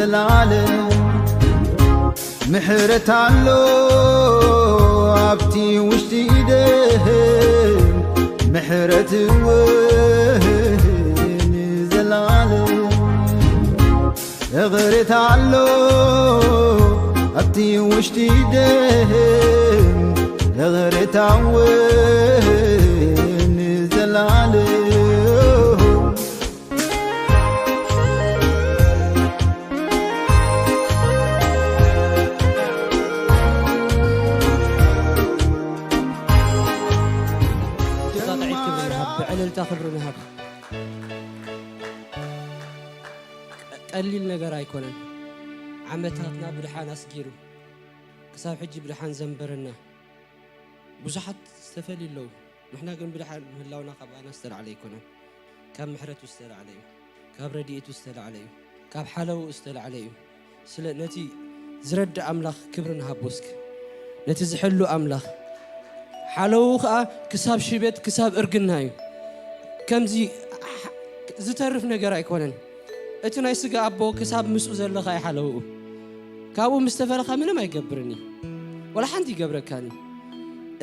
ዘለዓለም ምሕረት ኣሎ ኣብቲ ውሽጢ ኢደይ፣ ምሕረት እውን ዘለዓለም። እቕሬታ ኣሎ ኣብቲ ውሽጢ ኢደይ፣ እቕሬታ እውን ዘለዓለም። ብጣዕሚ ክብሪ ንሃብ፣ ብዕልልታ ክብሪ ንሃብ። ቀሊል ነገር ኣይኮነን። ዓመታትና ብድሓን ኣስጊሩ፣ ክሳብ ሕጂ ብድሓን ዘንበረና። ብዙሓት ዝተፈልዩ ኣለዉ። ንሕና ግን ብድሓን ምህላውና ካብ ኣና ዝተላዕለ ኣይኮነን። ካብ ምሕረቱ ዝተላዕለ እዩ። ካብ ረድኤቱ ዝተላዕለ እዩ። ካብ ሓለውኡ ዝተላዕለ እዩ። ስለ ነቲ ዝረድእ ኣምላኽ ክብሪ ንሃቦ እስኪ። ነቲ ዝሕሉ ኣምላኽ። ሓለውኡ ኸኣ ክሳብ ሽበት፣ ክሳብ እርግና እዩ። ከምዚ ዝተርፍ ነገር ኣይኮነን። እቲ ናይ ስጋ ኣቦ ክሳብ ምስኡ ዘለኻ እዩ ሓለውኡ። ካብኡ ምስ ተፈለኻ ምንም ኣይገብርን እዩ። ወላ ሓንቲ ይገብረካን እዩ።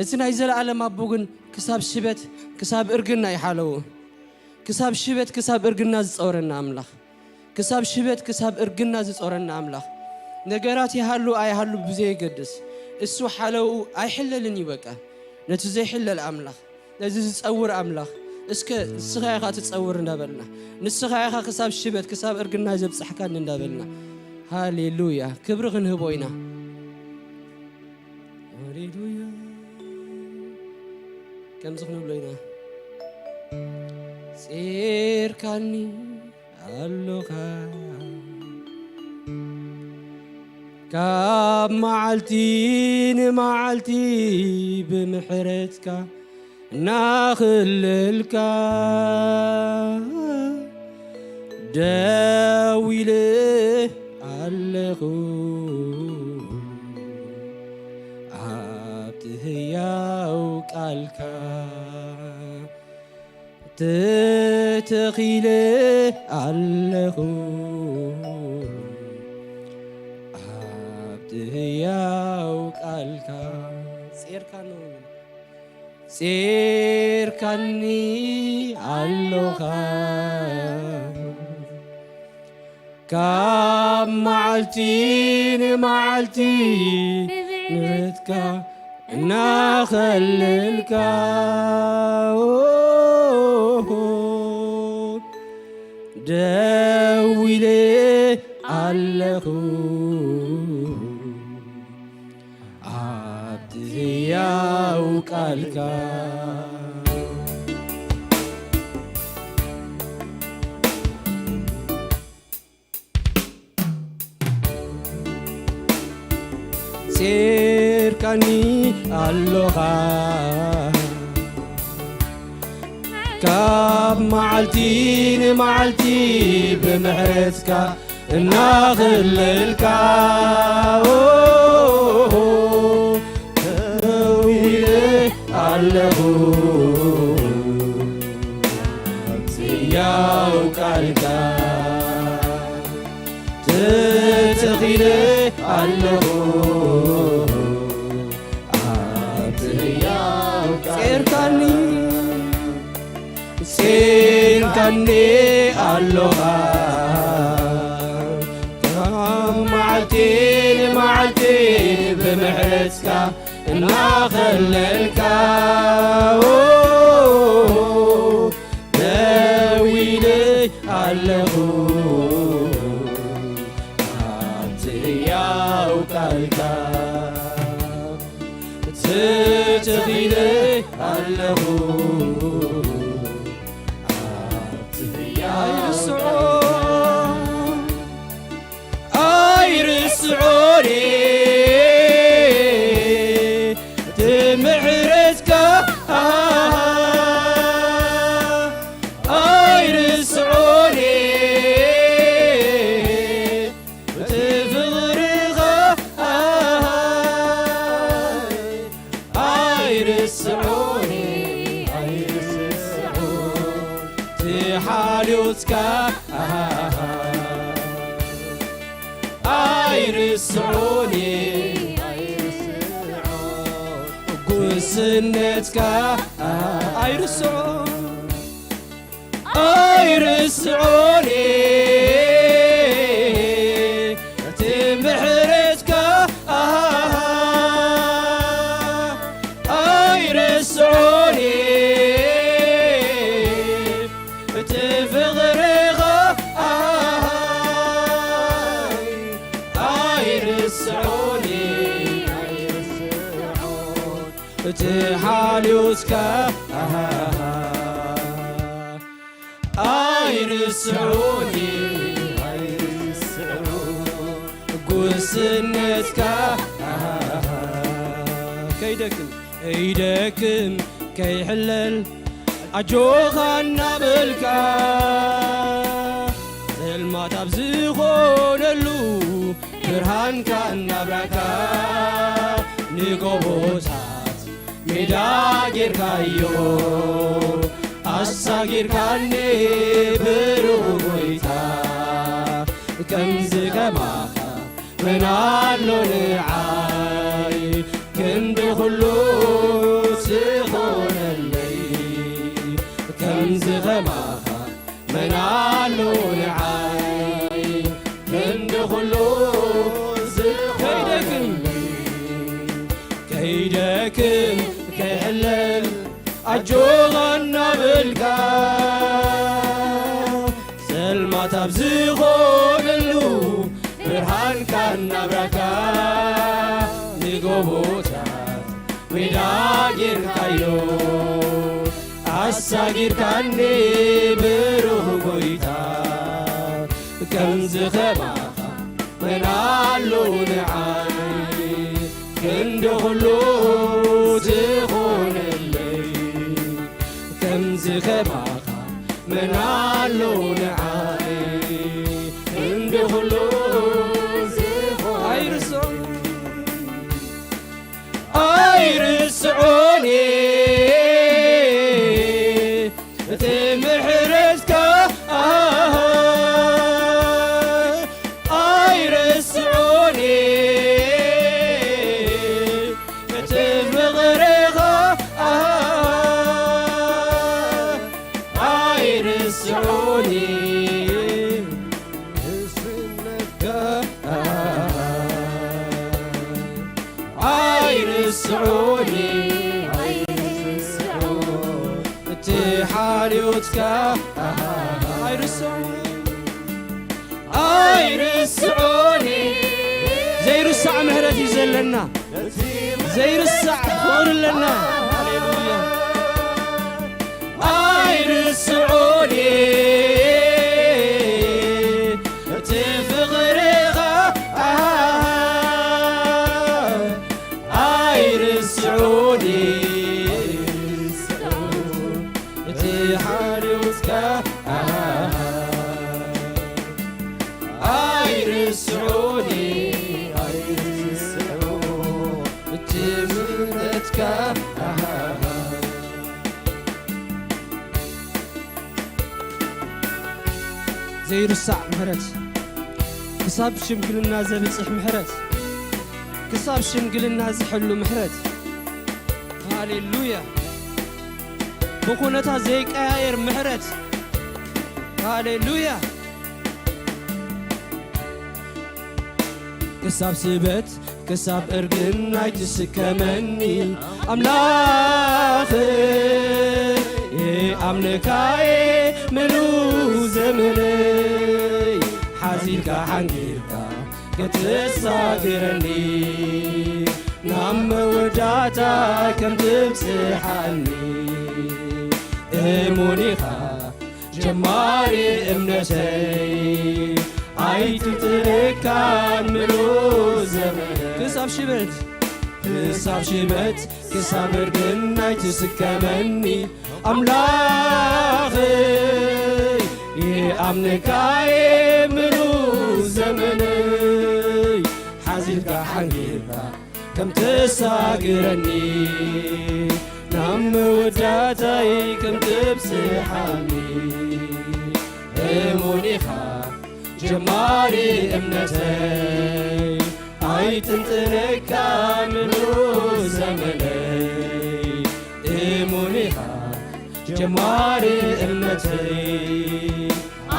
እቲ ናይ ዘለኣለም ኣቦ ግን ክሳብ ሽበት፣ ክሳብ እርግና እዩ ሓለውኡ። ክሳብ ሽበት፣ ክሳብ እርግና ዝጸወረና ኣምላኽ። ክሳብ ሽበት፣ ክሳብ እርግና ዝጸወረና ኣምላኽ። ነገራት ይሃሉ ኣይሃሉ ብዘየገድስ፣ እሱ ሓለውኡ ኣይሕለልን እዩ በቃ። ነቲ ዘይሕለል ኣምላኽ፣ ነዚ ዝጸውር ኣምላኽ፣ እስከ ንስኻ ኢኻ ትጸውር እንዳበልና፣ ንስኻ ኢኻ ክሳብ ሽበት፣ ክሳብ እርግና ዘብጻሕካኒ እንዳበልና፣ ሃሌሉያ፣ ክብሪ ክንህቦ ኢና። ሃሌሉያ። ከምዚ ክንብሎ ኢና። ጼርካኒ ኣሎኻ ካብ መዓልቲ ንመዓልቲ ብምሕረትካ እናኸለልካ ደው ኢለ ኣለኹ ኣብቲ ህያው ቃልካ ተተኺለ ኣለኹ ኣብቲ ህያው ቃልካ ጼርካ ነው ጼርካኒ ኣሎኻ ካብ መዓልቲ ንመዓልቲ ምሕረትካ እናኸለልካ ደው ኢለ ኣለኹ ኣብቲ ህያው ቃልካ ጼርካኒ ኣሎኻ ካብ መዓልቲ ንመዓልቲ ብምሕረትካ እናኸለልካ ደው ኢለ ኣለኹ ኣብቲ ህያው ቃልካ ተተኺለ ኣለኹ ኣብቲ ህያው ቃልካ ጼርካኒ ጼርካኒ ኣሎኻ ካብ መዓልቲ ንመዓልቲ ብምሕረትካ እናኸለልካ ደው ኢለ ኣለኹ ኣብቲ ህያው ቃልካ ተተኺለ ኣለኹ ኣብቲ ህያው ቃልካ ኣይርስዖን እየ እቲ ምሕረትካ ኣይርስዖን እየ እቲ ፍቕርኻ ኣይርስዖን እየ ስዑኒ ኣይርስዖ፣ ጉስነትካ ኣይርስዖ፣ ኣይርስዖኒ እቲ ምሕረትካ ኣይርስዖኒ እቲ ፍቕርኻ ኣይርስዖኒ ኣይርስዖ እቲ ሓልዮትካ ኣይርስዑኒ ኣይርስዑ ጉስነትካ ከይደክም ከይደክም ከይሕለል ኣጆኻ እናበልካ ጸልማት ኣብ ዝኾነሉ ብርሃንካ እናብራካ ንጎቦታት ሜዳ ጌርካዮ ኣሳጊርካኒ ብሩህ ጎይታ ከምዚ ከማኻ መን ኣሎ ንዓይ ክንዲ ኩሉ ዝኾነለይ ከምዚ ከማኻ መን ኣሎ ንዓይ ክንዲ ኩሉ ከይደክም ዝኾነለይ ከይደክም ከይሕለል ኣጆኻ እናበልካ ጸልማት ኣብ ዝኾነሉ ብርሃንካ እናብራካ ንጎቦታት ሜዳ ጌርካዮ ኣሳጊርካኒ ብሩህ ጎይታ ከምዚ ከማኻ መን ኣሎ ንዓይ ክንዲ ኩሉ ዝኾነለይ ከምዚ ከማኻ መን ኣሎ ንዓይ ክንዲ ኩሉ ዝኾነ ኣይርስዖ ኣይርስዖኒ እቲ ምሕረትካ ኣይርስዖኒ እቲ ፍቕርኻ ኣይርስዖኒ እስነትካ ኣይርስዑኒ ኣይርስዑ እቲ ሓልዮትካ ኣይርስዑ ኣይርስዑኒ ዘይርሳዕ ምሕረት እዩ ዘለና ዘይርሳዕ ፍቕሪ ኣለና ሃሌሉያ ኣይርስዑኒ እቲ ፍቕርኻ ኣይርስዑኒ እቲ ሓልዮትካ ኣይርስዑኒ ኣይርስዑ እቲ ምሕረትካ ዘይርሳዕ ምሕረት ክሳብ ሽምግልና ዘብጽሕ ምሕረት ክሳብ ሽምግልና ዝሕሉ ምሕረት ሃሌሉያ ብኩነታት ዘይቀያየር ምሕረት ሃሌሉያ ክሳብ ስበት ክሳብ እርግናይ ትስከመኒ ኣምላኽ ኣምልካዬ ምሉ ዘመነይ ሓዚልካ ሓንጊርካ ክትሳግረኒ ናብ መወዳእታ ከም ትብጽሓኒ እሙን ኢኻ ጀማሪ እምነተይ ኣይትጥልካን ምሉ ዘመን ክሳብ ሽበት ክሳብ ሽበት ክሳብ እርግናይ ትስከመኒ ኣምላኸይ ይኣምነካየ ምሉ ዘመነይ ሓዚልካ ሓንጊርካ ከም ተሳግረኒ ናብ መወዳእታይ ከም ትብጽሓኒ እሙን ኢኻ ጀማሪ እምነተይ ጥንጥነካ ምሉእ ዘመነይ፣ እሙን ኢኻ ጀማሪ እምነተይ።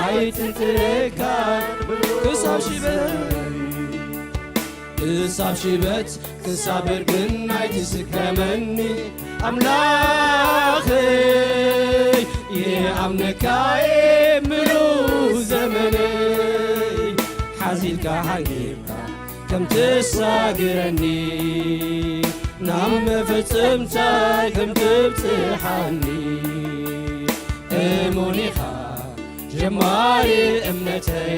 ኣይጥንጥነካ ክሳብ ሽበት፣ ክሳብ ሽበት፣ ክሳብ እርግና ኣይትስከመኒ ኣምላኸይ። ይኣምነካ እየ ምሉእ ዘመነይ፣ ሓዚልካ ሓንጊርካ ከም ትሳግረኒ፣ ናብ መፈጸምታ ከም ትብጽሓኒ። እሙን ኢኻ ጀማሪ እምነተይ፣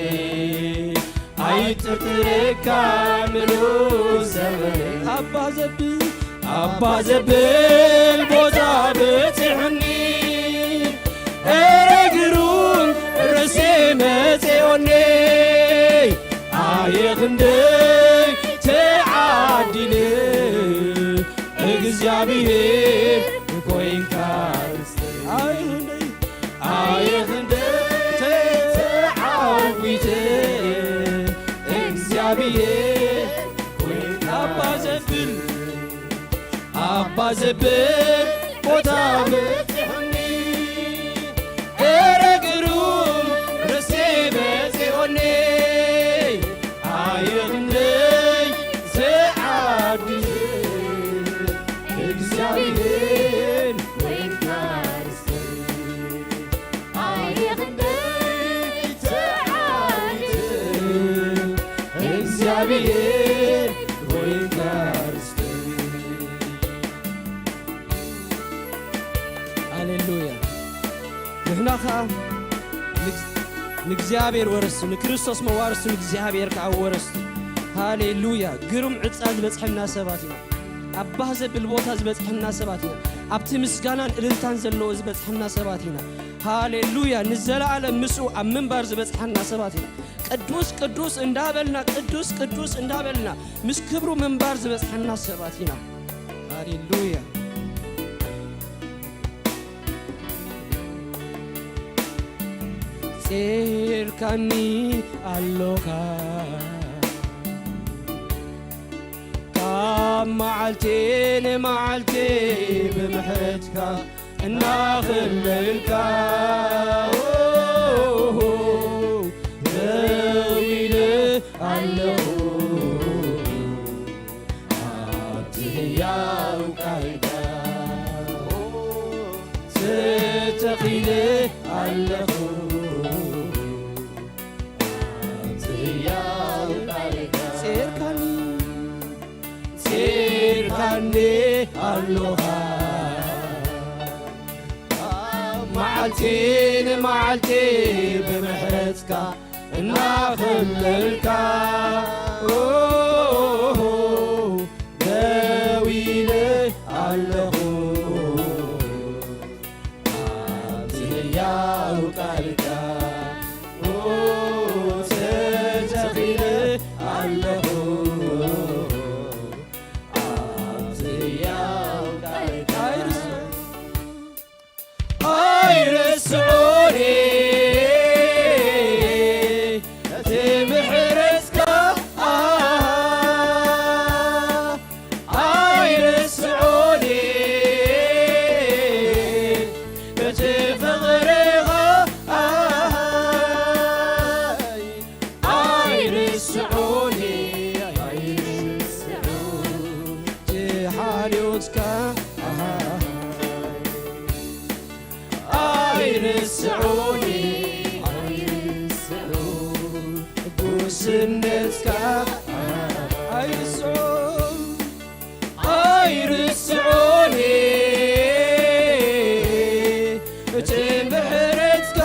ኣይጥርጥረካ ምሉእ ዘመነይ። ኣባ ዘብል፣ ኣባ ዘብል ቦታ በጺሑኒ፣ እረ ግሩም ርእሲ መጺኦኒ። ኣየ ክንደይ ተዓዲለ፣ እግዚኣብሔር ኮይንካ ርስተይ። ኣየ ክንደይ፣ ኣየ ክንደይ ተዓዊተ፣ እግዚኣብሔር ኮይንካ ኣባ ዘብል፣ ኣባ ዘብል ቦታ በጺሑኒ፣ እረ ግሩም ርእሲ መጺኦኒ። ኣየ ክንደይ ተዓዲለ፣ እግዚኣብሔር ኮይንካ ርስተይ። ኣየ ክንደይ ተዓዲለ፣ እግዚኣብሔር ኮይንካ ርስተይ። ሃሌሉያ። ንሕና ኸዓ ንግ-፣ ንእግዚኣብሔር ወረስቱ፣ ንክርስቶስ መዋርስቱ፣ ንእግዚኣብሔር ከዓ ወረስቱ። ሃሌሉያ። ግሩም ዕፃ ዝበፅሐና ሰባት ኢና። ኣብ ባህ ዘብል ቦታ ዝበፅሐና ሰባት ኢና። ኣብቲ ምስጋናን እልልታን ዘለዎ ዝበፅሐና ሰባት ኢና። ሃሌሉያ። ንዘለዓለም ምስኡ ኣብ ምንባር ዝበፅሐና ሰባት ኢና። ቅዱስ ቅዱስ እንዳበልና፣ ቅዱስ ቅዱስ እንዳበልና ምስ ክብሩ ምንባር ዝበፅሐና ሰባት ኢና። ሃሌሉያ። ጼርካኒ ኣሎኻ ካብ መዓልቲ ንመዓልቲ ብምሕረትካ እናኸለልካ ደው ኢለ ኣለኹ ኣብቲ ህያው ቃልካ ተተኺለ ኣለኹ። ኣብቲ ህያው ቃልካ ጼርካኒ፣ ጼርካኒ ኣሎኻ። መዓልቲ ንመዓልቲ ብምሕረትካ እናኸለልካ፣ ኦ፣ ደው ኢለ ኣለኹ። ኣብቲ ህያው ቃልካ ተተኺለ ኣለኹ። ኣብቲ ህያው ቃልካ ኣይርስዖን እቲ ምሕረትካ። ኣይርስዖን እቲ ፍቕርኻ፣ ኣይርስዖን፣ ኣይርስዖን እቲ ሓልዮትካ። ኣይርስዖን፣ ኣይርስዖን ጉስነትካ። ኣይርስዖን፣ ኣይርስዖን እቲ ምሕረትካ።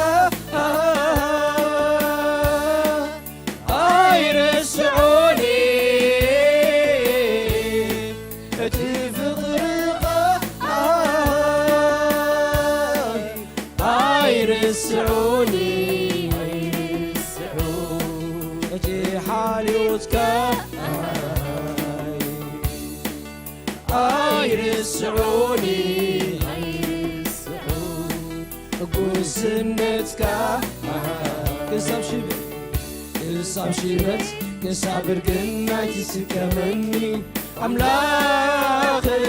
ኣይርስዖን እቲ ፍቕርኻ። ኣይርስዖን፣ ኣይርስዖን እቲ ሓልዮትካ። ኣይርስዖን፣ ኣይርስዖን ጉስነትካ። ክሳብ ሽበት፣ ክሳብ ሽበት ክሳብ እርግናይ ትስከመኒ ኣምላኸይ፣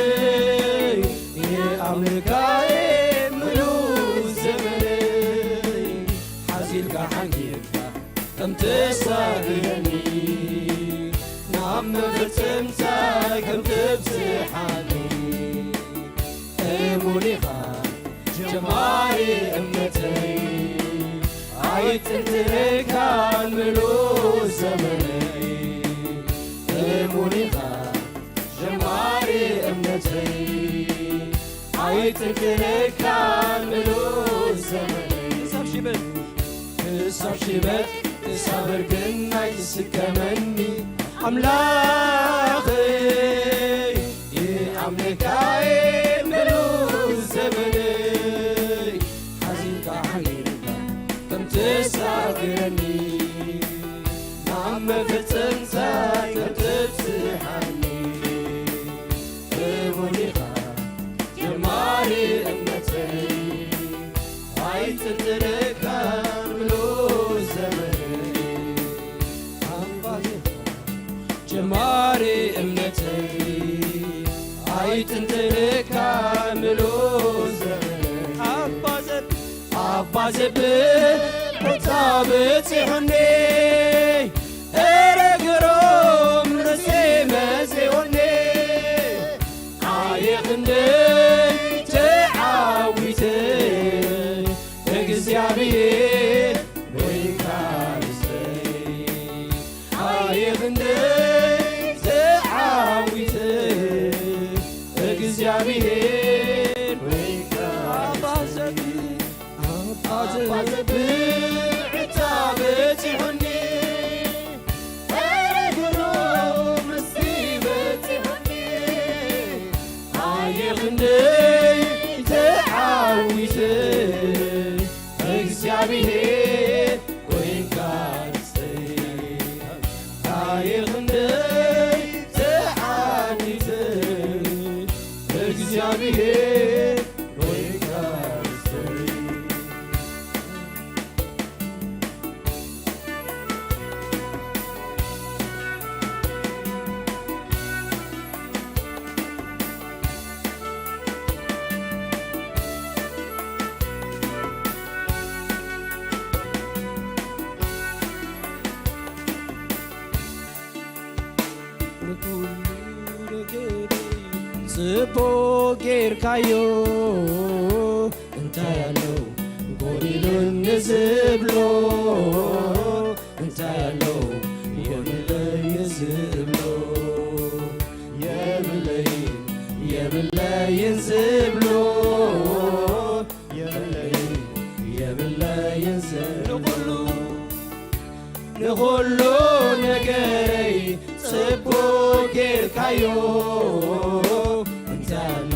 የኣምልካየ ምሉእ ዘመነይ። ሓዚልካ ሓንጊርካ ከም ተሳግረኒ፣ ናብ መፈጸምታ ከም ተብጽሓኒ፣ እሙን ኢኻ ጀማሪ እምነተይ፣ ኣይጥንጥነካን ምሉእ ዘመነይ። እሙን ኢኻ ጀማሪ እምነተይ፣ ኣይጥንጥነካን ምሉእ ዘመነይ። ክሳብ ሽበት፣ ክሳብ ሽበት፣ ክሳብ እርግናይ ትስከመኒ ኣምላኸይ፣ ይኣምልካየ ምሉእ ዘመነይ። ሓዚንካ ሓሚርካ ከም ተሳግረኒ፣ ናብ መፈጸምታ ከም ተብጽሓኒ፣ እሙን ኢኻ ጀማሪ እምነተይ፣ ኣይጥንጥነካ ምሉእ ዘመነይ። ኣባቴ ጀማሪ እምነተይ፣ ኣይጥንጥነካ ምሉእ ዘመነይ። ኣባ ዘብ-፣ ኣባ ዘብል ዕታ በጺሑኒ፣ እረ ግሩም ርእሲ መጺኡኒ። ኣየ ክንደይ ተዓዊተ፣ እግዚኣብሔር ኮይንካ ርእሰይ። ኣየ ክንደይ ተዓዊተ፣ እግዚኣብሔር ኮይንካ ኣባ ዘብል፣ ኣባ ዘብል ዕታ በጺሑኒ። ኣየ ክንደይ ተዓዊተ፣ እግዚኣብሔር ኮይንካ ርእሰይ። ኣየ ክንደይ ተዓዊተ፣ እግዚኣብሔር ኮይንካ ርእሰይ። ንኩሉ ነገረይ ጽቡቕ ጌርካዮ፣ እንታይ ኣሎ ጎዲሉኒ ዝብሎ፣ እንታይ ኣሎ የብለይ ዝብሎ፣ የብለይ የብለይን ዝብሎ፣ የብለይ የብለይን ዝብሎ። ንኹሉ ነገረይ ጽቡቕ ጌርካዮ፣ እንታይ ኣሎ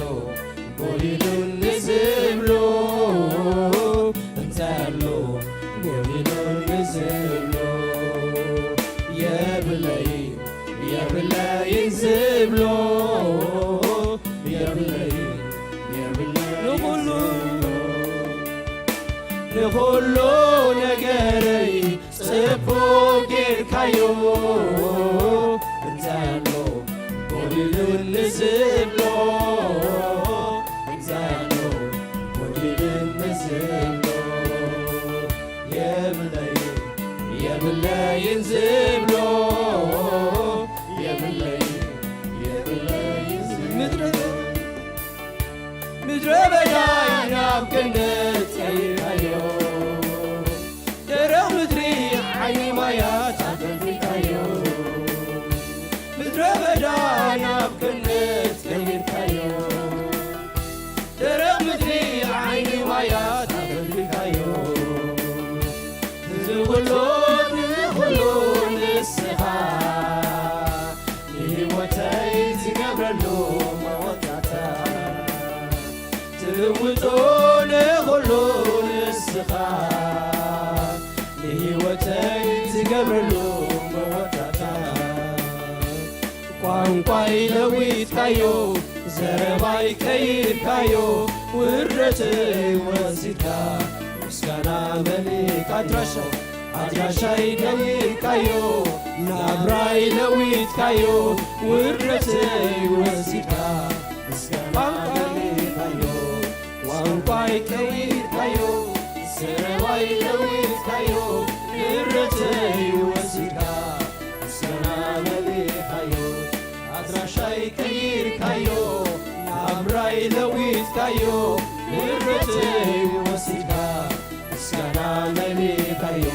ጎዲሉኒ ዝብሎ፣ እንታይ ኣሎ ጎዲሉኒ ዝብሎ፣ የብለይ የብለይን ዝብሎ፣ የብለይ የብለይን ንኹሉ ዝብሎ። ንኹሉ ነገረይ ጽቡቕ ጌርካዮ፣ እንታይ ኣሎ ጎዲሉኒ ዝብሎ፣ እንታይ ኣሎ ጎዲሉኒ ዝብሎ፣ የብለይ የብለይን ዝብሎ፣ የብለይ የብለይን ዝብሎ። ምድረ ምድረ በዳ ናብ ገነት ቀይርካዮ፣ ደረቕ ምድሪ ዓይኒ ማያት ኣፈልፊልካዮ። ምድረ በዳ ናብ ገነት ቀይርካዮ፣ ደረቕ ምድሪ ዓይኒ ማያት ኣፈልፊልካዮ። እዚ ኩሉ ንኹሉ ንስኻ ንህይወተይ ትገብረሉ መወዳእታ። ትልውጦ ንኹሉ ንስኻ ንህይወተይ ትገብረሉ መወዳእታ። ቋንቋይ ለዊጥካዮ፣ ዘረባይ ቀይርካዮ፣ ውርደተይ ወሲድካ፣ ምስጋና መሊእካ ኣድራሻ፣ ኣድራሻይ ቀይርካዮ፣ ናብራይ ለዊጥካዮ፣ ውርደተይ ወሲድካ፣ ምስጋና መሊእካዮ። ቋንቋይ ቀይርካዮ፣ ዘረባይ ለዊጥካዮ፣ ንብረተይ ወሲድካ፣ ምስጋና መሊእካዮ። ኣድራሻይ ቀይርካዮ፣ ናብራይ ለዊጥካዮ፣ ንብረተይ ወሲድካ፣ ምስጋና መሊእካዮ፣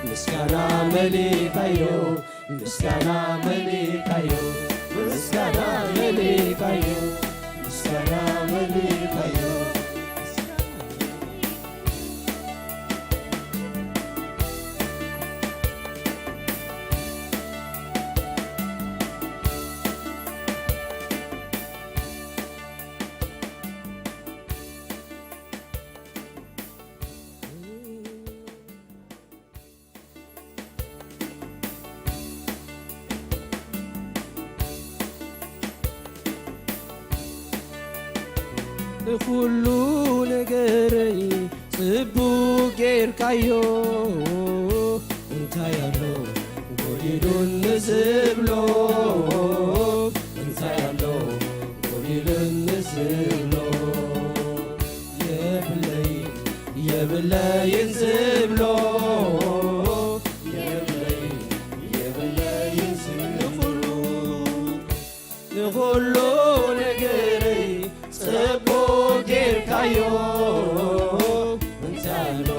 ምስጋና መሊእካዮ፣ ምስጋና መሊእካዮ፣ ምስጋና መሊእካዮ፣ ምስጋና መሊእካዮ። ንኹሉ ነገረይ ጽቡቕ ጌርካዮ። እንታይ ኣሎ ጎዲሉኒ ዝብሎ? እንታይ ኣሎ ጎዲሉኒ ዝብሎ? የብለይን፣ የብለይን ዝብሎ፣ የብለይን፣ የብለይን ዝብሎ። ንኹሉ ነገረይ ጽቡቕ ጌርካዮ። እንታይ ኣሎ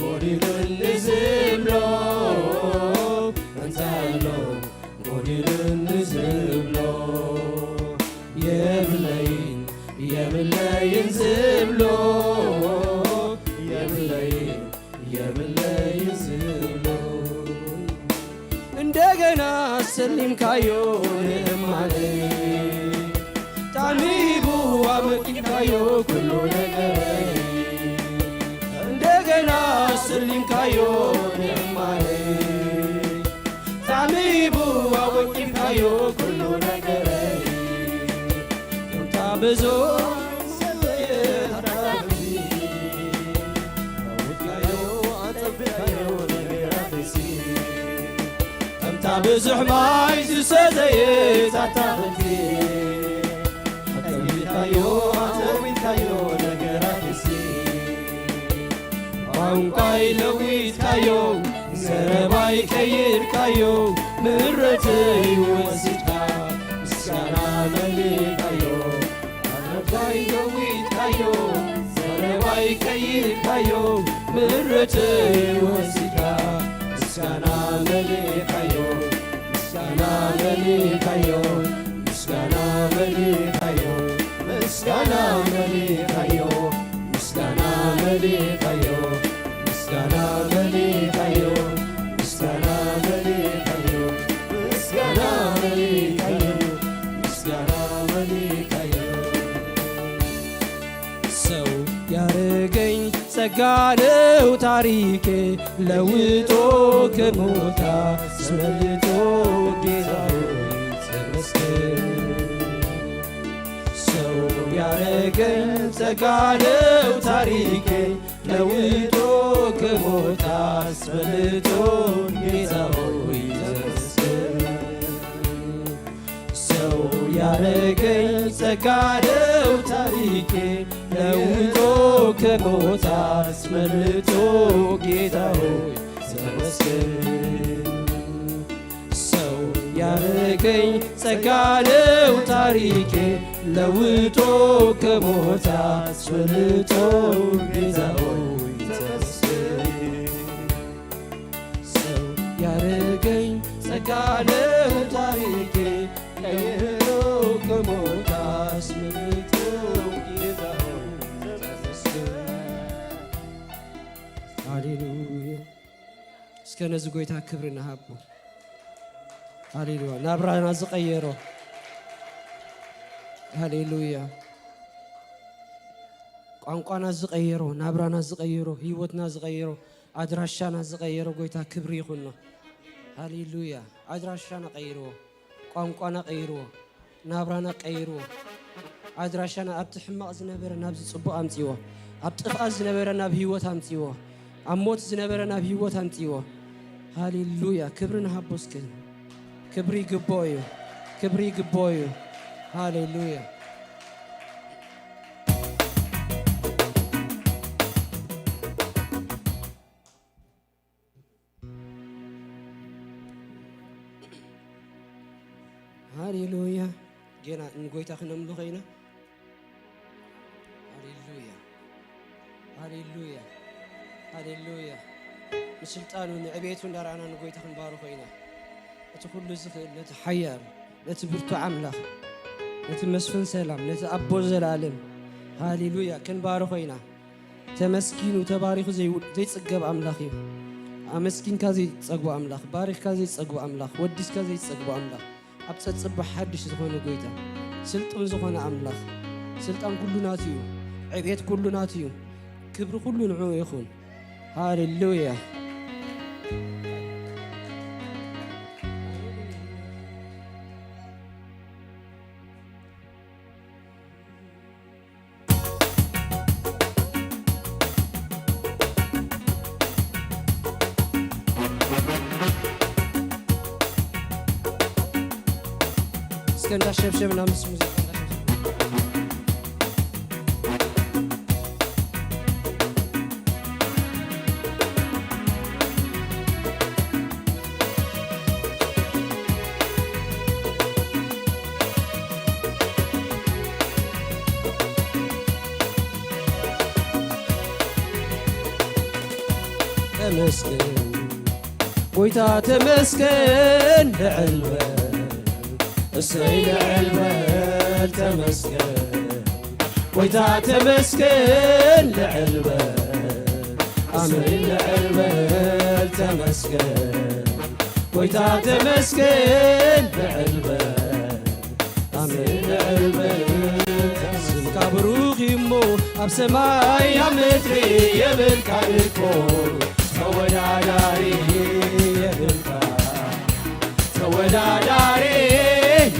ጎዲሉኒ ዝብሎ? እንታይ ኣሎ ጎዲሉኒ ዝብሎ? የብለይን፣ የብለይን ዝብሎ፣ የብለይን፣ የብለይን ዝብሎ። እንደገና ሰሊምካዮ ንእማነይ፣ ጣዕሚ ሂቡ ኣወቂብካዮ ኩሉ ነገረይ። እንደገና ሰሊምካዮ ንእማነይ፣ ጣዕሚ ሂቡ ኣወቂብካዮ ኩሉ ነገረይ። ከምታ ብዙሕ ዝጸበየ ኣታኽልቲ፣ ኣውድካዮ ኣጸቢቕካዮ ነገራተይሲ። ከምታ ብዙሕ ማይ ዝሰተየት ኣታኽልቲ፣ ኣጸቢቕካዮ ኣጸቢቕካዮ ነገራተይሲ። ቋንቋይ ለዊጥካዮ፣ ዘረባይ ቀይርካዮ፣ ምሕረተይ ወሲድካ፣ ምስጋና መሊእካዮ። ኣረባይ ለዊጥካዮ፣ ዘረባይ ቀይርካዮ፣ ምሕረተይ ወሲድካ፣ ምስጋና መሊእካዮ። ምስጋና መሊእካዮ፣ ምስጋና መሊእካዮ፣ ምስጋና መሊእካዮ፣ ምስጋና መሊእካዮ፣ ምስጋና መሊእካዮ፣ ምስጋና መሊእካዮ፣ ምስጋና መሊእካዮ፣ ምስጋና መሊእካዮ። ሰው ያረገኝ ጸጋ ነው ታሪኬ ለውጦ ከሞት አስመልጦ ጌታ ሆይ ተመስገን። ሰው ያረገኝ ጸጋ ነው ታሪኬ ለውጦ ከሞት አስመልጦ ጌታ ሆይ ተመስገን። ሰው ያረገኝ ጸጋ ነው ታሪኬ ለውጦ ከሞት አስመልጦ ጌታ ሆይ ተመስገን። ሰው ያረገኝ ጸጋ ነው ታሪኬ ለውጦ ከሞት አስመልጦ ጌታ ሆይ ተመስገን። ሰው ያረገኝ ጸጋ ነው ታሪኬ ቀይሮ ከሞት አስመልጦ ጌታ ሆይ ተመስገን። ሃሌሉያ። እስከ ነዚ ጎይታ ክብሪ ንሃቦ። ሃሌሉያ። ናብራና ዝቐየሮ። ሃሌሉያ። ቋንቋና ዝቐየሮ፣ ናብራና ዝቐየሮ፣ ህይወትና ዝቐየሮ፣ ኣድራሻና ዝቐየሮ ጎይታ ክብሪ ይኹኖ። ሃሌሉያ። ኣድራሻና ቀይርዎ፣ ቋንቋና ቀይርዎ፣ ናብራና ቀይርዎ። ኣድራሻና ኣብቲ ሕማቕ ዝነበረ ናብዚ ጽቡቕ ኣምጽዎ፣ ኣብ ጥፍኣት ዝነበረ ናብ ህይወት ኣምጽዎ፣ ኣብ ሞት ዝነበረ ናብ ህይወት ኣምጽዎ። ሃሌሉያ። ክብሪ ንሃቦ እስከ። ክብሪ ይግብኦ እዩ። ክብሪ ይግብኦ እዩ። ሃሌሉያ። ሃሌሉያ። ጌና ንጎይታ ክነምልኾ ኢና። ሃሌሉያ፣ ሃሌሉያ፣ ሃሌሉያ። ንስልጣኑ ንዕቤቱ እንዳረኣና ንጎይታ ክንባርኾ ኢና። እቲ ኩሉ ዝኽእል፣ ነቲ ሓያል፣ ነቲ ብርቱዕ ኣምላኽ፣ ነቲ መስፍን ሰላም፣ ነቲ ኣቦ ዘላለም፣ ሃሌሉያ፣ ክንባርኾ ኢና። ተመስጊኑ ተባሪኹ ዘይው-፣ ዘይጽገብ ኣምላኽ እዩ። ኣመስጊንካ ዘይጸግቦ ኣምላኽ፣ ባሪኽካ ዘይጸግቦ ኣምላኽ፣ ወዲስካ ዘይጸግቦ ኣምላኽ፣ ኣብ ጸጽባ ሓድሽ ዝኾነ ጎይታ፣ ስልጡን ዝኾነ ኣምላኽ፣ ስልጣን ኩሉ ናቱ እዩ፣ ዕቤት ኩሉ ናቱ እዩ፣ ክብሪ ኩሉ ንዕኡ ይኹን። ሃሌሉያ። እስከ እንዳሸብሸብና ምስ ሙዚቃ እንዳሸብሸብና። ተመስገን ጎይታ ተመስገን፣ ልዕል በል እሰይ፣ ልዕል በል ተመስገን። ጎይታ ተመስገን፣ ልዕል በል። ኣሜን፣ ልዕል በል ተመስገን። ጎይታ ተመስገን፣ ልዕል በል። ኣሜን፣ ልዕል በል። ስምካ ብሩኽ እዩ እሞ ኣብ ሰማይ ኣብ ምድሪ የብልካ እኮ፣ ተወዳዳሪ የብልካ፣ ተወዳዳሪ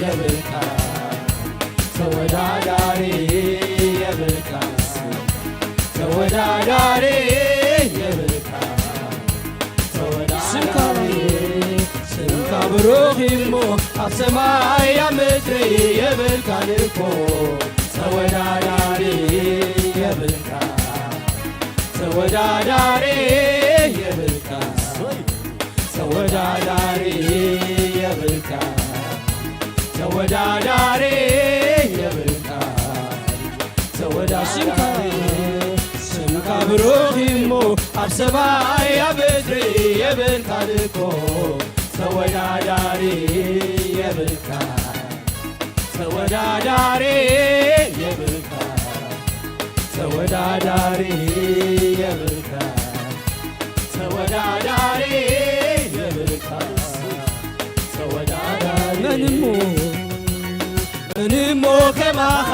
የብልካ፣ ተወዳዳሪ የብልካ፣ ተወዳዳሪ የብልካ፣ ተወዳዳሪ። ስምካ ብሩኽ እሞ ኣብ ሰማይ ኣብ ምድሪ የብልካን እኮ፣ ተወዳዳሪ የብልካ፣ ተወዳዳሪ የብልካ፣ ተወዳዳሪ የብልካ፣ ተወዳዳሪ የብልካ፣ ተወዳዳሪ። ስምካ ብሩኽ እሞ ኣብ ሰማይ ኣብ ምድሪ የብልካን እኮ፣ ተወዳዳሪ የብልካ፣ ተወዳዳሪ የብልካ፣ ተወዳዳሪ የብልካ፣ ተወዳዳሪ የብልካ፣ ተወዳዳሪ። መን እሞ፣ መን እሞ ከማኻ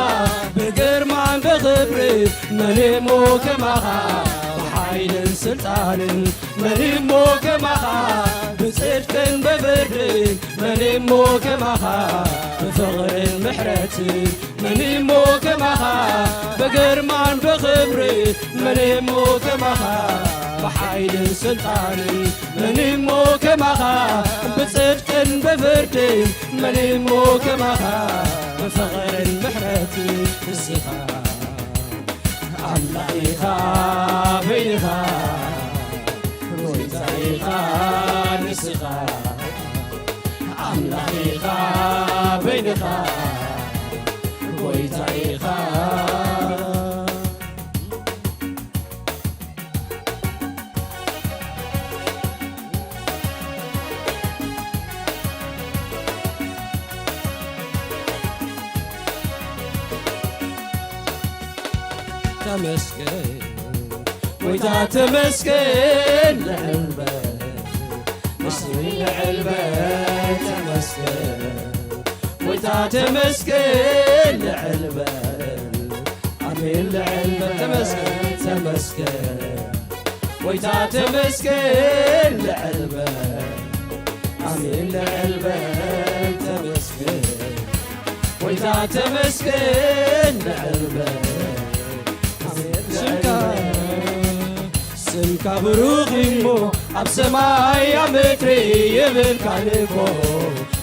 ብግርማን ብኽብሪ፣ መን እሞ ከማኻ ብሓይልን ስልጣንን፣ መን እሞ ከማኻ ብጽድቅን ብፍርድን፣ መን እሞ ከማኻ ብፍቕርን ምሕረትን፣ መን እሞ ከማኻ ብግርማን ብኽብሪ፣ መን እሞ ከማኻ ብሓይልን ስልጣንን፣ መን እሞ ከማኻ ብጽድቅን ብፍርድን፣ መን እሞ ከማኻ ብፍቕርን ምሕረትን፣ ንስኻ ኣምላኽ ኢኻ በይንኻ፣ ጎይታ ኢኻ ንስኻ፣ ኣምላኽ ኢኻ በይንኻ፣ ጎይታ ኢኻ። ተመስገን ጎይታ ተመስገን፣ ልዕል በል እስቲ ልዕል በል። ተመስገን ጎይታ ተመስገን፣ ልዕል በል። ኣሜን፣ ልዕል በል። ተመስገን፣ ተመስገን ጎይታ ተመስገን፣ ልዕል በል። ኣሜን፣ ልዕል በል። ተመስገን ጎይታ ተመስገን፣ ልዕል በል። ኣሜን፣ ልዕል ስምካ፣ በል። ስምካ ብሩኽ እሞ ኣብ ሰማይ ኣብ ምድሪ የብልካ ልኮ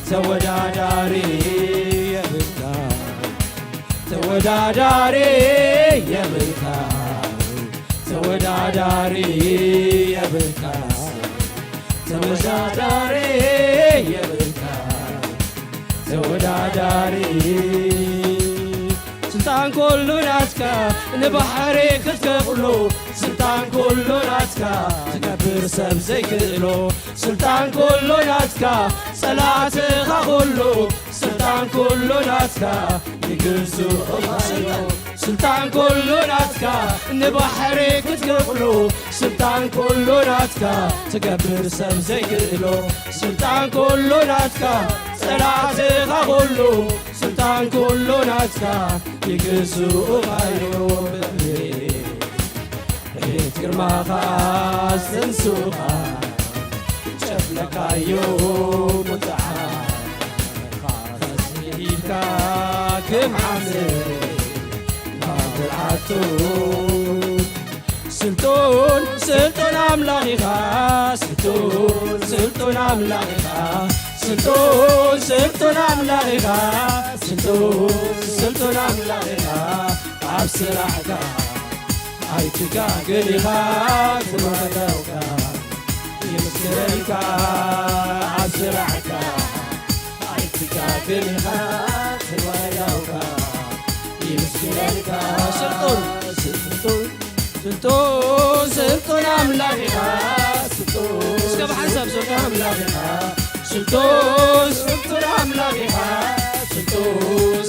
ተወዳዳሪ የብልካ ተወዳዳሪ የብልካ ተወዳዳሪ የብልካ ተወዳዳሪ የብልካ ተወዳዳሪ ስልጣን ኩሉ ናትካ ንባሕሪ ክትከፍሎ ስልጣን ኩሉ ናትካ ትገብር ሰብ ዘይክእሎ ስልጣን ኩሉ ናትካ ጸላእትኻ ኩሉ ስልጣን ኩሉ ናትካ ይግዝኡኻ እዮም ስልጣን ኩሉ ናትካ ንባሕሪ ክትከፍሎ ስልጣን ኩሉ ናትካ ትገብር ሰብ ዘይክእሎ ስልጣን ኩሉ ናትካ ጸላእትኻ ኩሉ ስልጣን ኩሉ ናትካ ይግዝኡኻ እዮም ብሕብሪ ብሕት ግርማኻ ዘንሱኻ ጨፍለካዮ ቁጥዓ ኢድካ ከም ዓምር ማብርዓቱ ስልጡን ስልጡን ኣምላኽ ኢኻ ስልጡን ስልጡን ኣምላኽ ኢኻ ስልጡን ስልጡን ኣምላኽ ኢኻ ስልጡን ስልጡን ኣምላኽ ኢኻ ኣብ ስራሕካ ኣይትጋገን ኢኻ ትባረውካ ይምስክረልካ ኣብ ስራሕካ ኣይትጋገን ኢኻ ትባረውካ ይምስክረልካ ስልጡን ስልጡን ስልጡን ስልጡን ኣምላኽ ኢኻ ስልጡን እስከ ብሓንሳብ ስልጡን ኣምላኽ ኢኻ ስልጡን ስልጡን ኣምላኽ ኢኻ ስልጡን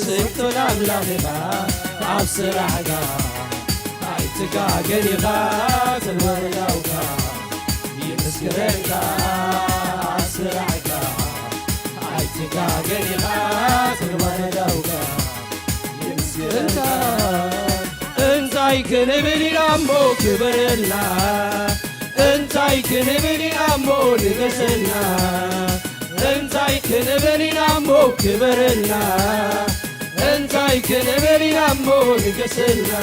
ስልጡን ኣምላኽ ኢኻ ኣብ ስራሕካ ኣይትጋገን ኢኻ ትባረውካ ይምስክረልካ ኣብ ስራሕካ ኣይትጋገን ኢኻ ትባረውካ ይምስክረልካ እንታይ ክንብል ኢና እሞ ክበረልና እንታይ ክንብል ኢና እሞ ንገሰልና እንታይ ክንብል ኢና እሞ ክበረልና እንታይ ክንብል ኢና እሞ ንገሰልና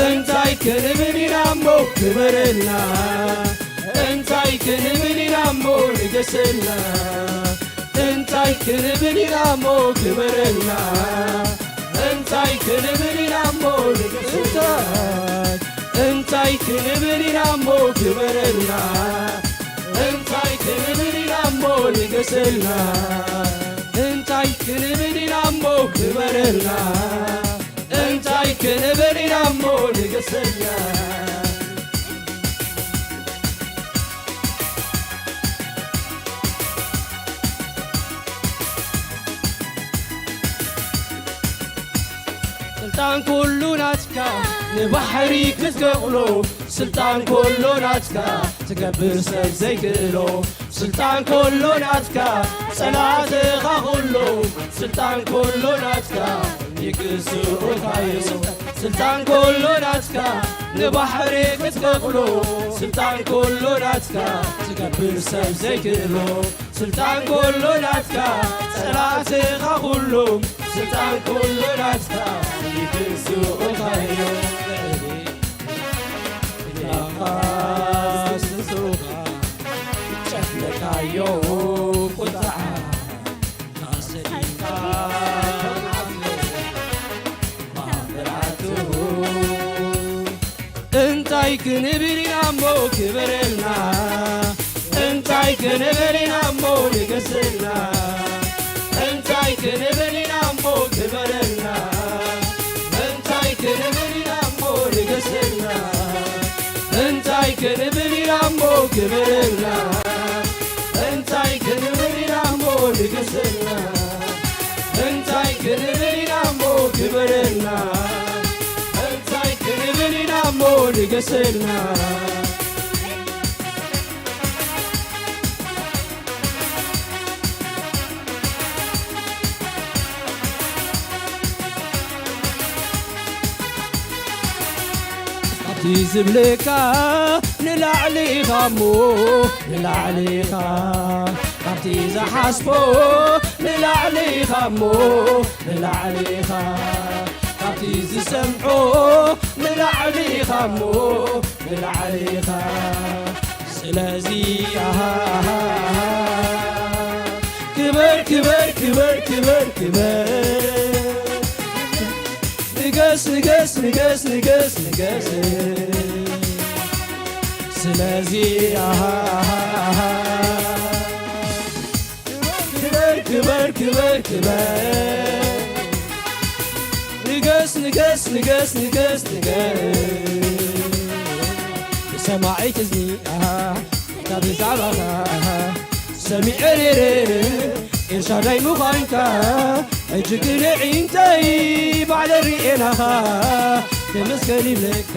እንታይ ክንብል ኢና እሞ ክበረልና እንታይ ክንብል ኢና እሞ ንገሰልና እንታይ ክንብል ኢና እሞ ክበረልና እንታይ ክንብል ኢና እሞ ንገሰልና እንታይ ክንብል ኢና እሞ ክበረልና እንታይ ክንብል ኢና እሞ ንገሰልና እንታይ ክንብል ኢና እሞ ክበረልና እንታይ ክንብል ኢና እሞ ንገሰልና ስልጣን ኩሉ ናትካ ንባሕሪ ክትገቕሎ ስልጣን ኩሉ ናትካ ትገብር ሰብ ዘይክእሎ ስልጣን ኩሉ ናትካ ጸላእትኻ ኩሉ ስልጣን ኩሉ ናትካ ይግዝኡኻ እዩ ስልጣን ኩሉ ናትካ ንባሕሪ ክትገቕሎ ስልጣን ኩሉ ናትካ ትገብር ሰብ ዘይክእሎ ስልጣን ኩሉ ናትካ ጸላእትኻ ኩሉ ስልጣን ኩሉ ናትካ ይግዝኡኻ እዮም ጨፍለካዮ ቁጣዓ ኣሰዲድካ ማብራቱ እንታይ ክንብል ኢና እሞ ክበረልና እንታይ ክንብል ኢና እሞ ንገሰልና እንታይ ክንብል ኢና እሞ ክበረልና እንታይ ክንብል ኢና እሞ ንገሰልና እንታይ ክንብል ኢና እሞ ክበረልና እንታይ ክንብል ኢና እሞ ንገሰልና እንታይ ክንብል ኢና እሞ ክበረልና እንታይ ክንብል ኢና እሞ ንገሰልና ኣብቲ ዝብለካ ንላዕሊ ኢኻ እሞ ንላዕሊ ኢኻ ካብቲ ዝሓስቦ ንላዕሊ ኢኻ እሞ ንላዕሊ ኢኻ ካብቲ ዝሰምዖ ንላዕሊ ኢኻ እሞ ንላዕሊ ኢኻ ስለዚ ኣሃ፣ ኣሃ፣ ኣሃ፣ ክበር፣ ክበር፣ ክበር፣ ክበር፣ ክበር። ንገስ፣ ንገስ፣ ንገስ፣ ንገስ፣ ንገስ። ስለዚ ኣሃ፣ ኣሃ፣ ኣሃ። ክበር፣ ክበር፣ ክበር፣ ክበር። ንገስ፣ ንገስ፣ ንገስ፣ ንገስ፣ ንገስ። ሰማዒት እዝኒ፣ ኣሃ፣ እታ ብዛዕባኻ፣ ኣሃ፣ ሰሚዐ ነይረ፣ ኤልሻዳይ ምዃንካ። ሕጂ ግን ኣዒንተይ ባዕለን ርእየናኻ። ተመስገን ይብለካ።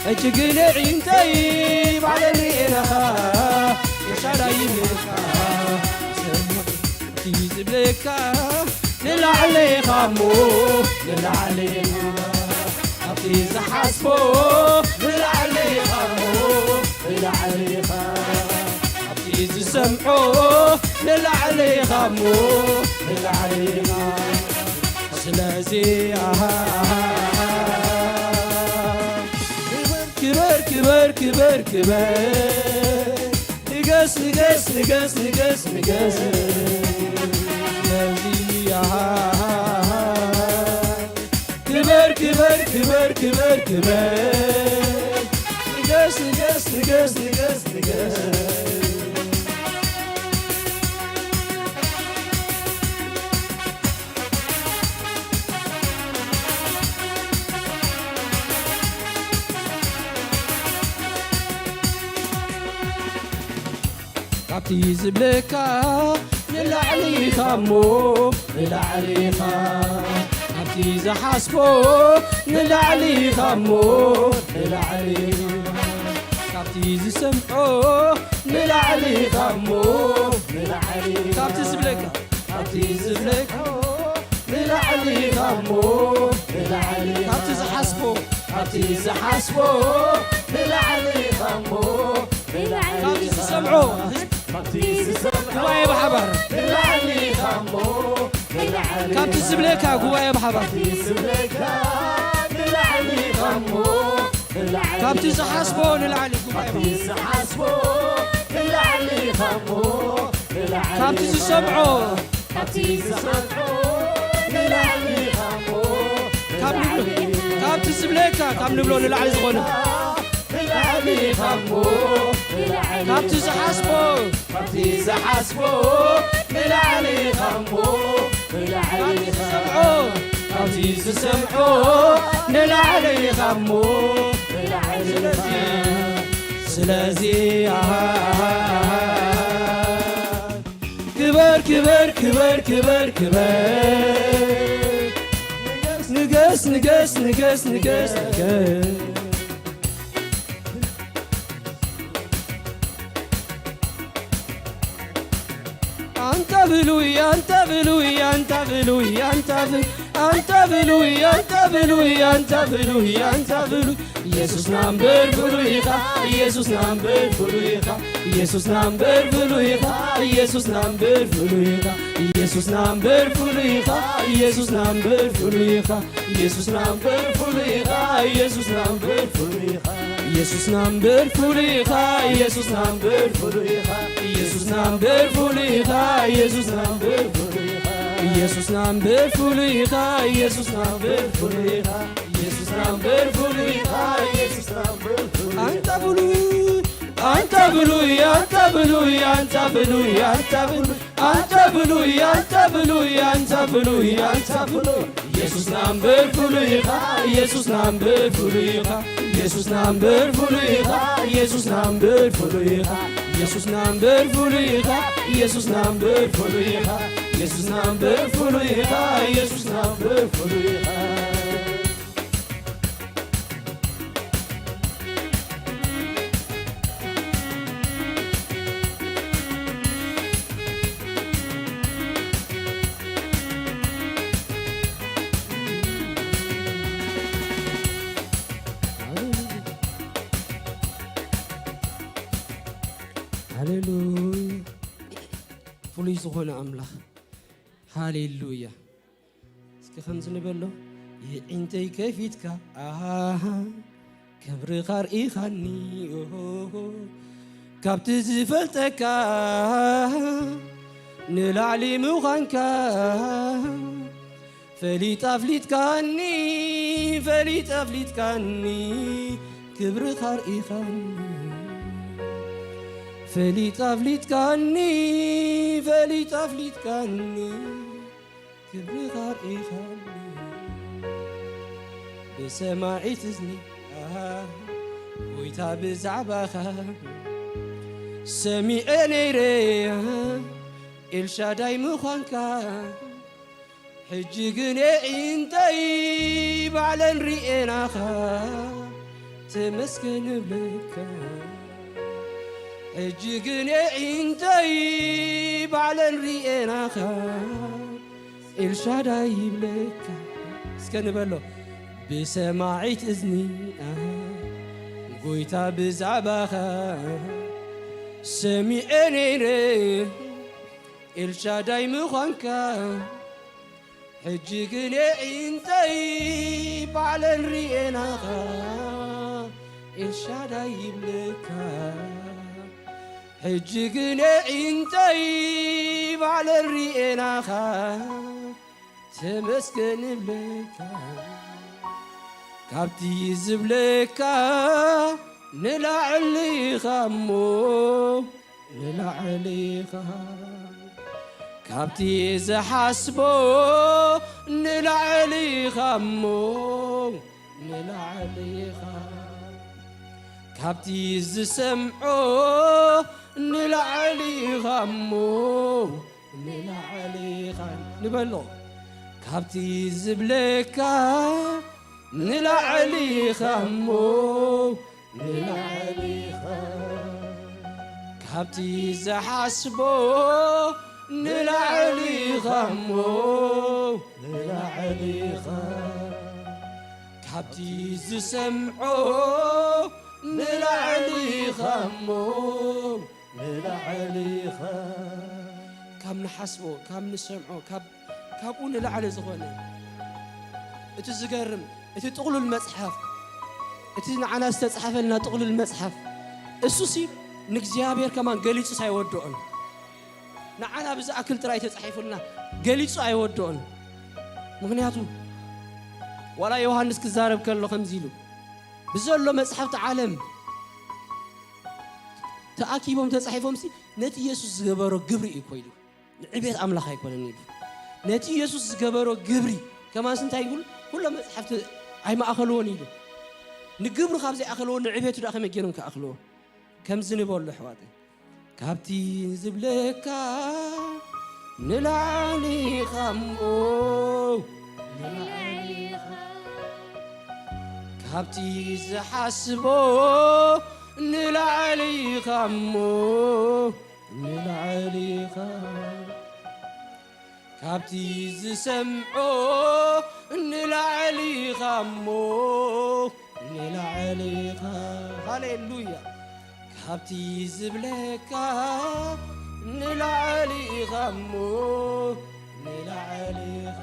ሕጂ ግን ኣዒንተይ ባዕለን ርእየናኻ። ኤልሻዳይ ይብለካ። ሰማዒት እዩ ዝብለካ። ንላዕሊ ኢኻ እሞ፣ ንላዕሊ ኢኻ። ኣብቲ ዝሓስቦ ንላዕሊ ኢኻ እሞ፣ ንላዕሊ ኢኻ። ኣብቲ ዝሰምዖ ንላዕሊ ኢኻ እሞ፣ ንላዕሊ ኢኻ። ስለዚ ኣሃ፣ ኣሃ፣ ኣሃ። ክበር፣ ክበር፣ ክበር፣ ክበር። ንገስ፣ ንገስ፣ ንገስ፣ ንገስ፣ ንገስ። ስለዚ ኣሃ፣ ክበር፣ ክበር፣ ክበር፣ ክበር፣ ክበር። ንገስ፣ ንገስ፣ ንገስ፣ ንገስ፣ ንገስ። ካብቲ ዝብለካ ንላዕሊ ኢኻ እሞ፣ ንላዕሊ ኢኻ። ካብቲ ዝሓስቦ ንላዕሊ ኢኻ እሞ፣ ንላዕሊ ኢኻ። ካብቲ ዝሰምዖ ንላዕሊ ኢኻ እሞ፣ ንላዕሊ ኢኻ። ካብቲ ዝብለካ፣ ካብቲ ዝብለካ ንላዕሊ ኢኻ እሞ፣ ንላዕሊ ኢኻ። ካብቲ ዝሓስቦ፣ ካብቲ ዝሓስቦ ንላዕሊ ኢኻ እሞ፣ ንላዕሊ ካብቲ ኢኻ። ዝሰምዖ ህዝቢ፣ ካብቲ ዝሰምዖ ጉባኤ ብሓባር። ንላዕሊ ኢኻ እሞ፣ ንላዕሊ ካብቲ ኢኻ። ዝብለካ ጉባኤ ብሓባር። ካብቲ ዝብለካ ንላዕሊ ኢኻ እሞ፣ ንላዕሊ ካብቲ ኢኻ። ዝሓስቦ ንላዕሊ ጉባኤ ካብቲ ብሓባር። ዝሓስቦ ንላዕሊ ኢኻ እሞ፣ ንላዕሊ ካብቲ ኢኻ። ዝሰምዖ። ካብቲ ዝሰምዖ ንላዕሊ ኢኻ እሞ፣ ካብ ንብሎ፣ ንላዕሊ ኢኻ። ካብቲ ዝብለካ፣ ካብ ንብሎ ንላዕሊ ዝኾነ። ንላዕሊ ኢኻ እሞ፣ ንላዕሊ ካብቲ ኢኻ። ዝሓስቦ። ካብቲ ዝሓስቦ ንላዕሊ ኢኻ እሞ፣ ንላዕሊ ካብቲ ኢኻ። ዝሰምዖ። ካብቲ ዝሰምዖ ንላዕሊ ኢኻ እሞ፣ ንላዕሊ ኢኻ። ስለዚ፣ ስለዚ፣ ኣሃ፣ ኣሃ፣ ኣሃ። ክበር፣ ክበር፣ ክበር፣ ክበር፣ ክበር። ንገስ፣ ንገስ፣ ንገስ፣ ንገስ፣ ንገስ። ኣንታ ብሉይ፣ ኣንታ ብሉይ፣ ኣንታ ብሉይ፣ ኣንታ ብ-፣ ኣንታ ብሉይ፣ ኣንታ ብሉይ፣ ኣንታ ብሉይ፣ ኣንታ ብሉይ። ኢየሱስና እምበር ብሉይ ኢኻ፣ ኢየሱስና እምበር ብሉይ ኢኻ፣ ኢየሱስና እምበር ብሉይ ኢኻ፣ ኢየሱስና እምበር ብሉይ ኢኻ፣ ኢየሱስና እምበር ብሉይ ኢኻ፣ ኢየሱስና እምበር ብሉይ ኢኻ። ኢየሱስና እምበር ፍሉይ ኢኻ፣ ኢየሱስና እምበር ፍሉይ ኢኻ። ኢየሱስና እምበር ፍሉይ ኢኻ፣ ኢየሱስና እምበር ፍሉይ ኢኻ። ኢየሱስና እምበር ፍሉይ ኢኻ፣ ኢየሱስና እምበር ፍሉይ ኢኻ። ኢየሱስና እምበር ፍሉይ ኢኻ፣ ኢየሱስና እምበር ፍሉይ ኢኻ። ኢየሱስና እምበር ፍሉይ ኢኻ፣ ኢየሱስና እምበር ፍሉይ ኢኻ። ኣንታ ፍሉይ፣ ኣንታ ፍሉይ፣ ኣንታ ፍሉይ፣ ኣንታ ፍሉይ፣ ኣንታ ፍሉይ። ኣንተ ፍሉይ፣ ኣንተ ፍሉይ፣ ኣንተ ፍሉይ፣ ኣንተ ፍሉይ። ኢየሱስና እምበር ፍሉይ ኢኻ፣ ኢየሱስና እምበር ፍሉይ ኢኻ፣ ኢየሱስና እምበር ፍሉይ ኢኻ፣ ኢየሱስና እምበር ፍሉይ ኢኻ፣ ኢየሱስና እምበር ፍሉይ ኢኻ፣ ኢየሱስና እምበር ፍሉይ ኢኻ፣ ኢየሱስና እምበር ፍሉይ ኢኻ፣ ኢየሱስና እምበር ፍሉይ ኢኻ። ሃሌሉያ። ፍሉይ ዝኾነ ኣምላኽ። ሃሌሉያ። እስኪ ከምዚ ንበሎ። የዒንተይ ከፊትካ፣ ኣሃ፣ ክብርኻ ርኢኻኒ፣ ኦሆሆ። ካብቲ ዝፈልጠካ ንላዕሊ ምዃንካ ፈሊጣ ኣፍሊጥካኒ፣ ፈሊጣ ኣፍሊጥካኒ፣ ክብርኻ ኣርኢኻኒ። ፈሊጣ ኣፍሊጥካኒ፣ ፈሊጣ ኣፍሊጥካኒ፣ ክብርኻ ኣርኢኻኒ። ብሰማዒት እዝኒ፣ ኣሃ፣ ጎይታ ብዛዕባኻ ሰሚዐ ነይረ፣ ኣሃ፣ ኤልሻዳይ ምዃንካ። ሕጂ ግን የዒንተይ ባዕለን ሪኤናኻ፣ ተመስገን እብለካ። ሕጂ ግን የዒንተይ ባዕለን ሪኤናኻ፣ ኤልሻዳይ ይብለካ። እስከ ንበሎ። ብሰማዒት እዝኒ፣ ኣሃ፣ ጎይታ ብዛዕባኻ ሰሚዐ ነይረ፣ ኤልሻዳይ ምዃንካ። ሕጂ ግን የዒንተይ ባዕለን ሪኤናኻ፣ ኤልሻዳይ ይብለካ። ሕጂ ግን የዒንተይ ባዕለን ሪኤናኻ፣ ተመስገን እብለካ። ካብቲ ዝብለካ ንላዕሊ ኢኻ እሞ፣ ንላዕሊ ኢኻ። ካብቲ ዝሓስቦ ንላዕሊ ኢኻ እሞ፣ ንላዕሊ ኢኻ። ካብቲ ዝሰምዖ ንላዕሊ ኢኻ እሞ፣ ንላዕሊ ኢኻ ንበሎ። ካብቲ ዝብለካ ንላዕሊ ኢኻ እሞ፣ ንላዕሊ ኢኻ። ካብቲ ዝሓስቦ ንላዕሊ ኢኻ እሞ፣ ንላዕሊ ኢኻ። ካብቲ ዝሰምዖ ንላዕሊ ኢኻ እሞ፣ ንላዕሊ ኢኻ። ካብ ንሓስቦ፣ ካብ ንሰምዖ፣ ካብ፣ ካብኡ ንላዕሊ ዝኾነ፣ እቲ ዝገርም፣ እቲ ጥቕሉል መጽሓፍ፣ እቲ ንዓና ዝተጻሕፈልና ጥቕሉል መጽሓፍ፣ እሱሲ ንእግዚኣብሔር ከማን ገሊጹስ ኣይወድኦን። ንዓና ብዝኣክል ጥራይ ተጻሒፉልና፣ ገሊጹ ኣይወድኦን። ምኽንያቱ፣ ዋላ ዮሃንስ ክዛረብ ከሎ ከምዚ ኢሉ፣ ብዘሎ መጽሓፍቲ ዓለም ተኣኪቦም ተጻሒፎምሲ፣ ነቲ የሱስ ዝገበሮ ግብሪ እዩ እኮ ኢሉ። ንዕቤት ኣምላኽ ኣይኮነን ኢሉ። ነቲ የሱስ ዝገበሮ ግብሪ ከማንስ እንታይ ይብል? ኩሎም መጽሓፍቲ ኣይመኣኸልዎን ኢሉ። ንግብሩ ካብ ዘይኣኸልዎ ንዕቤቱ ደኣ ከመይ ገይሮም ክኣኽልዎ? ከምዚ ንበሎ ኣሕዋተይ። ካብቲ ዝብለካ ንላዕሊ ኢኻ እሞ፣ ንላዕሊ ኢኻ። ካብቲ ዝሓስቦ ንላዕሊ ኢኻ እሞ፣ ንላዕሊ ኢኻ። ካብቲ ዝሰምዖ ንላዕሊ ኢኻ እሞ፣ ንላዕሊ ኢኻ። ሃሌሉያ። ካብቲ ዝብለካ ንላዕሊ ኢኻ እሞ፣ ንላዕሊ ኢኻ።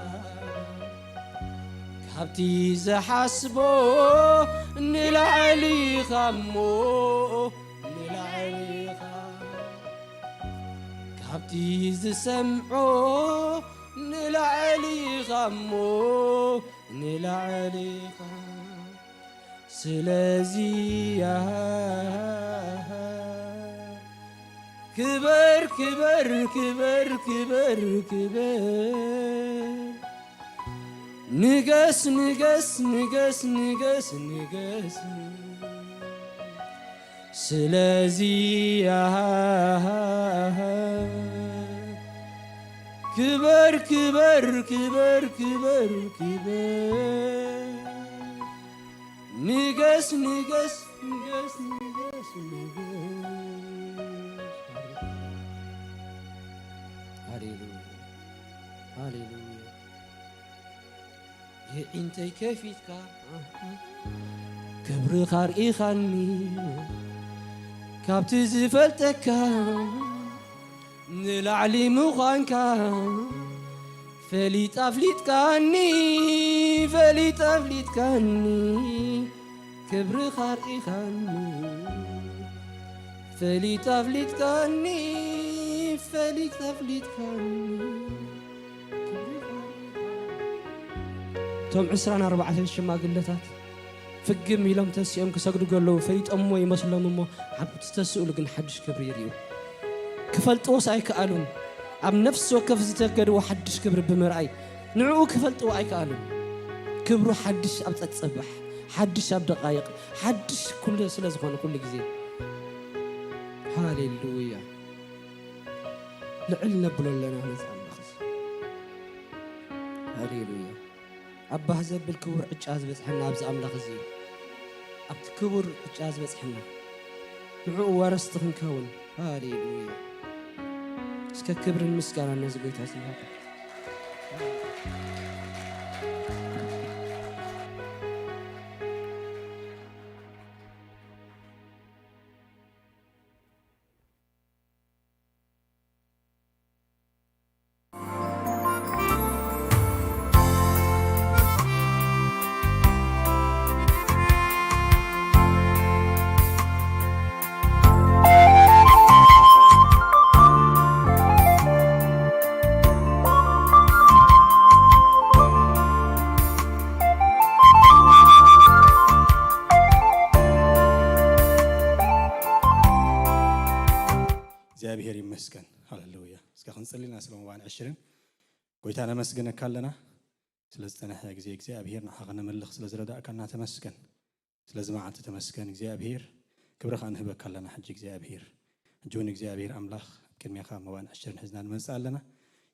ካብቲ ዝሓስቦ ንላዕሊ ኢኻ እሞ፣ ንላዕሊ ኢኻ። ካብቲ ዝሰምዖ ንላዕሊ ኢኻ እሞ፣ ንላዕሊ ኢኻ። ስለዚ፣ ኣሃ፣ ክበር፣ ክበር፣ ክበር፣ ክበር፣ ክበር። ንገስ፣ ንገስ፣ ንገስ፣ ንገስ፣ ንገስ። ስለዚ፣ ኣሃ፣ ክበር፣ ክበር፣ ክበር፣ ክበር፣ ክበር። ንገስ፣ ንገስ፣ ንገስ፣ ንገስ፣ ንገስ። ሃሌሉያ፣ ሃሌሉያ። የዒንተይ ከፊትካ ክብርኻ ርኢኻኒ፣ ካብቲ ዝፈልጠካ ንላዕሊ ምዃንካ ፈሊጣ ኣፍሊጥካኒ፣ ፈሊጣ ኣፍሊጥካኒ፣ ክብርኻ ርኢኻኒ፣ ፈሊጥ ኣፍሊጥካኒ፣ ፈሊጥ ኣፍሊጥካኒ። እቶም ዕስራን ኣርባዕተን ሽማግለታት ፍግም ኢሎም ተሲኦም ክሰግዱ ከለዉ ፈሊጦምዎ ይመስሎም እሞ፣ ኣብቲ ተስእሉ ግን ሓድሽ ክብሪ ይርእዩ። ክፈልጥዎስ ኣይከኣሉን። ኣብ ነፍሲ ወከፍ ዝተገድዎ ሓድሽ ክብሪ ብምርኣይ ንዕኡ ክፈልጥዎ ኣይከኣሉን። ክብሩ ሓድሽ ኣብ ጸጸባሕ፣ ሓድሽ ኣብ ደቓይቕ፣ ሓድሽ ኩሉ ስለ ዝኾነ ኩሉ ግዜ። ሃሌሉያ። ልዕል ነብሎ ኣለና ነዚ ኣምላኽ እዚ። ሃሌሉያ። ኣባህ ዘብል ክቡር ዕጫ ዝበጽሐና ኣብዚ ኣምላኽ እዚ እዩ። ኣብቲ ክቡር ዕጫ ዝበጽሐና ንዕኡ ወረስቲ ክንከውን። ሃሌሉያ። እስከ ክብርን ምስጋናን ነዚ ጎይታ እዚ ይሃብ። እግዚኣብሔር ይመስገን። ሃሌሉያ። እስከ ክንጽሊ ኢና ስለ መባን ዕሽርን። ጎይታ ነመስግነካ ኣለና። ስለ ዝጸንሐ ግዜ እግዚኣብሔር ንዓኻ ከነምልኽ ስለ ዝረዳእካና ተመስገን። ስለዚ መዓልቲ ተመስገን እግዚኣብሔር። ክብሪ ከኣ ንህበካ ኣለና ሕጂ እግዚኣብሔር። ሕጂ እውን እግዚኣብሔር ኣምላኽ ኣብ ቅድሜኻ መባን ዕሽርን ሒዝና ንመጽእ ኣለና።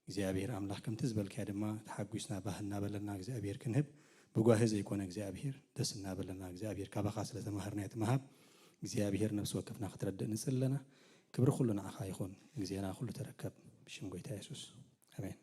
እግዚኣብሔር ኣምላኽ ከምቲ ዝበልካዮ ድማ ተሓጒስና ባህ እናበለና እግዚኣብሔር ክንህብ ብጓሂ ዘይኮነ እግዚኣብሔር ደስ እናበለና እግዚኣብሔር ካባኻ ስለ ተማሃርና እቲ ምሃብ እግዚኣብሔር ነፍሲ ወከፍና ክትረድእ ንጽሊ ኣለና። ክብሪ ኩሉ ንዓኻ ይኹን። ግዜና ኩሉ ተረከብ። ብሽም ጎይታ የሱስ። ኣሜን።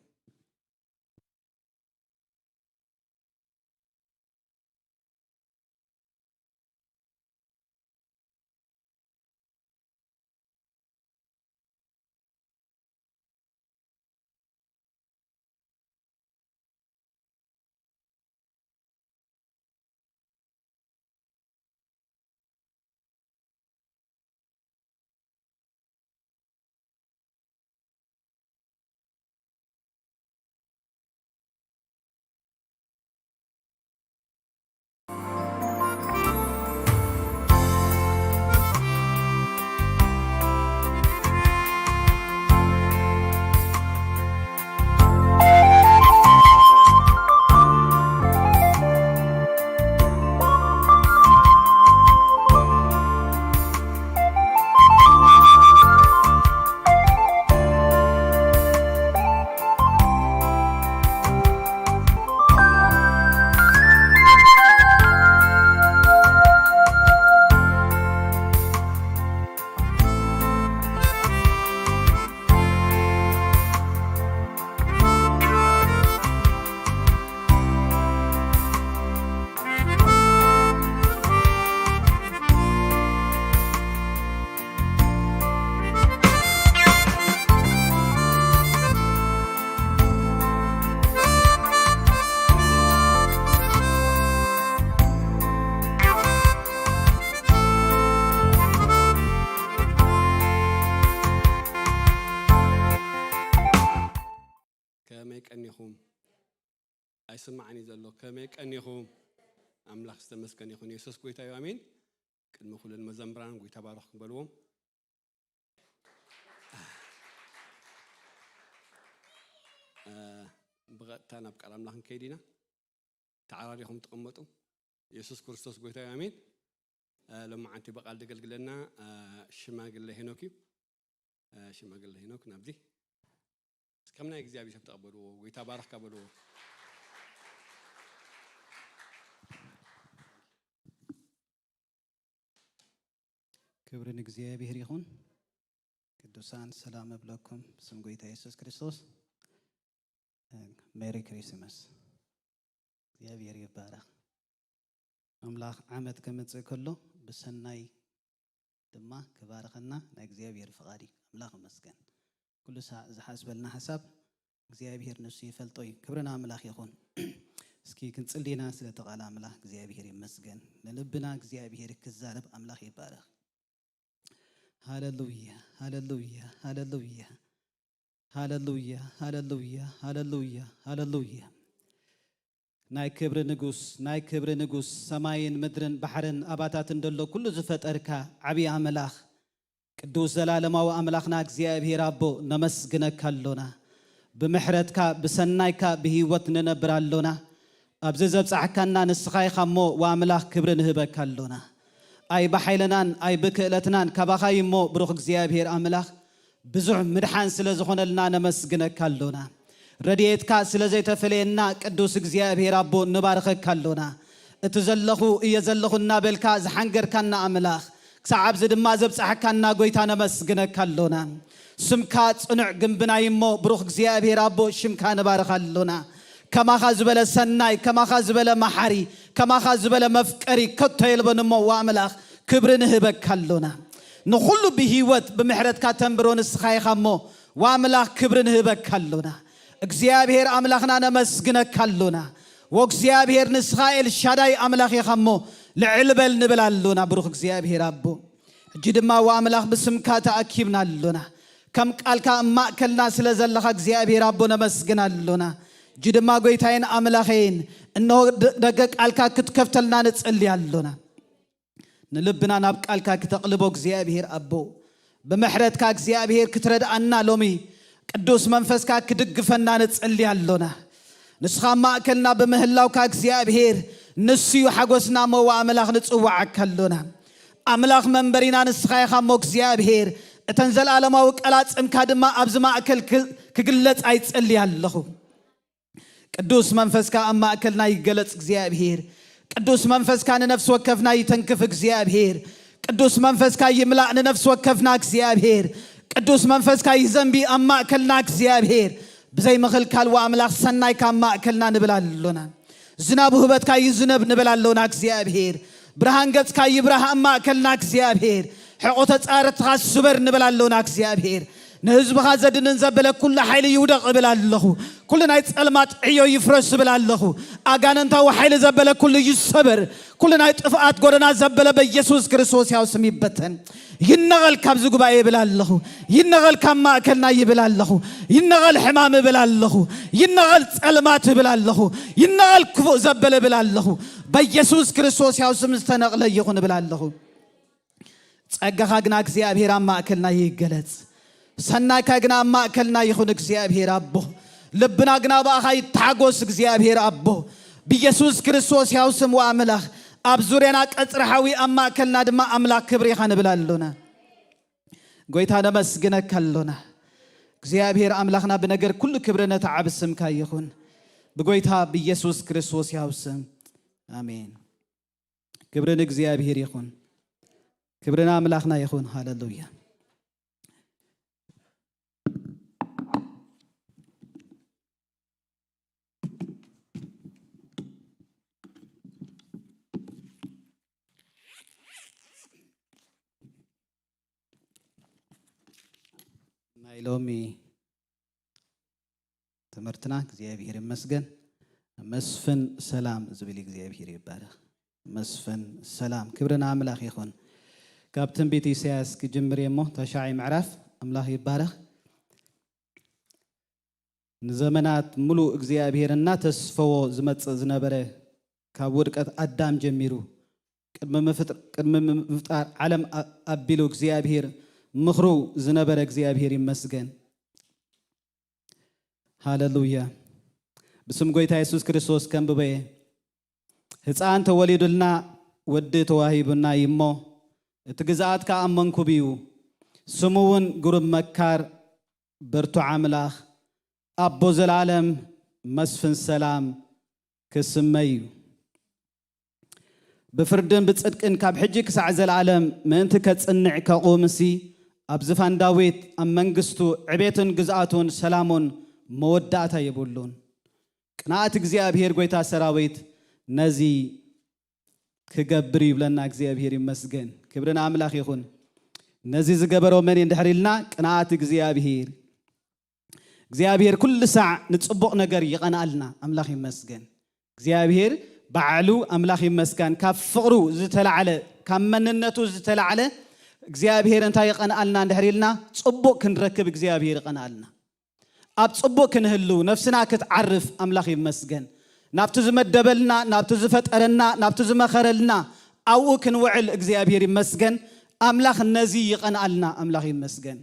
ከመይ ቀኒኹም? ኣይስማዕን እዩ ዘሎ። ከመይ ቀኒኹም? ኣምላኽ ዝተመስገነ ይኹን። የሱስ ጎይታ እዩ። ኣሜን። ቅድሚ ኩሉ ንመዘምራን ጎይታ ባርኽ ክበልዎም። እ፣ ብቐጥታ ናብ ቃል ኣምላኽ ክንከይድ ኢና። ተዓራሪኹም ትቕመጡ። የሱስ ክርስቶስ ጎይታ እዩ። ኣሜን። እ፣ ሎማዓንቲ ብቓል ዘገልግለና፣ እ፣ ሽማግለ ሄኖክ እዩ። እ፣ ሽማግለ ሄኖክ ናብዚ እስከም ናይ እግዚኣብሔር ሰብ ተቐበልዎ፣ ጎይታ ባረኽካ በልዎ። ክብሪ ንእግዚኣብሔር ይኹን። ቅዱሳን ሰላም እብለኩም ብስም ጎይታ የሱስ ክርስቶስ። ሜሪ ክሪስመስ። እግዚኣብሔር ይባረኽ። ኣምላኽ ዓመት ከምጽእ ከሎ ብሰናይ ድማ ክባርኸና ናይ እግዚኣብሔር ፍቓድ እዩ። ኣምላኽ ይመስገን። ኩሉ ሳዕ ዝሓስበልና ሓሳብ እግዚኣብሔር ንሱ ይፈልጦ እዩ። ክብሪ ንኣምላኽ ይኹን። እስኪ ክንጽሊ ኢና ስለቲ ቃል ኣምላኽ። እግዚኣብሔር ይመስገን። ንልብና እግዚኣብሔር ክዛረብ ኣምላኽ ይባረኽ። ሃለሉያ፣ ሃለሉያ፣ ሃለሉያ፣ ሃለሉያ፣ ሃለሉያ፣ ሃለሉያ፣ ሃለሉያ። ናይ ክብሪ ንጉስ፣ ናይ ክብሪ ንጉስ፣ ሰማይን ምድርን ባሕርን ኣባታትን ደሎ ኩሉ ዝፈጠርካ ዓብዪ ኣምላኽ፣ ቅዱስ ዘላለማዊ ኣምላኽና እግዚኣብሔር ኣቦ፣ ነመስግነካ ኣሎና። ብምሕረትካ፣ ብሰናይካ ብህይወት ንነብር ኣሎና። ኣብዚ ዘብጻሕካና ንስኻ ኢኻ እሞ፣ ወኣምላኽ ክብሪ ንህበካ ኣሎና። ኣይ ብሓይልናን ኣይ ብክእለትናን ካባኻ እዩ እሞ፣ ብሩኽ እግዚኣብሔር ኣምላኽ፣ ብዙሕ ምድሓን ስለ ዝኾነልና ነመስግነካ ኣሎና። ረድኤትካ ስለ ዘይተፈለየና፣ ቅዱስ እግዚኣብሔር ኣቦ፣ ንባርኸካ ኣሎና። እቲ ዘለኹ እየ ዘለኹ እናበልካ ዝሓንገርካና ኣምላኽ፣ ክሳዕ ኣብዚ ድማ ዘብጻሕካና ጐይታ፣ ነመስግነካ ኣሎና። ስምካ ጽኑዕ ግንብና እዩ እሞ፣ ብሩኽ እግዚኣብሔር ኣቦ፣ ሽምካ ንባርኽ ኣሎና። ከማኻ ዝበለ ሰናይ፣ ከማኻ ዝበለ መሓሪ፣ ከማኻ ዝበለ መፍቀሪ ከቶ የልቦን እሞ፣ ወኣምላኽ፣ ክብሪ ንህበካ ኣሎና። ንኹሉ ብህይወት ብምሕረትካ ተንብሮ ንስኻ ኢኻ እሞ፣ ወኣምላኽ፣ ክብሪ ንህበካ ኣሎና። እግዚኣብሔር ኣምላኽና፣ ነመስግነካ ኣሎና። ወእግዚኣብሔር፣ ንስኻ ኤልሻዳይ ኣምላኽ ኢኻ እሞ፣ ልዕል በል ንብል ኣሎና፣ ብሩኽ እግዚኣብሔር ኣቦ። ሕጂ ድማ፣ ወኣምላኽ፣ ብስምካ ተኣኪብና ኣሎና። ከም ቃልካ ኣብ ማእከልና ስለ ዘለኻ እግዚኣብሔር ኣቦ፣ ነመስግን ኣሎና። ሕጂ ድማ፣ ጐይታዬን ኣምላኸይን፣ እንሆ ደ-፣ ደገ ቃልካ ክትከፍተልና ንጽሊ ኣሎና። ንልብና ናብ ቃልካ ክተቕልቦ እግዚኣብሔር ኣቦ፣ ብምሕረትካ እግዚኣብሔር ክትረድኣና ሎሚ ቅዱስ መንፈስካ ክድግፈና ንጽሊ ኣሎና። ንስኻ ኣብ ማእከልና ብምህላውካ እግዚኣብሔር፣ ንሱ እዩ ሓጎስና እሞ፣ ወኣምላኽ፣ ንጽውዓካ ኣሎና። ኣምላኽ መንበሪና ንስኻ ኢኻ እሞ እግዚኣብሔር፣ እተን ዘለኣለማዊ ቀላጽምካ ድማ ኣብዚ ማእከል ክ-፣ ክግለጻ ይጽሊ ኣለኹ። ቅዱስ መንፈስካ ኣብ ማእከልና ይገለጽ እግዚኣብሔር። ቅዱስ መንፈስካ ንነፍሲ ወከፍና ይተንክፍ እግዚኣብሔር። ቅዱስ መንፈስካ ይምላእ ንነፍሲ ወከፍና እግዚኣብሔር። ቅዱስ መንፈስካ ይዘንቢ ኣብ ማእከልና እግዚኣብሔር። ብዘይ ምኽልካል ወኣምላኽ ሰናይካ ኣብ ማእከልና ንብል ኣሎና። ዝናብ ውህበትካ ይዝነብ ንብል ኣሎና እግዚኣብሔር። ብርሃን ገጽካ ይብራህ ኣብ ማእከልና እግዚኣብሔር። ሕቖ ተጻረትኻ ስበር ንብል ኣሎና እግዚኣብሔር። ንህዝብኻ ዘድንን ዘበለ ኩሉ ሓይሊ ይውደቕ እብል ኣለኹ። ኩሉ ናይ ጸልማት ዕዮ ይፍረስ እብል ኣለኹ። ኣጋንንታዊ ሓይሊ ዘበለ ኩሉ ይሰበር። ኩሉ ናይ ጥፍኣት ጎደና ዘበለ በኢየሱስ ክርስቶስ ያው ስም ይበተን። ይነቐል ካብዚ ጉባኤ እብል ኣለኹ። ይነቐል ካብ ማእከልና ይብል ኣለኹ። ይነቐል ሕማም እብል ኣለኹ። ይነቐል ጸልማት እብል ኣለኹ። ይነቐል ክፉእ ዘበለ እብል ኣለኹ። በኢየሱስ ክርስቶስ ያው ስም ዝተነቕለ ይኹን እብል ኣለኹ። ጸጋኻ ግና እግዚኣብሔር ኣብ ማእከልና ይገለጽ። ሰናይካ ግና ኣብ ማእከልና ይኹን እግዚኣብሔር ኣቦ። ልብና ግና ብኣኻ ይተሓጎስ እግዚኣብሔር ኣቦ። ብኢየሱስ ክርስቶስ ያው ስም ወኣምላኽ ኣብ ዙርያና ቀጽሪ ሓዊ ኣብ ማእከልና ድማ ኣምላኽ ክብሪ ኢኻ ንብል ኣሎና። ጐይታ ነመስግነካ ኣሎና። እግዚኣብሔር ኣምላኽና ብነገር ኩሉ ክብሪ ነቲ ዓቢ ስምካ ይኹን። ብጐይታ ብኢየሱስ ክርስቶስ ያው ስም። ኣሜን። ክብሪ ንእግዚኣብሔር ይኹን። ክብሪ ንኣምላኽና ይኹን። ሃሌሉያ። ናይ ሎሚ ትምህርትና እግዚኣብሔር ይመስገን። መስፍን ሰላም ዝብል እግዚኣብሔር ይባረኽ። መስፍን ሰላም፣ ክብሪ ንኣምላኽ ይኹን። ካብ ትንቢት ኢሳያስ ክጅምር እየ እሞ፣ ተሻዒ ምዕራፍ። ኣምላኽ ይባረኽ። ንዘመናት ሙሉእ እግዚኣብሔር እናተስፈዎ ዝመጽእ ዝነበረ፣ ካብ ውድቀት ኣዳም ጀሚሩ፣ ቅድሚ ምፍጥ-፣ ቅድሚ ምፍጣር ዓለም ኣ-፣ ኣቢሉ እግዚኣብሔር ምኽሩ ዝነበረ እግዚኣብሔር ይመስገን። ሃሌሉያ። ብስም ጐይታ የሱስ ክርስቶስ ከንብቦ እየ። ህፃን ተወሊዱልና፣ ወዲ ተዋሂቡና እዩ እሞ፣ እቲ ግዝኣት ከኣ ኣብ መንኩብ እዩ። ስሙ እውን ግሩም መካር፣ ብርቱዕ ኣምላኽ፣ ኣቦ ዘለኣለም፣ መስፍን ሰላም ክስመ እዩ። ብፍርድን ብጽድቅን ካብ ሕጂ ክሳዕ ዘለኣለም ምእንቲ ከጽንዕ ከቑምሲ፣ ኣብ ዝፋን ዳዊት፣ ኣብ መንግስቱ፣ ዕቤትን ግዝኣቱን ሰላሙን መወዳእታ የብሉን። ቅንኣት እግዚኣብሔር ጐይታ ሰራዊት ነዚ ክገብር እዩ ይብለና። እግዚኣብሔር ይመስገን። ክብሪ ንኣምላኽ ይኹን። ነዚ ዝገበሮ መን እዩ እንድሕር ኢልና፣ ቅንኣት እግዚኣብሔር። እግዚኣብሔር ኩሉ ሳዕ ንጽቡቕ ነገር ይቐንኣልና። ኣምላኽ ይመስገን። እግዚኣብሔር ባዕሉ ኣምላኽ ይመስገን። ካብ ፍቕሩ ዝተላዕለ፣ ካብ መንነቱ ዝተላዕለ እግዚኣብሔር እንታይ ይቐንኣልና እንድሕር ኢልና፣ ጽቡቕ ክንረክብ እግዚኣብሔር ይቐንኣልና። ኣብ ጽቡቕ ክንህልው፣ ነፍስና ክትዓርፍ ኣምላኽ ይመስገን። ናብቲ ዝመደበልና፣ ናብቲ ዝፈጠረና፣ ናብቲ ዝመኸረልና ኣብኡ ክንውዕል እግዚኣብሔር ይመስገን። ኣምላኽ ነዚ ይቐንኣልና፣ ኣምላኽ ይመስገን።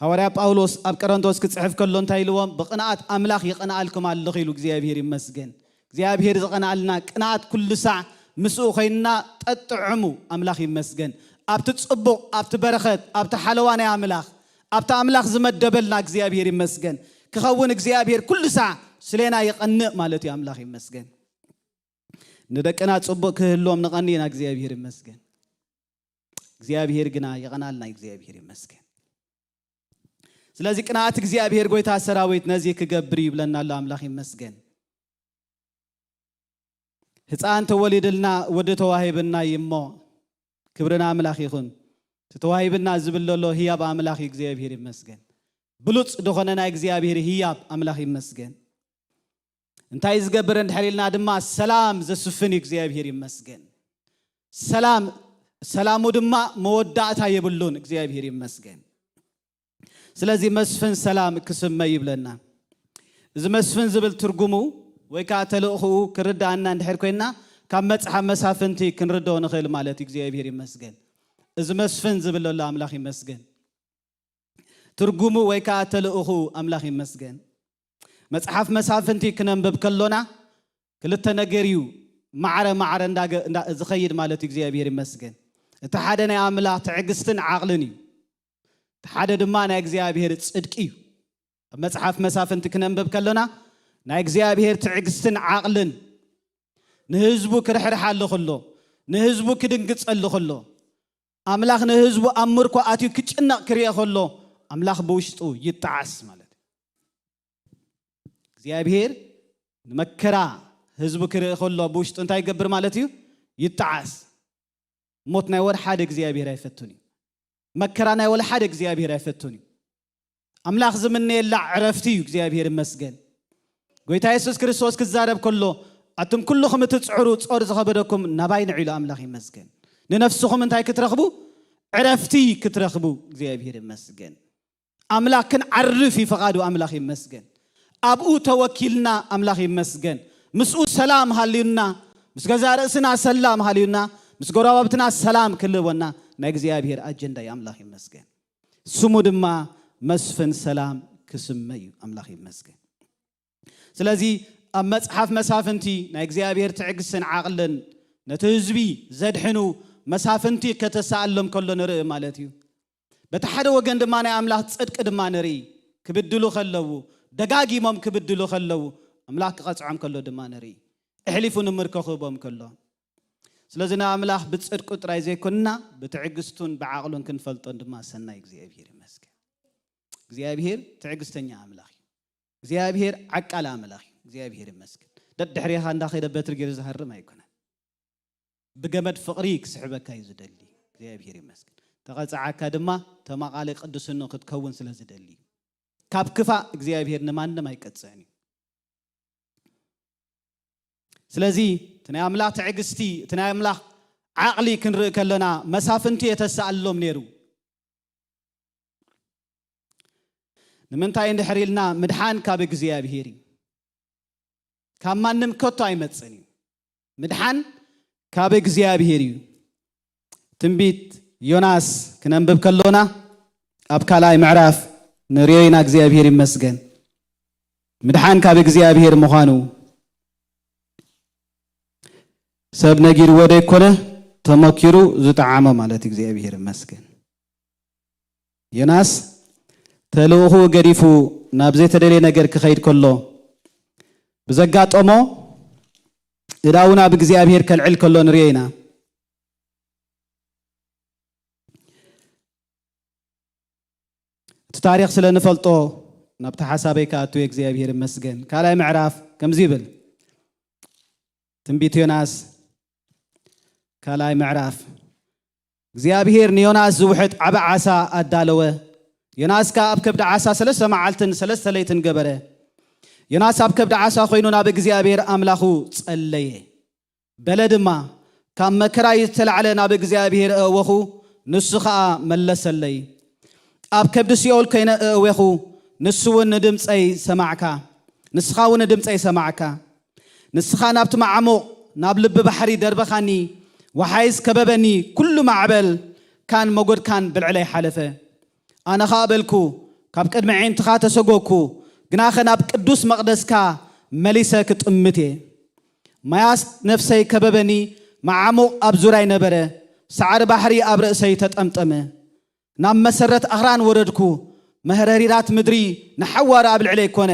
ሃዋርያ ጳውሎስ ኣብ ቀረንቶስ ክጽሕፍ ከሎ እንታይ ኢልዎም? ብቕንኣት ኣምላኽ ይቐንኣልኩም ኣለኹ ኢሉ እግዚኣብሔር ይመስገን። እግዚኣብሔር ዝቐንኣልና ቅንኣት ኩሉ ሳዕ ምስኡ ኮይንና ጠጥዕሙ ኣምላኽ ይመስገን። ኣብቲ ጽቡቕ፣ ኣብቲ በረኸት፣ ኣብቲ ሓለዋ ናይ ኣምላኽ፣ ኣብቲ ኣምላኽ ዝመደበልና እግዚኣብሔር ይመስገን። ክኸውን እግዚኣብሔር ኩሉ ሳዕ ስሌና ይቐንእ ማለት እዩ። ኣምላኽ ይመስገን። ንደቅና ጽቡቕ ክህልዎም ንቐኒ ኢና። እግዚኣብሔር ይመስገን። እግዚኣብሔር ግና ይቐናልና። እግዚኣብሔር ይመስገን። ስለዚ ቅንኣት እግዚኣብሔር ጎይታ ሰራዊት ነዚ ክገብር እዩ ይብለና ኣሎ። ኣምላኽ ይመስገን። ህፃን ተወሊድልና፣ ወዲ ተዋሂብና እዩ እሞ፣ ክብሪ ንኣምላኽ ይኹን። እቲ ተዋሂብና ዝብል ዘሎ ህያብ ኣምላኽ እዩ። እግዚኣብሔር ይመስገን። ብሉፅ ዝኾነ ናይ እግዚኣብሔር ህያብ ኣምላኽ ይመስገን። እንታይ ዝገብር እንድሕር ኢልና ድማ፣ ሰላም ዘስፍን እዩ። እግዚኣብሔር ይመስገን። ሰላም፣ ሰላሙ ድማ መወዳእታ የብሉን። እግዚኣብሔር ይመስገን። ስለዚ መስፍን ሰላም ክስመ ይብለና። እዚ መስፍን ዝብል ትርጉሙ ወይ ከዓ ተልእኽኡ ክርድኣና እንድሕር ኮይና፣ ካብ መጽሓፍ መሳፍንቲ ክንርድኦ ንኽእል ማለት እዩ። እግዚኣብሔር ይመስገን። እዚ መስፍን ዝብል ዘሎ ኣምላኽ ይመስገን። ትርጉሙ ወይ ከዓ ተልእኽኡ ኣምላኽ ይመስገን። መጽሓፍ መሳፍንቲ ክነንብብ ከሎና ክልተ ነገር እዩ ማዕረ ማዕረ እንዳገ-፣ እንዳ-፣ ዝኸይድ ማለት እዩ። እግዚኣብሔር ይመስገን። እቲ ሓደ ናይ ኣምላኽ ትዕግስትን ዓቕልን እዩ። እቲ ሓደ ድማ ናይ እግዚኣብሔር ጽድቂ እዩ። ኣብ መጽሓፍ መሳፍንቲ ክነንብብ ከሎና ናይ እግዚኣብሔር ትዕግስትን ዓቕልን፣ ንህዝቡ ክርሕርሓሉ ከሎ፣ ንህዝቡ ክድንግጸሉ ከሎ፣ ኣምላኽ ንህዝቡ ኣብ ምርኮ ኣትዩ ክጭነቕ ክርኤ ከሎ፣ ኣምላኽ ብውሽጡ ይጠዓስ ማለት እዩ። እግዚኣብሔር ንመከራ ህዝቡ ክርኢ ከሎ ብውሽጡ እንታይ ይገብር ማለት እዩ? ይጠዓስ። ሞት ናይ ወላ ሓደ እግዚኣብሔር ኣይፈቱን እዩ። መከራ ናይ ወላ ሓደ እግዚኣብሔር ኣይፈቱን እዩ። ኣምላኽ ዝምነየላ ዕረፍቲ እዩ። እግዚኣብሔር ይመስገን። ጎይታ የሱስ ክርስቶስ ክዛረብ ከሎ፣ ኣቱም ኩልኹም እትጽዕሩ ጾር ዝኸበደኩም ናባይ ንዑ ኢሉ ኣምላኽ ይመስገን። ንነፍስኹም እንታይ ክትረኽቡ? ዕረፍቲ ክትረኽቡ እግዚኣብሔር ይመስገን። ኣምላኽ ክንዓርፍ እዩ ፈቓዱ። ኣምላኽ ይመስገን። ኣብኡ ተወኪልና ኣምላኽ ይመስገን። ምስኡ ሰላም ሃልዩና፣ ምስ ገዛ ርእስና ሰላም ሃልዩና፣ ምስ ጎረባብትና ሰላም ክልወና ናይ እግዚኣብሔር ኣጀንዳ እዩ። ኣምላኽ ይመስገን። ስሙ ድማ መስፍን ሰላም ክስመ እዩ። ኣምላኽ ይመስገን። ስለዚ ኣብ መጽሓፍ መሳፍንቲ ናይ እግዚኣብሔር ትዕግስትን ዓቕልን ነቲ ህዝቢ ዘድሕኑ መሳፍንቲ ከተሳእሎም ከሎ ንርኢ ማለት እዩ። በቲ ሓደ ወገን ድማ ናይ ኣምላኽ ጽድቂ ድማ ንርኢ። ክብድሉ ከለዉ፣ ደጋጊሞም ክብድሉ ከለዉ፣ ኣምላኽ ክቐጽዖም ከሎ ድማ ንርኢ። እሕሊፉ ንምርኮ ክህቦም ከሎ። ስለዚ ንኣምላኽ ብጽድቁ ጥራይ ዘይኮንና፣ ብትዕግስቱን ብዓቕሉን ክንፈልጦን ድማ ሰናይ እግዚኣብሔር ይመስገን። እግዚኣብሔር ትዕግስተኛ ኣምላኽ እዩ። እግዚኣብሔር ዓቃል ኣምላኽ እዩ። እግዚኣብሔር ይመስገን። ደድሕሬኻ እንዳኸደ በትሪ ገይሩ ዝሃርም ኣይኮነን። ብገመድ ፍቕሪ ክስሕበካ እዩ ዝደሊ። እግዚኣብሔር ይመስገን። ተቐጽዓካ ድማ ተማቓሊ ቅዱስኑ ክትከውን ስለ ዝደሊ እዩ። ካብ ክፋእ እግዚኣብሔር ንማንም ኣይቀጽዕን እዩ። ስለዚ እቲ ናይ ኣምላኽ ትዕግስቲ፣ እቲ ናይ ኣምላኽ ዓቕሊ ክንርኢ ከለና መሳፍንቲ የተሰኣሎም ነይሩ። ንምንታይ እንድሕር ኢልና ምድሓን ካብ እግዚኣብሔር እዩ። ካብ ማንም ከቶ ኣይመጽእን እዩ። ምድሓን ካብ እግዚኣብሔር እዩ። ትንቢት ዮናስ ክነንብብ ከሎና ኣብ ካልኣይ ምዕራፍ ንርእዮ ኢና። እግዚኣብሔር ይመስገን። ምድሓን ካብ እግዚኣብሔር ምዃኑ ሰብ ነጊርዎ ዘይኮነ ተመኪሩ ዝጠዓሞ ማለት እግዚኣብሔር ይመስገን። ዮናስ ተልእኹ ገዲፉ ናብ ዘይተደልየ ነገር ክኸይድ ከሎ ብዘጋጠሞ እዳኡ ናብ እግዚኣብሔር ከልዕል ከሎ ንርእዮ ኢና። እቲ ታሪኽ ስለ ንፈልጦ ናብቲ ሓሳበይ ክኣቱ እግዚኣብሔር ይመስገን። ካልኣይ ምዕራፍ ከምዚ ይብል። ትንቢት ዮናስ ካልኣይ ምዕራፍ። እግዚኣብሔር ንዮናስ ዝውሕጥ ዓቢ ዓሳ ኣዳለወ። ዮናስ ከኣ ኣብ ከብዲ ዓሳ ሰለስተ መዓልትን ሰለስተ ለይትን ገበረ። ዮናስ ኣብ ከብዲ ዓሳ ኮይኑ ናብ እግዚኣብሔር ኣምላኹ ጸለየ። በለ ድማ፣ ካብ መከራይ ዝተላዕለ ናብ እግዚኣብሔር እእወኹ፣ ንሱ ኸኣ መለሰለይ። ኣብ ከብዲ ሲኦል ኮይነ እእዌኹ፣ ንሱ እውን ንድምፀይ ሰማዕካ። ንስኻ እውን ንድምፀይ ሰማዕካ። ንስኻ ናብቲ መዓሙቕ፣ ናብ ልቢ ባሕሪ ደርበኻኒ። ወሓይዝ ከበበኒ፣ ኩሉ ማዕበል ካን መጎድካን ብልዕለይ ሓለፈ። ኣነ ኸኣ በልኩ፣ ካብ ቅድሚ ኣዒንትኻ ተሰጎግኩ፣ ግናኸ ናብ ቅዱስ መቕደስካ መሊሰ ክጥምት እየ። ማያት ነፍሰይ ከበበኒ፣ መዓሙቕ ኣብ ዙርያይ ነበረ፣ ሳዕሪ ባሕሪ ኣብ ርእሰይ ተጠምጠመ። ናብ መሰረት ኣኽራን ወረድኩ፣ መህረሪራት ምድሪ ንሓዋሩ ኣብ ልዕለይ ኮነ።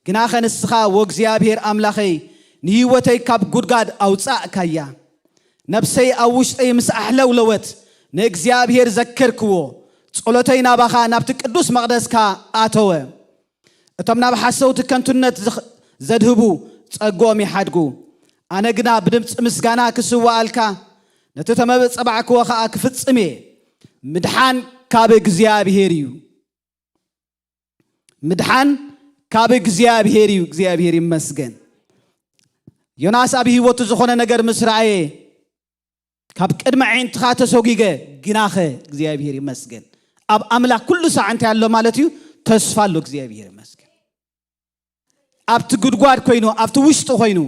ግናኸ ንስኻ፣ ወእግዚኣብሔር ኣምላኸይ፣ ንህይወተይ ካብ ጉድጓድ ኣውጻእካያ። ነፍሰይ ኣብ ውሽጠይ ምስ ኣሕለውለወት፣ ንእግዚኣብሔር ዘከርክዎ፣ ጸሎተይ ናባኻ ናብቲ ቅዱስ መቕደስካ ኣተወ። እቶም ናብ ሓሰውቲ ከንቱነት ዝኽ-፣ ዘድህቡ ጸግኦም ይሓድጉ። ኣነ ግና ብድምጺ ምስጋና ክስዋኣልካ፣ ነቲ ተመጸባዕክዎ ኸኣ ክፍጽም እየ። ምድሓን ካብ እግዚኣብሔር እዩ። ምድሓን ካብ እግዚኣብሔር እዩ። እግዚኣብሔር ይመስገን። ዮናስ ኣብ ህይወቱ ዝኾነ ነገር ምስ ረኣየ፣ ካብ ቅድሚ ኣዒንትኻ ተሰጒገ፣ ግናኸ እግዚኣብሔር ይመስገን። ኣብ ኣምላኽ ኩሉ ሳዕ እንታይ ኣሎ ማለት እዩ? ተስፋ ኣሎ። እግዚኣብሔር ይመስገን። ኣብቲ ጉድጓድ ኮይኑ፣ ኣብቲ ውሽጢ ኮይኑ፣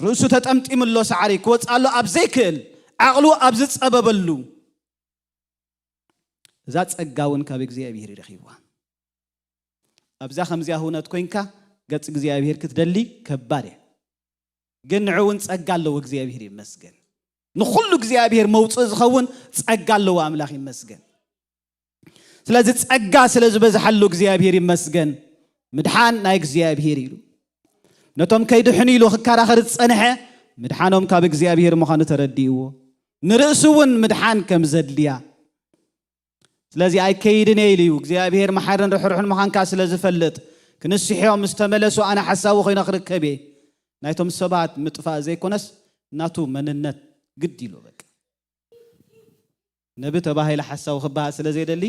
ርእሱ ተጠምጢሙ ኣሎ፣ ሳዕሪ ክወጽእ ኣሎ ኣብ ዘይክእል፣ ዓቕሉ ኣብ ዝጸበበሉ፣ እዛ ጸጋ እውን ካብ እግዚኣብሔር ይረኺብዋ። ኣብዛ ከምዚኣ ህውነት ኮይንካ ገጽ እግዚኣብሔር ክትደሊ ከባድ እያ። ግን ንዑ እውን ጸጋ ኣለዎ፣ እግዚኣብሔር ይመስገን። ንኹሉ እግዚኣብሔር መውጽእ ዝኸውን ጸጋ ኣለዎ፣ ኣምላኽ ይመስገን። ስለዚ ጸጋ ስለ ዝበዝሓሉ እግዚኣብሔር ይመስገን። ምድሓን ናይ እግዚኣብሔር ኢሉ፣ ነቶም ከይድሕኑ ኢሉ ክከራኸር ዝጸንሐ፣ ምድሓኖም ካብ እግዚኣብሔር ምዃኑ ተረዲእዎ፣ ንርእሱ እውን ምድሓን ከም ዘድልያ። ስለዚ ኣይከይድን እየ ኢሉ እዩ። እግዚኣብሔር መሓርን ርሕሩሕን ምዃንካ ስለ ዝፈልጥ፣ ክንስሕዮም ምስ ተመለሱ ኣነ ሓሳዊ ኮይነ ክርከብ እየ። ናይቶም ሰባት ምጥፋእ ዘይኮነስ፣ ናቱ መንነት ግድ ኢሉ በቃ። ነቢ ተባሂለ ሓሳዊ ክበሃል ስለ ዘይደሊ፣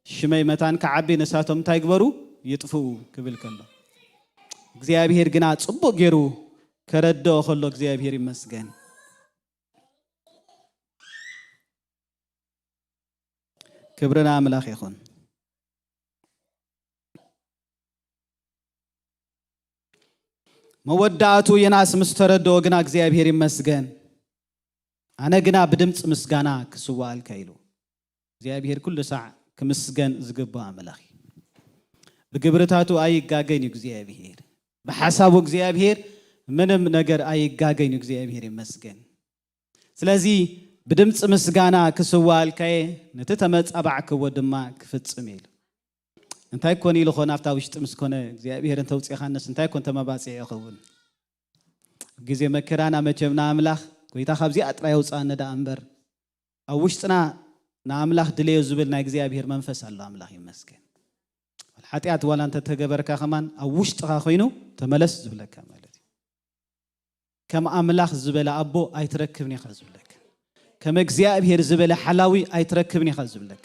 ሽመይ መታን ክዓቢ ንሳቶም እንታይ ግበሩ? ይጥፍኡ ክብል ከሎ፣ እግዚኣብሔር ግና ጽቡቕ ገይሩ ከረድኦ ከሎ እግዚኣብሔር ይመስገን። ክብሪ ንኣምላኽ ይኹን። መወዳእቱ ዮናስ ምስ ተረድኦ ግና እግዚኣብሔር ይመስገን። ኣነ ግና ብድምፂ ምስጋና ክስዋኣልካ ኢሉ። እግዚኣብሔር ኩሉ ሳዕ ክምስገን ዝግብኦ ኣምላኽ እዩ። ብግብርታቱ ኣይጋገን እዩ እግዚኣብሔር። ብሓሳቡ እግዚኣብሔር ምንም ነገር ኣይጋገን እዩ። እግዚኣብሔር ይመስገን። ስለዚ ብድምፂ ምስጋና ክስዋኣልካየ፣ ነቲ ተመጻባዕክዎ ድማ ክፍጽም ኢሉ። እንታይ ኮን ኢሉ ኾን ኣብታ ውሽጢ ምስ ኮነ እግዚኣብሔር እንተውፂኻነስ እንታይ ኮን ተመባፂዑ ይኸውን? ግዜ መከራና መቸም ንኣምላኽ ጎይታ ካብዚኣ ጥራይ ኣውፅኣኒ ደኣ እምበር፣ ኣብ ውሽጥና ንኣምላኽ ድለዮ ዝብል ናይ እግዚኣብሔር መንፈስ ኣሎ። ኣምላኽ ይመስገን። ሓጢኣት ዋላ እንተተገበርካ ከማን ኣብ ውሽጥኻ ኮይኑ ተመለስ ዝብለካ ማለት እዩ። ከም ኣምላኽ ዝበለ ኣቦ ኣይትረክብን ኢኻ ዝብለካ። ከም እግዚኣብሔር ዝበለ ሓላዊ ኣይትረክብን ኢኻ ዝብለካ።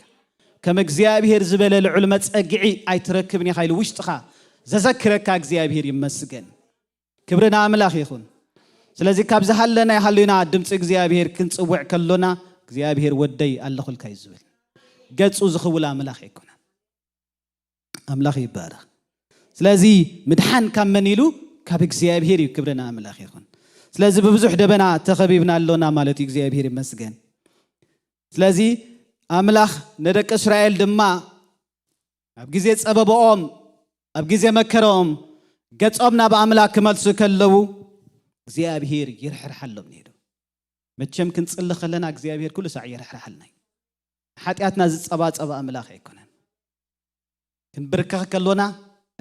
ከም እግዚኣብሔር ዝበለ ልዑል መጸግዒ ኣይትረክብን ኢኻ ኢሉ ውሽጥኻ ዘዘክረካ እግዚኣብሔር ይመስገን። ክብሪ ንኣምላኽ ይኹን። ስለዚ ካብ ዝሃለና ይሃሉና ድምፂ እግዚኣብሔር ክንጽውዕ ከሎና እግዚኣብሔር ወደይ ኣለኹልካ እዩ ዝብል። ገጹ ዝኽውል ኣምላኽ ኣይኮነን። ኣምላኽ ይባረኽ። ስለዚ ምድሓን ካብ መን ኢሉ? ካብ እግዚኣብሔር እዩ። ክብሪ ንኣምላኽ ይኹን። ስለዚ ብብዙሕ ደበና ተኸቢብና ኣሎና ማለት እዩ። እግዚኣብሔር ይመስገን። ስለዚ ኣምላኽ ንደቂ እስራኤል ድማ ኣብ ግዜ ጸበባኦም፣ ኣብ ግዜ መከራኦም ገጾም ናብ ኣምላኽ ክመልሱ ከለዉ እግዚኣብሔር ይርሕርሓሎም ነይሩ። መቸም ክንጽሊ ከለና እግዚኣብሔር ኩሉ ሳዕ ይርሕርሓልና እዩ። ሓጢኣትና ዝጸባጸበ ኣምላኽ ኣይኮነን። ክንብርከኽ ከሎና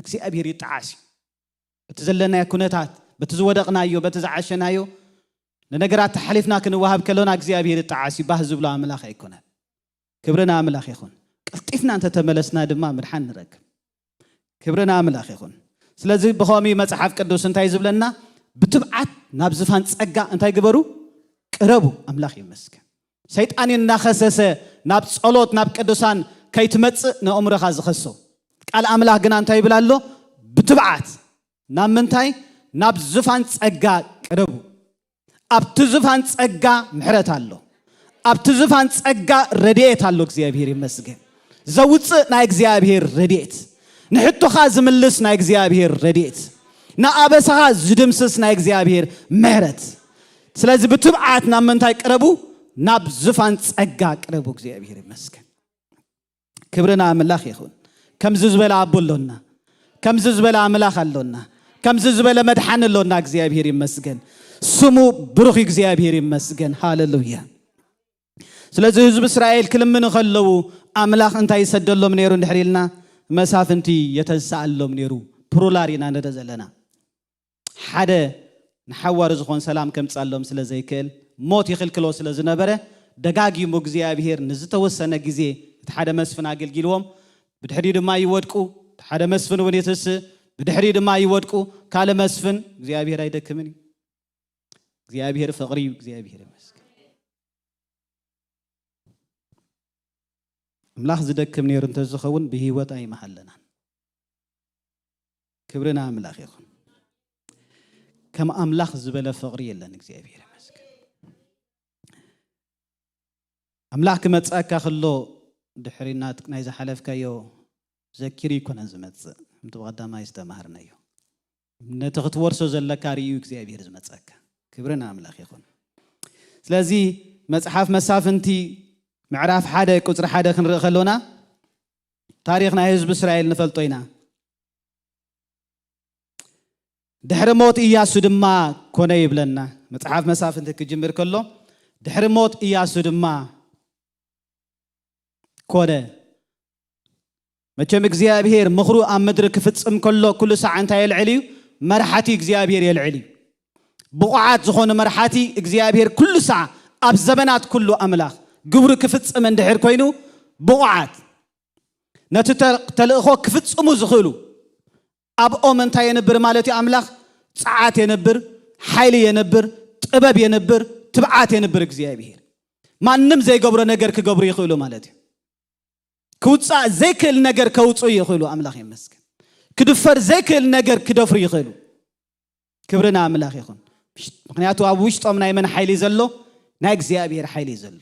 እግዚኣብሔር ይጠዓስ እዩ። በቲ ዘለናዮ ኩነታት፣ በቲ ዝወደቕናዮ፣ በቲ ዝዓሸናዮ፣ ንነገራት ተሓሊፍና ክንወሃብ ከሎና እግዚኣብሔር ይጠዓስ እዩ። ባህ ዝብሎ ኣምላኽ ኣይኮነን። ክብሪ ንኣምላኽ ይኹን። ቀልጢፍና እንተተመለስና ድማ ምድሓን ንረክብ። ክብሪ ንኣምላኽ ይኹን። ስለዚ ብኸምኡ መጽሓፍ ቅዱስ እንታይ ዝብለና? ብትብዓት ናብ ዝፋን ጸጋ እንታይ ግበሩ? ቅረቡ። ኣምላኽ ይመስገን። ሰይጣን እናኸሰሰ ናብ ጸሎት፣ ናብ ቅዱሳን ከይትመጽእ ነእምሮኻ ዝኸሶ። ቃል ኣምላኽ ግና እንታይ ይብል ኣሎ? ብትብዓት ናብ ምንታይ? ናብ ዝፋን ጸጋ ቅረቡ። ኣብቲ ዝፋን ጸጋ ምሕረት ኣሎ። ኣብቲ ዝፋን ጸጋ ረድኤት ኣሎ። እግዚኣብሔር ይመስገን። ዘውፅእ ናይ እግዚኣብሔር ረድኤት፣ ንሕቶኻ ዝምልስ ናይ እግዚኣብሔር ረድኤት፣ ንኣበሳኻ ዝድምስስ ናይ እግዚኣብሔር ምሕረት። ስለዚ ብትብዓት ናብ ምንታይ ቅረቡ? ናብ ዝፋን ጸጋ ቅረቡ። እግዚኣብሔር ይመስገን። ክብሪ ንኣምላኽ ይኹን። ከምዚ ዝበለ ኣቦ ኣሎና፣ ከምዚ ዝበለ ኣምላኽ ኣሎና፣ ከምዚ ዝበለ መድሓኒ ኣሎና። እግዚኣብሔር ይመስገን። ስሙ ብሩኽ፣ እግዚኣብሔር ይመስገን። ሃሌሉያ። ስለዚ ህዝቢ እስራኤል ክልምኑ ከለዉ ኣምላኽ እንታይ ይሰደሎም ነይሩ እንድሕር ኢልና፣ መሳፍንቲ የተንስኣሎም ነይሩ። ፕሩላር ኢና ንርኢ ዘለና። ሓደ ንሓዋሩ ዝኾን ሰላም ከምጻሎም ስለ ዘይክእል፣ ሞት ይኽልክሎ ስለ ዝነበረ፣ ደጋጊሙ እግዚኣብሔር ንዝተወሰነ ግዜ እቲ ሓደ መስፍን ኣገልጊልዎም። ብድሕሪኡ ድማ ይወድቁ። እቲ ሓደ መስፍን እውን ይትስእ፣ ብድሕሪኡ ድማ ይወድቁ። ካልእ መስፍን፣ እግዚኣብሔር ኣይደክምን እዩ። እግዚኣብሔር ፍቕሪ እዩ። እግዚኣብሔር ይመስገን። ኣምላኽ ዝደክም ነይሩ እንተዝኸውን ብህይወት ኣይመሃለናን። ክብሪ ንኣምላኽ ይኹን። ከም ኣምላኽ ዝበለ ፍቕሪ የለን። እግዚኣብሔር ይመስገን። ኣምላኽ ክመጽኣካ ከሎ ድሕሪ ናት-፣ ናይ ዝሓለፍካዮ ዘኪሩ ይኮነን ዝመጽእ። ከምቲ ብቐዳማይ ዝተማሃርናዮ፣ ነቲ ክትወርሶ ዘለካ ርእዩ እግዚኣብሔር ዝመጸካ። ክብሪ ንኣምላኽ ይኹን። ስለዚ መጽሓፍ መሳፍንቲ ምዕራፍ ሓደ ቁጽሪ ሓደ ክንርኢ ከሎና፣ ታሪኽ ናይ ህዝቢ እስራኤል ንፈልጦ ኢና። ድሕሪ ሞት ኢያሱ ድማ ኮነ ይብለና። መጽሓፍ መሳፍንቲ ክጅምር ከሎ፣ ድሕሪ ሞት ኢያሱ ድማ ኮነ። መቸም እግዚኣብሔር ምኽሩ ኣብ ምድሪ ክፍጽም ከሎ፣ ኩሉ ሳዕ እንታይ የልዕል እዩ? መርሓቲ እግዚኣብሔር የልዕል እዩ። ብቑዓት ዝኾኑ መርሓቲ እግዚኣብሔር ኩሉ ሳዕ፣ ኣብ ዘመናት ኩሉ ኣምላኽ ግብሩ ክፍጽም እንድሕር ኮይኑ፣ ብቑዓት ነቲ ተ-፣ ተልእኾ ክፍጽሙ ዝኽእሉ፣ ኣብኦም እንታይ የንብር ማለት እዩ? ኣምላኽ ጸዓት የንብር፣ ሓይሊ የንብር፣ ጥበብ የንብር፣ ትብዓት የንብር እግዚኣብሔር። ማንም ዘይገብሮ ነገር ክገብሩ ይኽእሉ ማለት እዩ። ክውጻእ ዘይክእል ነገር ከውጽኡ ይኽእሉ፣ ኣምላኽ ይመስገን። ክድፈር ዘይክእል ነገር ክደፍሩ ይኽእሉ። ክብሪ ንኣምላኽ ይኹን። ምኽንያቱ ኣብ ውሽጦም ናይ መን ሓይሊ ዘሎ? ናይ እግዚኣብሔር ሓይሊ ዘሎ።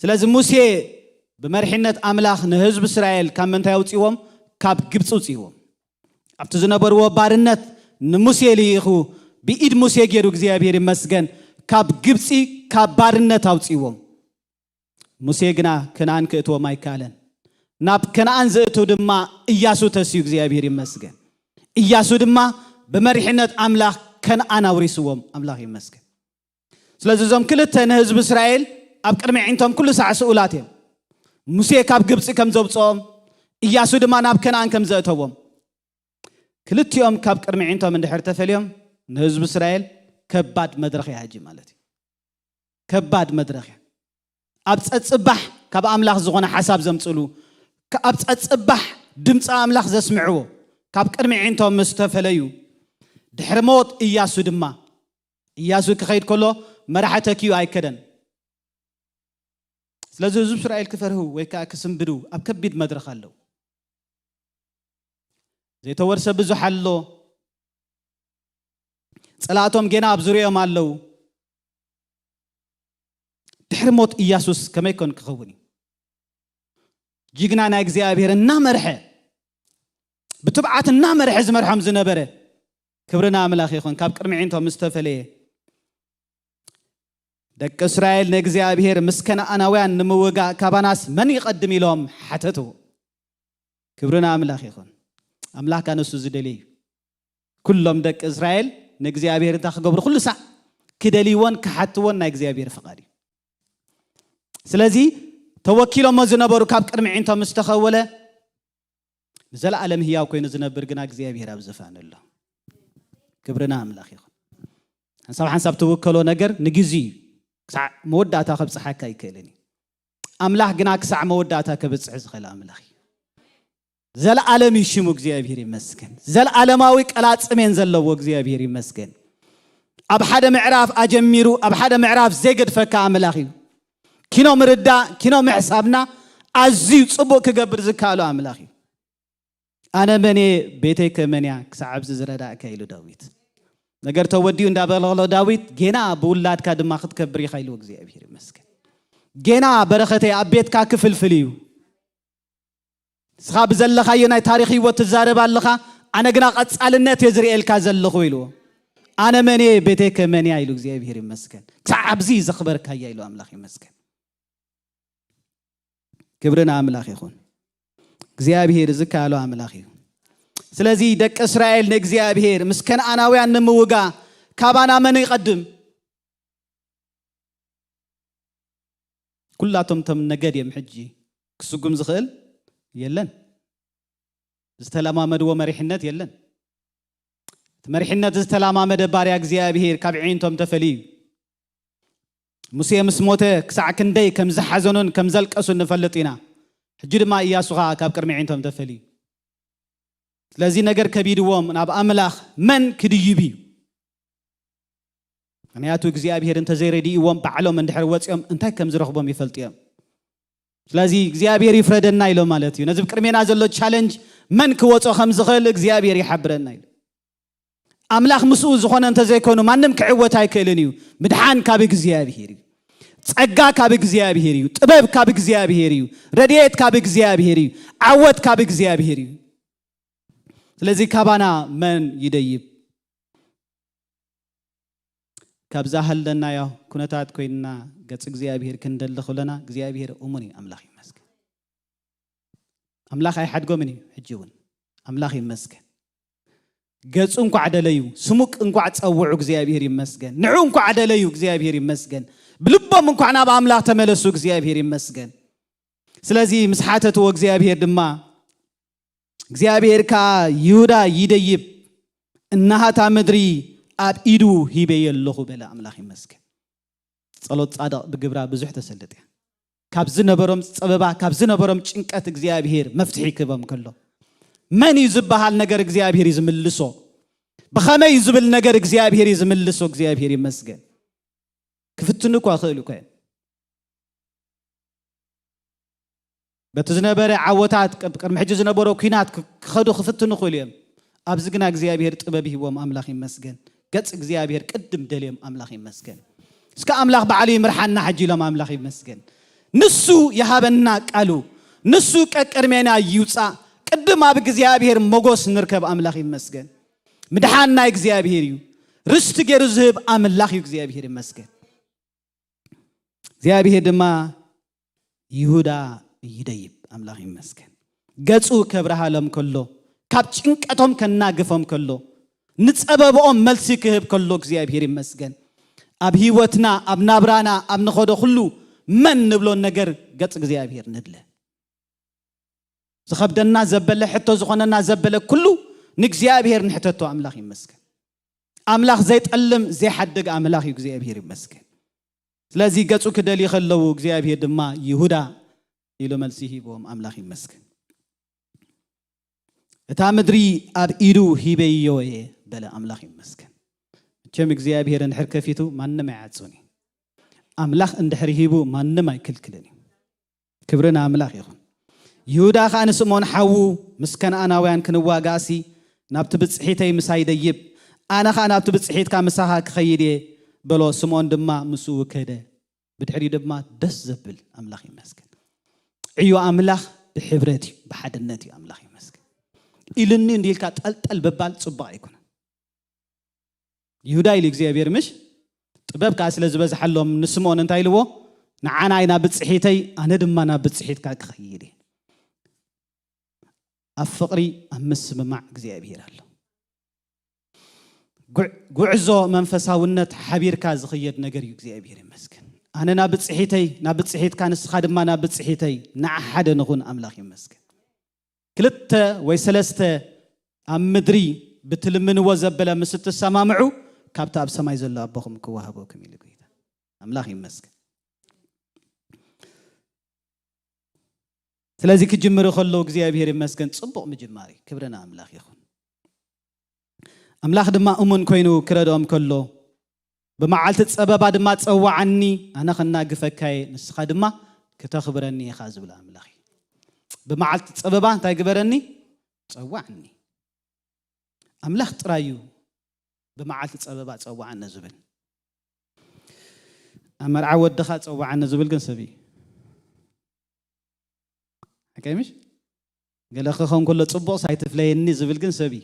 ስለዚ ሙሴ ብመሪሕነት ኣምላኽ ንህዝቢ እስራኤል ካብ ምንታይ ኣውጽእዎም? ካብ ግብጺ ኣውጽእዎም። ኣብቲ ዝነበርዎ ባርነት ንሙሴ ልኢኹ፣ ብኢድ ሙሴ ገይሩ እግዚኣብሔር ይመስገን ካብ ግብጺ፣ ካብ ባርነት ኣውጽእዎም። ሙሴ ግና ከነኣን ክእትዎም ኣይከኣለን። ናብ ከነኣን ዘእትው ድማ እያሱ ተስዩ፣ እግዚኣብሔር ይመስገን። እያሱ ድማ ብመሪሕነት ኣምላኽ ከነኣን ኣውሪስዎም፣ ኣምላኽ ይመስገን። ስለዚ እዞም ክልተ ንህዝቢ እስራኤል ኣብ ቅድሚ ኣዒንቶም ኩሉ ሳዕ ስኡላት እዮም። ሙሴ ካብ ግብጺ ከም ዘውጽኦም፣ እያሱ ድማ ናብ ከነኣን ከም ዘእተዎም። ክልቲኦም ካብ ቅድሚ ኣዒንቶም እንድሕር ተፈልዮም፣ ንህዝቢ እስራኤል ከባድ መድረኽ እያ ሕጂ ማለት እዩ። ከባድ መድረኽ እያ። ኣብ ጸጽባሕ ካብ ኣምላኽ ዝኾነ ሓሳብ ዘምጽሉ፣ ከ-፣ ኣብ ጸጽባሕ ድምፂ ኣምላኽ ዘስምዕዎ ካብ ቅድሚ ኣዒንቶም ምስ ተፈለዩ፣ ድሕሪ ሞት እያሱ ድማ፣ እያሱ ክኸይድ ከሎ መራሒ ተኪኡ ኣይከደን። ስለዚ ህዝቢ እስራኤል ክፈርሁ ወይ ከዓ ክስንብዱ ኣብ ከቢድ መድረኽ ኣለዉ። ዘይተወርሰ ብዙሕ ኣሎ። ጸላእቶም ጌና ኣብ ዙርያኦም ኣለዉ። ድሕሪ ሞት ኢያሱስ ከመይ ኮን ክኸውን እዩ? ጅግና ናይ እግዚኣብሔር እናመርሐ፣ ብትብዓት እናመርሐ ዝመርሖም ዝነበረ፣ ክብሪ ንኣምላኽ ይኹን፣ ካብ ቅድሚ ኣዒንቶም ዝተፈለየ፣ ደቂ እስራኤል ንእግዚኣብሔር ምስ ከነኣናውያን ንምውጋእ ካባናስ መን ይቐድም ኢሎም ሓተትዎ። ክብሪ ንኣምላኽ ይኹን። ኣምላኽ ካነሱ ዝደልየ እዩ። ኩሎም ደቂ እስራኤል ንእግዚኣብሔር እንታይ ክገብሩ? ኩሉ ሳዕ ክደልይዎን ክሓትዎን ናይ እግዚኣብሔር ፍቓድ እዩ። ስለዚ ተወኪሎሞ ዝነበሩ ካብ ቅድሚ ኣዒንቶም ምስ ተኸወለ ንዘለኣለም ህያው ኮይኑ ዝነብር ግና እግዚኣብሔር ኣብ ዝፋን ኣሎ። ክብሪ ንኣምላኽ ይኹን። ሓንሳብ ሓንሳብ ትውከሎ ነገር ንግዜ እዩ። ክሳዕ መወዳእታ ከብጽሓካ ኣይክእልን እዩ። ኣምላኽ ግና ክሳዕ መወዳእታ ከብጽሕ ዝኽእል ኣምላኽ እዩ። ዘለኣለም እዩ ሽሙ፣ እግዚኣብሔር ይመስገን። ዘለኣለማዊ ቀላጽሜን ዘለዎ እግዚኣብሔር ይመስገን። ኣብ ሓደ ምዕራፍ ኣጀሚሩ ኣብ ሓደ ምዕራፍ ዘይገድፈካ ኣምላኽ እዩ። ኪኖ ምርዳእ፣ ኪኖ ምሕሳብና ኣዝዩ ጽቡቕ ክገብር ዝከኣሎ ኣምላኽ እዩ። ኣነ መን እየ፣ ቤተይ ከ መን እያ፣ ክሳዕ ኣብዚ ዝረዳእካ ኢሉ ዳዊት። ነገር ተወዲኡ እንዳበለ ከሎ ዳዊት፣ ጌና ብውላድካ ድማ ክትከብር ኢኻ ኢልዎ። እግዚኣብሔር ይመስገን። ጌና በረኸተይ ኣብ ቤትካ ክፍልፍል እዩ። ንስኻ ብዘለኻዮ ናይ ታሪኽ ህይወት ትዛረብ ኣለኻ፣ ኣነ ግና ቀጻልነት እየ ዝርእየልካ ዘለኹ ኢልዎ። ኣነ መን እየ፣ ቤተይ ከ መን እያ ኢሉ። እግዚኣብሔር ይመስገን። ክሳዕ ኣብዚ ዘኽበርካያ ኢሉ። ኣምላኽ ይመስገን። ክብሪ ንኣምላኽ ይኹን። እግዚኣብሔር ዝከኣሎ ኣምላኽ እዩ። ስለዚ ደቂ እስራኤል ንእግዚኣብሔር ምስ ከነኣናውያን ንምውጋ ካባና መን ይቐድም? ኩላቶም እቶም ነገድ እዮም። ሕጂ ክስጉም ዝኽእል የለን። ዝተለማመድዎ መሪሕነት የለን። እቲ መሪሕነት ዝተለማመደ ባርያ እግዚኣብሔር ካብ ዒንቶም ተፈልዩ እዩ። ሙሴ ምስ ሞተ ክሳዕ ክንደይ ከም ዝሓዘኑን ከም ዘልቀሱን ንፈልጥ ኢና። ሕጂ ድማ ኢያሱ ኸኣ ካብ ቅድሚ ዒንቶም ተፈልዩ። ስለዚ ነገር ከቢድዎም ናብ ኣምላኽ መን ክድይብ እዩ? ምኽንያቱ እግዚኣብሔር እንተዘይረድእዎም ባዕሎም እንድሕር ወፂኦም እንታይ ከም ዝረኽቦም ይፈልጡ እዮም። ስለዚ እግዚኣብሔር ይፍረደና ኢሎም ማለት እዩ። ነዚ ብቅድሜና ዘሎ ቻለንጅ መን ክወፆ ከም ዝኽእል እግዚኣብሔር ይሓብረና ኢሉ። ኣምላኽ ምስኡ ዝኾነ እንተዘይኮይኑ ማንም ክዕወት ኣይክእልን እዩ። ምድሓን ካብ እግዚኣብሔር እዩ። ጸጋ ካብ እግዚኣብሔር እዩ። ጥበብ ካብ እግዚኣብሔር እዩ። ረድኤት ካብ እግዚኣብሔር እዩ። ዓወት ካብ እግዚኣብሔር እዩ። ስለዚ ካባና መን ይደይብ? ካብዛ ሃለናዮ ኩነታት ኮይንና ገጽ እግዚኣብሔር ክንደሊ ከለና እግዚኣብሔር እሙን እዩ። ኣምላኽ ይመስገን። ኣምላኽ ኣይሓድጎምን እዩ። ሕጂ እውን ኣምላኽ ይመስገን። ገጹ እንኳዕ ደለዩ፣ ስሙ እንኳዕ ጸውዑ፣ እግዚኣብሔር ይመስገን። ንዑ እንኳዕ ደለዩ፣ እግዚኣብሔር ይመስገን። ብልቦም እንኳዕ ናብ ኣምላኽ ተመለሱ፣ እግዚኣብሔር ይመስገን። ስለዚ ምስ ሓተትዎ እግዚኣብሔር ድማ እግዚኣብሔር ከኣ ይሁዳ ይደይብ፣ እናሃታ ምድሪ ኣብ ኢዱ ሂበዮ ኣለኹ በለ። ኣምላኽ ይመስገን። ጸሎት ጻድቕ ብግብራ ብዙሕ ተሰልጥ እያ። ካብ ዝነበሮም ጸበባ፣ ካብ ዝነበሮም ጭንቀት እግዚኣብሔር መፍትሒ ክህቦም ከሎ፣ መን እዩ ዝበሃል ነገር እግዚኣብሔር እዩ ዝምልሶ። ብኸመይ እዩ ዝብል ነገር እግዚኣብሔር እዩ ዝምልሶ። እግዚኣብሔር ይመስገን። ክፍትኑ እኳ ክእሉ እኳ እዮም። በቲ ዝነበረ ዓወታት፣ ቅድ-፣ ቅድሚ ሕጂ ዝነበሮ ኲናት ክ-፣ ክኸዱ ክፍትኑ ክእሉ እዮም። ኣብዚ ግና እግዚኣብሔር ጥበብ ይህቦም፣ ኣምላኽ ይመስገን። ገጽ እግዚኣብሔር ቅድም ደልዮም፣ ኣምላኽ ይመስገን። እስከ ኣምላኽ ባዕሉ ይምርሓና ሕጂ ኢሎም፣ ኣምላኽ ይመስገን። ንሱ ይሃበና ቃሉ፣ ንሱ ቀቅድሜና ይውጻእ። ቅድም ኣብ እግዚኣብሔር ሞጎስ ንርከብ፣ ኣምላኽ ይመስገን። ምድሓን ናይ እግዚኣብሔር እዩ። ርስቲ ገይሩ ዝህብ ኣምላኽ እዩ፣ እግዚኣብሔር ይመስገን። እግዚኣብሔር ድማ ይሁዳ ይደይብ፣ ኣምላኽ ይመስገን። ገጹ ከብርሃሎም ከሎ፣ ካብ ጭንቀቶም ከናግፎም ከሎ፣ ንጸበብኦም መልሲ ክህብ ከሎ እግዚኣብሔር ይመስገን። ኣብ ህይወትና፣ ኣብ ናብራና፣ ኣብ ንኸዶ ኩሉ መን ንብሎ ነገር ገጽ እግዚኣብሔር ንድለ። ዝኸብደና ዘበለ፣ ሕቶ ዝኾነና ዘበለ ኩሉ ንእግዚኣብሔር ንሕተቶ። ኣምላኽ ይመስገን። ኣምላኽ ዘይጠልም ዘይሓድግ ኣምላኽ እዩ። እግዚኣብሔር ይመስገን። ስለዚ ገጹ ክደልዩ ከለዉ እግዚኣብሔር ድማ ይሁዳ ኢሉ መልሲ ሂብዎም። ኣምላኽ ይመስገን። እታ ምድሪ ኣብ ኢዱ ሂበዮ እየ በለ። ኣምላኽ ይመስገን። መቸም እግዚኣብሔር እንድሕር ከፊቱ ማንም ኣይዓጹን እዩ። ኣምላኽ እንድሕር ሂቡ ማንም ኣይክልክልን እዩ። ክብሪ ንኣምላኽ ይኹን። ይሁዳ ኸኣ ንስምኦን ሓዉ ምስ ከነኣናውያን ክንዋጋእሲ ናብቲ ብጽሒተይ ምሳይ ደይብ፣ ኣነ ኸኣ ናብቲ ብጽሒትካ ምሳኻ ክኸይድ እየ በሎ። ስምኦን ድማ ምስኡ ከደ። ብድሕሪኡ ድማ ደስ ዘብል ኣምላኽ ይመስገን። ዕዮ ኣምላኽ ብሕብረት እዩ፣ ብሓድነት እዩ። ኣምላኽ ይመስገን። ኢሉኒ እንዲልካ ጠልጠል ምባል ጽቡቕ ኣይኮነን። ይሁዳ ኢሉ እግዚኣብሔር ምሽ ጥበብ ከኣ ስለ ዝበዝሓሎም ንስምኦን እንታይ ኢልዎ? ንዓ ናይ ናብ ብጽሒተይ ኣነ ድማ ናብ ብጽሒትካ ክኸይድ እየ። ኣብ ፍቕሪ ኣብ ምስምማዕ እግዚኣብሔር ኣሎ። ጉዕ-፣ ጉዕዞ መንፈሳውነት ሓቢርካ ዝኽየድ ነገር እዩ። እግዚኣብሔር ይመስገን። ኣነ ናብ ብጽሒተይ ናብ ብጽሒትካ ንስኻ ድማ ናብ ብጽሒተይ ንዓ ሓደ ንኹን። ኣምላኽ ይመስገን። ክልተ ወይ ሰለስተ ኣብ ምድሪ ብትልምንዎ ዘበለ ምስ እትሰማምዑ ካብቲ ኣብ ሰማይ ዘሎ ኣቦኹም ክወሃበኩም ኢሉ ጎይታ። ኣምላኽ ይመስገን። ስለዚ ክጅምሩ ከለዉ እግዚኣብሔር ይመስገን። ጽቡቕ ምጅማር እዩ። ክብሪ ንኣምላኽ ይኹን። ኣምላኽ ድማ እሙን ኮይኑ ክረድኦም ከሎ ብመዓልቲ ጸበባ ድማ ጸውዓኒ፣ ኣነ ከናግፈካየ፣ ንስኻ ድማ ክተኽብረኒ ኢኻ ዝብል ኣምላኽ እዩ። ብመዓልቲ ጸበባ እንታይ ግበረኒ? ጸውዓኒ። ኣምላኽ ጥራይ እዩ ብመዓልቲ ጸበባ ጸዋዓኒ ዝብል። ኣብ መርዓ ወድኻ ጸዋዓኒ ዝብል ግን ሰብ እዩ። ሓቀይ ምሽ? ገለ ክኸውን ከሎ ጽቡቕ ሳይትፍለየኒ ዝብል ግን ሰብ እዩ።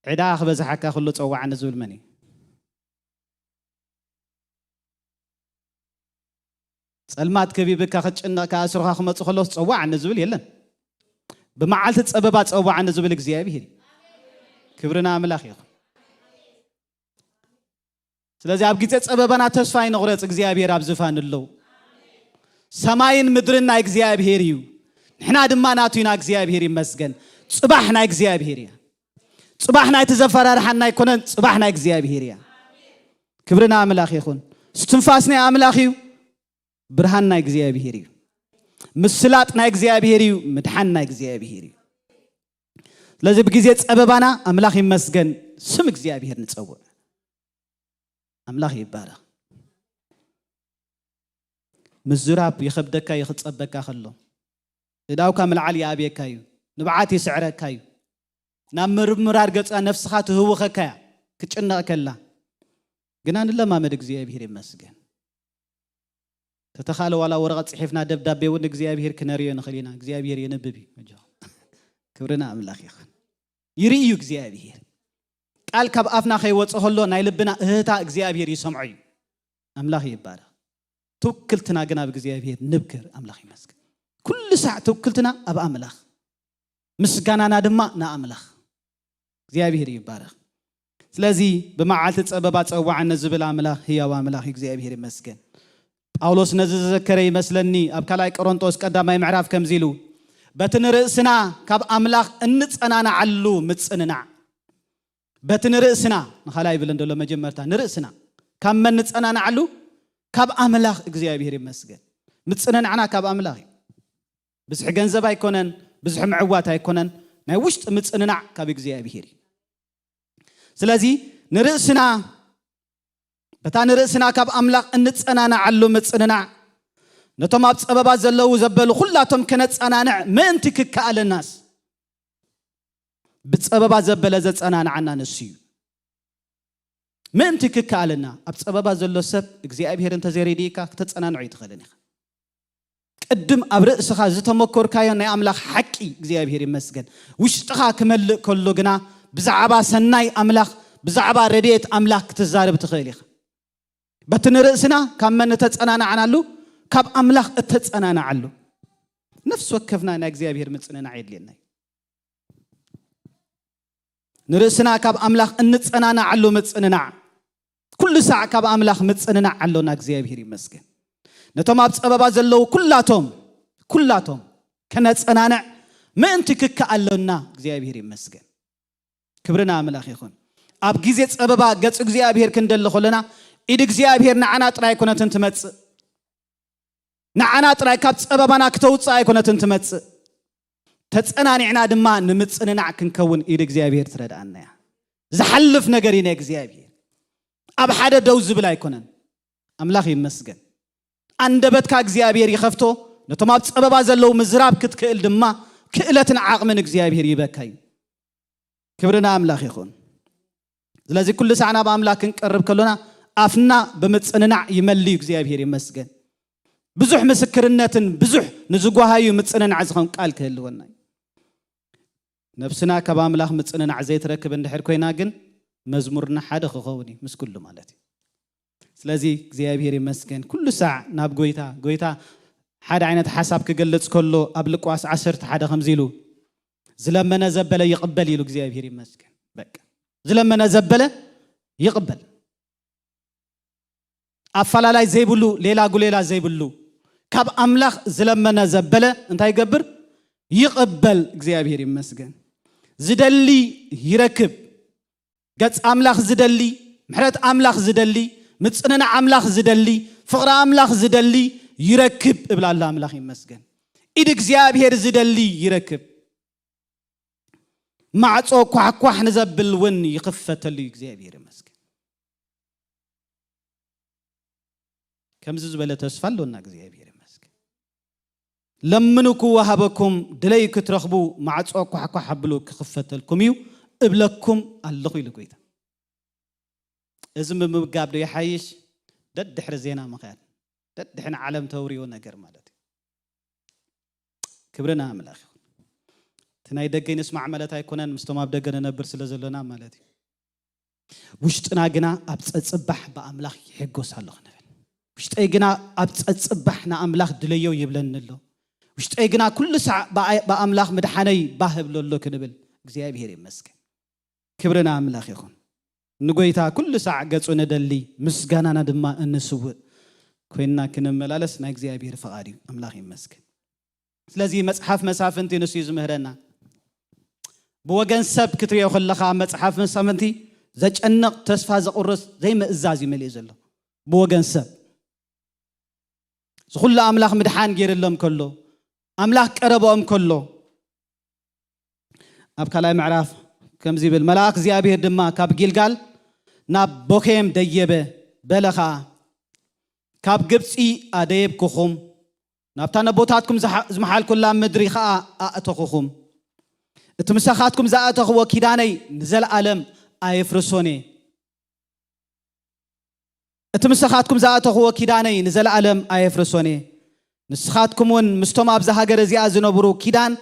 ዕዳ ክበዝሓካ ከሎ ጸዋዓኒ ዝብል መን እዩ? ጸልማት ከቢብካ ክትጭነቕ ከኣስሩኻ ክመጹ ከለውስ ጸዋዓኒ ዝብል የለን። ብመዓልቲ ጸበባ ጸዋዓኒ ዝብል እግዚኣብሔር እዩ። ክብሪ ንኣምላኽ ይኹን። ስለዚ ኣብ ግዜ ጸበባና ተስፋ ኣይንቑረጽ፣ እግዚኣብሔር ኣብ ዝፋን ኣለዉ። ሰማይን ምድርን ናይ እግዚኣብሔር እዩ። ንሕና ድማ ናቱ ኢና። እግዚኣብሔር ይመስገን። ጽባሕ ናይ እግዚኣብሔር እያ። ጽባሕ ናይቲ ዘፈራርሓና ኣይኮነን፣ ጽባሕ ናይ እግዚኣብሔር እያ። ክብሪ ንኣምላኽ ይኹን። እስትንፋስ ናይ ኣምላኽ እዩ። ብርሃን ናይ እግዚኣብሔር እዩ። ምስላጥ ናይ እግዚኣብሔር እዩ። ምድሓን ናይ እግዚኣብሔር እዩ። ስለዚ ብግዜ ጸበባና ኣምላኽ ይመስገን፣ ስም እግዚኣብሔር ንጸውዕ። ኣምላኽ ይባረኽ። ምዝራብ ይኸብደካ እዩ ክጸበካ ከሎ። እዳውካ ምልዓል ይኣብየካ እዩ። ንብዓት ይስዕረካ እዩ። ናብ ምርምራር ገጻ ነፍስኻ ትህውኸካ እያ፣ ክትጭነቕ ከላ። ግና ንለማመድ፣ እግዚኣብሔር ይመስገን። ተተኻለ ዋላ ወረቐት ጽሒፍና ደብዳቤ እውን እግዚኣብሔር ክነርዮ ንኽእል ኢና። እግዚኣብሔር የንብብ እዩ። ኣጆኹም። ክብሪ ንኣምላኽ ይኹን። ይርኢ እዩ እግዚኣብሔር። ቃል ካብ ኣፍና ከይወጸ ከሎ ናይ ልብና እህታ እግዚኣብሔር ይሰምዖ እዩ። ኣምላኽ ይባረኽ። ትውክልትና ግን ኣብ እግዚኣብሔር ንብክር። ኣምላኽ ይመስገን። ኩሉ ሳዕ ትውክልትና ኣብ ኣምላኽ፣ ምስጋናና ድማ ንኣምላኽ። እግዚኣብሔር ይባረኽ። ስለዚ ብመዓልቲ ጸበባ ጸዋዓኒ ዝብል ኣምላኽ ህያው ኣምላኽ እዩ። እግዚኣብሔር ይመስገን። ጳውሎስ ነዚ ዝዘከረ ይመስለኒ፣ ኣብ ካልኣይ ቆሮንጦስ ቀዳማይ ምዕራፍ ከምዚ ኢሉ፣ በቲ ንርእስና ካብ ኣምላኽ እንጸናንዓሉ ምጽንናዕ። በቲ ንርእስና፣ ንኻልኣይ ይብለን ዘሎ መጀመርታ፣ ንርእስና ካብ መን ንጸናንዓሉ? ካብ ኣምላኽ። እግዚኣብሔር ይመስገን። ምጽንናዕና ካብ ኣምላኽ እዩ። ብዝሒ ገንዘብ ኣይኮነን፣ ብዝሒ ምዕዋት ኣይኮነን፣ ናይ ውሽጢ ምጽንናዕ ካብ እግዚኣብሔር እዩ። ስለዚ ንርእስና፣ በታ ንርእስና ካብ ኣምላኽ እንጸናንዓሉ ምጽንናዕ፣ ነቶም ኣብ ጸበባ ዘለዉ ዘበሉ ኩላቶም ከነጸናንዕ ምእንቲ ክከኣለናስ፣ ብጸበባ ዘበለ ዘጸናንዓና ንሱ እዩ። ምእንቲ ክከኣለና፣ ኣብ ጸበባ ዘሎ ሰብ እግዚኣብሔር እንተዘይረድኢካ ክተጸናንዖ ኣይትኽእልን ኢኻ። ቅድም ኣብ ርእስኻ ዝተመኮርካዮ ናይ ኣምላኽ ሓቂ እግዚኣብሔር ይመስገን። ውሽጥኻ ክመልእ ከሎ ግና ብዛዕባ ሰናይ ኣምላኽ፣ ብዛዕባ ረድኤት ኣምላኽ ክትዛረብ ትኽእል ኢኻ። በቲ ንርእስና ካብ መን እተጸናናዕናሉ? ካብ ኣምላኽ እተጸናናዓሉ። ነፍሲ ወከፍና ናይ እግዚኣብሔር ምጽንናዕ የድልየና እዩ። ንርእስና ካብ ኣምላኽ እንጸናናዓሉ ምጽንናዕ። ኩሉ ሳዕ ካብ ኣምላኽ ምጽንናዕ ኣሎና፣ እግዚኣብሔር ይመስገን። ነቶም ኣብ ጸበባ ዘለዉ ኩላቶም፣ ኩላቶም ከነጸናንዕ ምእንቲ ክከኣለና እግዚኣብሔር ይመስገን። ክብሪ ንኣምላኽ ይኹን። ኣብ ግዜ ጸበባ ገጽ እግዚኣብሔር ክንደሊ ከለና፣ ኢድ እግዚኣብሔር ንዓና ጥራይ ኣይኮነትን ትመጽእ። ንዓና ጥራይ ካብ ጸበባና ክተውጽእ ኣይኮነትን ትመጽእ። ተጸናኒዕና ድማ ንምጽንናዕ ክንከውን ኢድ እግዚኣብሔር ትረድኣና እያ። ዝሓልፍ ነገር እዩ ናይ እግዚኣብሔር። ኣብ ሓደ ደው ዝብል ኣይኮነን። ኣምላኽ ይመስገን። ኣንደበትካ እግዚኣብሔር ይኸፍቶ፣ ነቶም ኣብ ጸበባ ዘለዉ ምዝራብ ክትክእል ድማ ክእለትን ዓቕምን እግዚኣብሔር ይበካ እዩ። ክብሪ ንኣምላኽ ይኹን። ስለዚ ኩሉ ሳዕ ናብ ኣምላኽ ክንቀርብ ከሎና ኣፍና ብምጽንናዕ ይመልእ እዩ። እግዚኣብሔር ይመስገን። ብዙሕ ምስክርነትን ብዙሕ ንዝጓሃዩ ምጽንናዕ ዝኾን ቃል ክህልወና እዩ። ነብስና ካብ ኣምላኽ ምጽንናዕ ዘይትረክብ እንድሕር ኮይና ግን መዝሙርና ሓደ ክኸውን እዩ ምስ ኩሉ ማለት እዩ። ስለዚ እግዚኣብሔር ይመስገን። ኩሉ ሳዕ ናብ ጎይታ፣ ጎይታ ሓደ ዓይነት ሓሳብ ክገልጽ ከሎ ኣብ ሉቃስ ዓሰርተ ሓደ ከምዚ ኢሉ፣ "ዝለመነ ዘበለ ይቕበል" ኢሉ። እግዚኣብሔር ይመስገን። በቃ ዝለመነ ዘበለ ይቕበል። ኣፈላላይ ዘይብሉ፣ ሌላ ጉሌላ ዘይብሉ፣ ካብ ኣምላኽ ዝለመነ ዘበለ እንታይ ይገብር? ይቕበል። እግዚኣብሔር ይመስገን። ዝደሊ ይረክብ። ገጽ ኣምላኽ ዝደሊ፣ ምሕረት ኣምላኽ ዝደሊ፣ ምጽንናዕ ኣምላኽ ዝደሊ፣ ፍቕሪ ኣምላኽ ዝደሊ ይረክብ እብል ኣሎ። ኣምላኽ ይመስገን። ኢድ እግዚኣብሔር ዝደሊ ይረክብ። ማዕጾ ኳሕኳሕ ንዘብል እውን ይኽፈተሉ እዩ። እግዚኣብሔር ይመስገን። ከምዚ ዝበለ ተስፋ ኣሎና። እግዚኣብሔር ይመስገን። "ለምኑ ክወሃበኩም፣ ድለዩ ክትረኽቡ፣ ማዕጾ ኳሕኳሕ ኣብሉ ክኽፈተልኩም እዩ፣ እብለኩም ኣለኹ ኢሉ ጎይታ። እዚ ምምጋብ ዶ ይሓይሽ? ደድሕሪ ዜና ምኽያድ፣ ደድሕሪ ዓለም ተውርዮ ነገር ማለት እዩ። ክብሪ ንኣምላኽ ይኹን። እቲ ናይ ደገ ይንስማዕ ማለት ኣይኮነን፣ ምስቶም ኣብ ደገ ንነብር ስለ ዘለና ማለት እዩ። ውሽጥና ግና ኣብ ጸጽባሕ ብኣምላኽ ይሕጎስ ኣሎ ክንብል፣ ውሽጠይ ግና ኣብ ጸጽባሕ ንኣምላኽ ድለዮ ይብለኒ ኣሎ። ውሽጠይ ግና ኩሉ ሳዕ ብኣ- ብኣምላኽ ምድሓነይ ባህ እብሎ ኣሎ ክንብል እግዚኣብሔር ይመስገን። ክብሪ ንኣምላኽ ይኹን። ንጎይታ ኩሉ ሳዕ ገጹ ንደሊ፣ ምስጋናና ድማ እንስውእ ኮይንና ክንመላለስ ናይ እግዚኣብሔር ፍቓድ እዩ። ኣምላኽ ይመስገን። ስለዚ መጽሓፍ መሳፍንቲ ንሱ እዩ ዝምህረና። ብወገን ሰብ ክትሪኦ ከለኻ መጽሓፍ መሳፍንቲ ዘጨንቕ፣ ተስፋ ዘቑርጽ፣ ዘይምእዛዝ እዩ መሊኡ ዘሎ። ብወገን ሰብ ዝኹሉ ኣምላኽ ምድሓን ገይርሎም ከሎ፣ ኣምላኽ ቀረብኦም ከሎ፣ ኣብ ካልኣይ ምዕራፍ ከምዚ ይብል፣ መልኣክ እግዚኣብሔር ድማ ካብ ጊልጋል ናብ ቦኬም ደየበ፣ በለ ኸኣ፣ ካብ ግብጺ ኣደየብኩኹም፣ ናብታ ነቦታትኩም ዝሓ- ዝመሓልኩላ ምድሪ ኸኣ ኣእተኹኹም። እቲ ምሳኻትኩም ዝኣተኽዎ ኪዳነይ ንዘለኣለም ኣየፍርሶን እየ። እቲ ምሳኻትኩም ዝኣተኽዎ ኪዳነይ ንዘለኣለም ኣየፍርሶን እየ። ንስኻትኩም እውን ምስቶም ኣብዚ ሃገር እዚኣ ዝነብሩ ኪዳን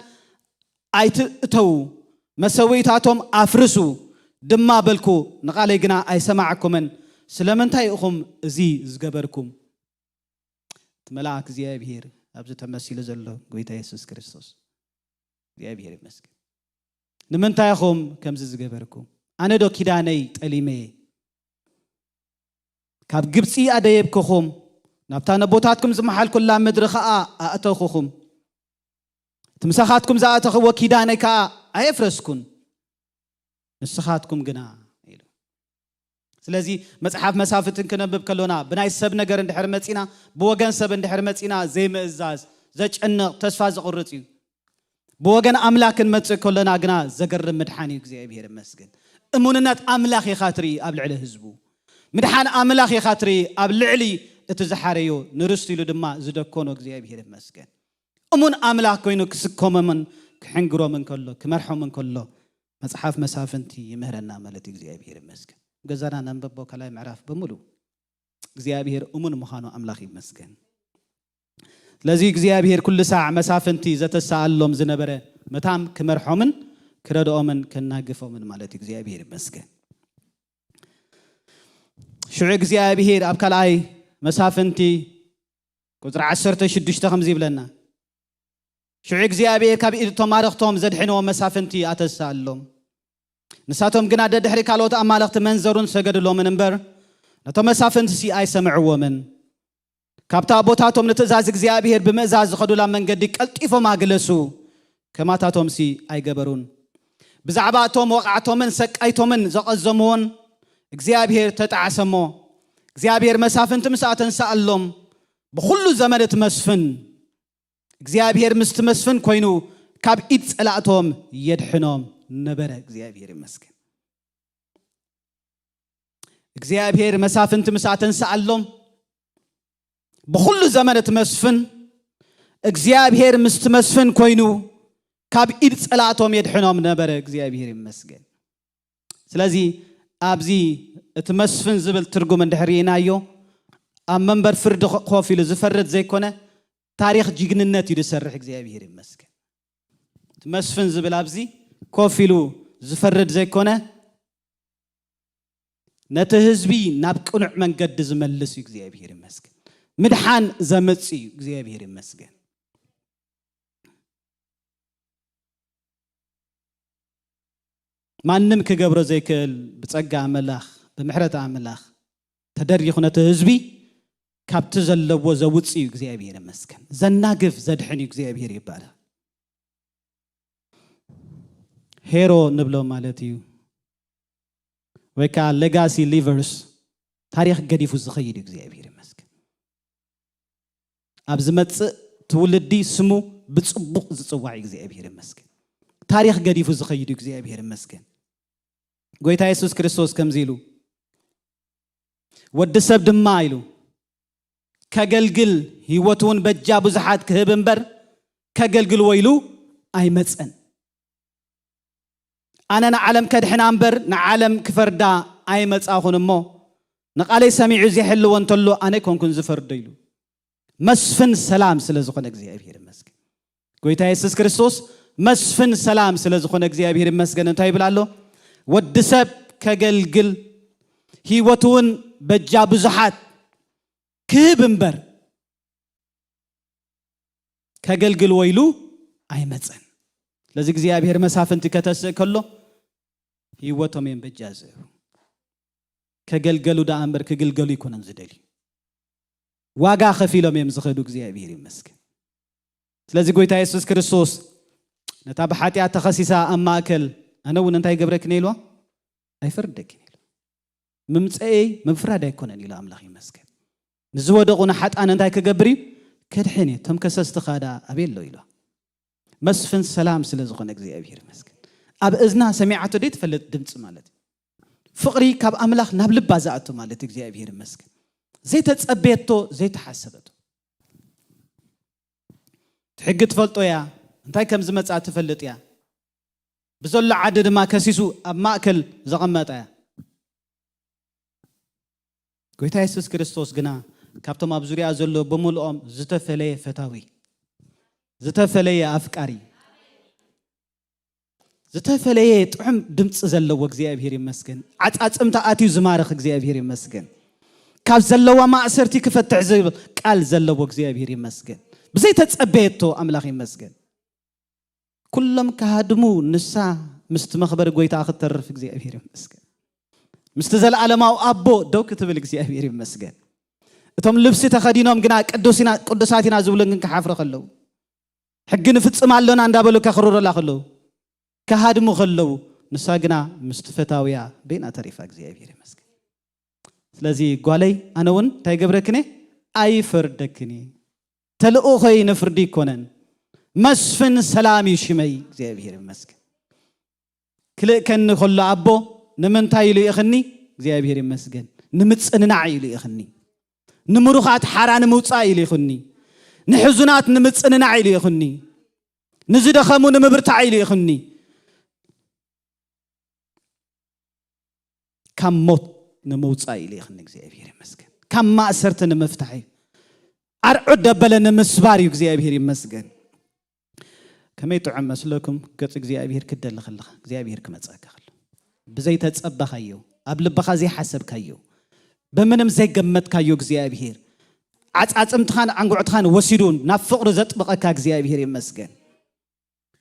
ኣይትእተዉ፣ መሰዊታቶም ኣፍርሱ ድማ በልኩ፣ ንቓለይ ግና ኣይሰማዕኩምን። ስለምንታይ ኢኹም እዚ ዝገበርኩም? እቲ መልኣክ እግዚኣብሄር ኣብዚ ተመሲሉ ዘሎ ጎይታ የሱስ ክርስቶስ እግዚኣብሄር ይመስገን። ንምንታይ ኢኹም ከምዚ ዝገበርኩም? ኣነ ዶ ኪዳነይ ጠሊመ? ካብ ግብጺ ኣደየብክኹም፣ ናብታ ነቦታትኩም ዝመሓልኩላ ምድሪ ኸኣ ኣእተኹኹም። እቲ ምሳኻትኩም ዝኣተኽዎ ኪዳነይ ከኣ ኣየፍረስኩን፣ ንስኻትኩም ግና ኢሉ። ስለዚ መጽሓፍ መሳፍንትን ክነብብ ከሎና ብናይ ሰብ ነገር እንድሕር መጺና፣ ብወገን ሰብ እንድሕር መጺና፣ ዘይምእዛዝ፣ ዘጨንቕ፣ ተስፋ ዘቑርጽ እዩ። ብወገን ኣምላክ ክንመጽእ ከሎና ግና ዘገርም ምድሓን እዩ። እግዚኣብሔር ይመስገን። እሙንነት ኣምላኽ ኢኻ ትርኢ ኣብ ልዕሊ ህዝቡ። ምድሓን ኣምላኽ ኢኻ ትርኢ ኣብ ልዕሊ እቲ ዝሓረዮ፣ ንርስቱ ኢሉ ድማ ዝደኮኖ። እግዚኣብሔር ይመስገን። እሙን ኣምላኽ ኮይኑ ክስከሞምን ክሕንግሮምን ከሎ፣ ክመርሖምን ከሎ፣ መጽሓፍ መሳፍንቲ ይምህረና ማለት እዩ። እግዚኣብሔር ይመስገን። ገዛና ነንበቦ ካልኣይ ምዕራፍ ብምሉእ እግዚኣብሔር እሙን ምዃኑ ኣምላኽ ይመስገን። ስለዚ እግዚኣብሔር ኩሉ ሳዕ መሳፍንቲ ዘተሰኣሎም ዝነበረ መታም ክመርሖምን ክረድኦምን ከናግፎምን ማለት እዩ። እግዚኣብሔር ይመስገን። ሽዑ እግዚኣብሔር ኣብ ካልኣይ መሳፍንቲ ቁጽሪ ዓሰርተ ሽዱሽተ ከምዚ ይብለና፣ ሽዑ እግዚኣብሔር ካብ ኢድ እቶም ማረኽቶም ዘድሕንዎም መሳፍንቲ ኣተሰኣሎም። ንሳቶም ግና ደድሕሪ ካልኦት ኣማልኽቲ መንዘሩን ሰገድሎምን እምበር፣ ነቶም መሳፍንትሲ ኣይሰምዕዎምን። ካብታ ኣቦታቶም ንትእዛዝ እግዚኣብሔር ብምእዛዝ ዝኸዱላ መንገዲ ቀልጢፎም ኣግለሱ፣ ከማታቶምሲ ኣይገበሩን። ብዛዕባ እቶም ወቓዕቶምን ሰቃይቶምን ዘቐዘምዎን እግዚኣብሔር ተጣዕሰሞ። እግዚኣብሔር መሳፍንቲ ምስ ኣተንስኣሎም፣ ብኹሉ ዘመን እቲ መስፍን እግዚኣብሔር ምስቲ መስፍን ኮይኑ ካብ ኢድ ጸላእቶም የድሕኖም ነበረ። እግዚኣብሔር ይመስገን። እግዚኣብሔር መሳፍንቲ ምስ ኣተንስኣሎም፣ ብኹሉ ዘመን እቲ መስፍን እግዚኣብሔር ምስቲ መስፍን ኮይኑ ካብ ኢድ ጸላእቶም የድሕኖም ነበረ። እግዚኣብሔር ይመስገን። ስለዚ ኣብዚ እቲ መስፍን ዝብል ትርጉም እንድሕር ርኢናዮ፣ ኣብ መንበር ፍርዲ ኮፍ ኢሉ ዝፈርድ ዘይኮነ፣ ታሪኽ ጅግንነት እዩ ዝሰርሕ። እግዚኣብሔር ይመስገን። እቲ መስፍን ዝብል ኣብዚ ኮፍ ኢሉ ዝፈርድ ዘይኮነ፣ ነቲ ህዝቢ ናብ ቅኑዕ መንገዲ ዝመልስ እዩ። እግዚኣብሔር ይመስገን። ምድሓን ዘምጽእ እዩ። እግዚኣብሔር ይመስገን። ማንም ክገብሮ ዘይክእል፣ ብጸጋ ኣምላኽ፣ ብምሕረት ኣምላኽ ተደሪኹ ነቲ ህዝቢ ካብቲ ዘለዎ ዘውጽእ እዩ። እግዚኣብሔር ይመስገን። ዘናግፍ፣ ዘድሕን እዩ። እግዚኣብሔር ይባረኽ። ሄሮ ንብሎ ማለት እዩ፣ ወይ ከዓ ሌጋሲ ሊቨርስ፣ ታሪኽ ገዲፉ ዝኸይድ እዩ። እግዚኣብሔር ይመስገን። ኣብ ዝመጽእ ትውልዲ ስሙ ብጽቡቕ ዝጽዋዕ እዩ። እግዚኣብሔር ይመስገን። ታሪኽ ገዲፉ ዝኸይድ እዩ። እግዚኣብሔር ይመስገን። ጎይታ የሱስ ክርስቶስ ከምዚ ኢሉ፣ ወዲ ሰብ ድማ ኢሉ ከገልግል፣ ህይወቱ እውን በጃ ብዙሓት ክህብ እምበር ከገልግልዎ ኢሉ ኣይመጸን። ኣነ ንዓለም ከድሕና እምበር ንዓለም ክፈርዳ ኣይመጻኹን እሞ፣ ንቓለይ ሰሚዑ ዘይሕልዎ እንተሎ ኣነ ኣይኮንኩን ዝፈርዶ ኢሉ። መስፍን ሰላም ስለ ዝኾነ እግዚኣብሔር ይመስገን። ጎይታ የሱስ ክርስቶስ መስፍን ሰላም ስለ ዝኾነ እግዚኣብሔር ይመስገን። እንታይ ይብል ኣሎ? ወዲ ሰብ ከገልግል፣ ህይወቱ እውን በጃ ብዙሓት ክህብ እምበር፣ ከገልግልዎ ኢሉ ኣይመጸን። ስለዚ እግዚኣብሔር መሳፍንቲ ከተስእ ከሎ፣ ህይወቶም እዮም በጃ ዝህቡ። ከገልገሉ ደኣ እምበር ክግልገሉ ኣይኮነን ዝደልዩ። ዋጋ ከፊሎም እዮም ዝኸዱ። እግዚኣብሔር ይመስገን። ስለዚ ጎይታ የሱስ ክርስቶስ ነታ ብሓጢኣት ተኸሲሳ ኣብ ማእከል፣ ኣነ እውን እንታይ ይገብረክን ኢልዋ? ኣይፈርደክን ኢሉ። ምምፀኤይ ምፍራድ ኣይኮነን ኢሉ ኣምላኽ ይመስገን። ንዝወደቑ ንሓጣን እንታይ ክገብር እዩ? ከድሕን እዩ። እቶም ከሰስቲ ኻዳ ኣበይ ኣሎ ኢሉ። መስፍን ሰላም ስለ ዝኾነ እግዚኣብሔር ይመስገን። ኣብ እዝና ሰሚዓቶ ደይ ትፈልጥ ድምፂ ማለት እዩ። ፍቕሪ ካብ ኣምላኽ ናብ ልባ ዝኣቱ ማለት እዩ። እግዚኣብሔር ይመስገን። ዘይተጸበየቶ ዘይተሓሰበቶ። ሕጊ ትፈልጦ እያ። እንታይ ከም ዝመጽኣ ትፈልጥ እያ። ብዘሎ ዓዲ ድማ ከሲሱ ኣብ ማእከል ዘቐመጠ እያ። ጎይታ የሱስ ክርስቶስ ግና ካብቶም ኣብ ዙሪያ ዘሎ ብምልኦም ዝተፈለየ ፈታዊ፣ ዝተፈለየ ኣፍቃሪ፣ ዝተፈለየ ጥዑም ድምፂ ዘለዎ እግዚኣብሔር ይመስገን። ዓፃፅምታ ኣትዩ ዝማርኽ እግዚኣብሔር ይመስገን። ካብ ዘለዋ ማእሰርቲ ክፈትሕ ዝብል ቃል ዘለዎ እግዚኣብሔር ይመስገን። ብዘይ ተፀበየቶ ኣምላኽ ይመስገን። ኩሎም ክሃድሙ ንሳ ምስቲ መኽበሪ ጎይታ ክትተርፍ እግዚኣብሔር ይመስገን። ምስቲ ዘለዓለማዊ ኣቦ ደው ክትብል እግዚኣብሔር ይመስገን። እቶም ልብሲ ተኸዲኖም ግና ቅዱስ ኢና- ቅዱሳት ኢና ዝብሉ ግን ክሓፍሩ ከለዉ፣ ሕጊ ንፍጽም ኣሎና እንዳበሉ ከኽርሩላ ከለዉ፣ ክሃድሙ ከለዉ፣ ንሳ ግና ምስቲ ፈታውያ በይና ተሪፋ እግዚኣብሔር ይመስገን። ስለዚ ጓለይ ኣነ እውን እንታይ ገብረክን እየ? ኣይፈርደክን እየ። ተልእኾይ ንፍርዲ ኣይኮነን። መስፍን ሰላም እዩ ሽመይ። እግዚኣብሔር ይመስገን። ክልእከኒ ከሎ ኣቦ ንምንታይ ኢሉ ይእኽኒ? እግዚኣብሔር ይመስገን። ንምጽንናዕ ኢሉ ይእኽኒ። ንምሩኻት ሓራ ንምውጻእ ኢሉ ይኹኒ። ንሕዙናት ንምጽንናዕ ኢሉ ይኹኒ። ንዝደኸሙ ንምብርታዕ ኢሉ ይኹኒ። ካብ ሞት ንምውጻእ ኢሉ ይኹኒ። እግዚኣብሔር ይመስገን። ካብ ማእሰርቲ ንምፍታሕ እዩ። ኣርዑት ደበለ ንምስባር እዩ። እግዚኣብሔር ይመስገን። ከመይ ጥዑም መስለኩም? ገጽ እግዚኣብሔር ክደሊ ከለኻ እግዚኣብሔር ክመጽኣካ ከሎ፣ ብዘይተጸበኻዮ፣ ኣብ ልብኻ ዘይሓሰብካዮ፣ ብምንም ዘይገመትካዮ እግዚኣብሔር ዓጻጽምትኻን ዓንጉዕትኻን ወሲዱ ናብ ፍቕሩ ዘጥብቐካ እግዚኣብሔር ይመስገን።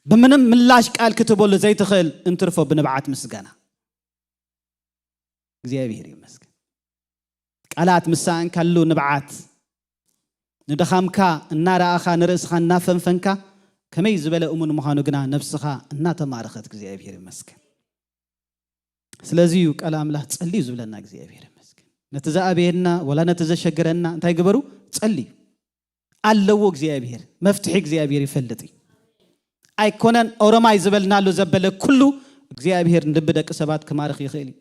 ብምንም ምላሽ ቃል ክትበሉ ዘይትኽእል እንትርፎ ብንብዓት ምስጋና እግዚኣብሔር ይመስገን። ቃላት ምሳእንካሉ ንብዓት ንድኻምካ እናረኣኻ ንርእስኻ እናፈንፈንካ ከመይ ዝበለ እሙን ምዃኑ ግና ነብስኻ እናተማረኸት እግዚኣብሔር ይመስገን። ስለዚ እዩ ቃል ኣምላኽ ጸልዩ ዝብለና እግዚኣብሔር ይመስገን። ነቲ ዝኣበየና ወላ ነቲ ዘሸገረና እንታይ ግበሩ? ጸልዩ ኣለዎ እግዚኣብሔር። መፍትሒ እግዚኣብሔር ይፈልጥ እዩ። ኣይኮነን ኦሮማይ ዝበልናሉ ዘበለ ኩሉ እግዚኣብሔር ልቢ ደቂ ሰባት ክማርኽ ይኽእል እዩ።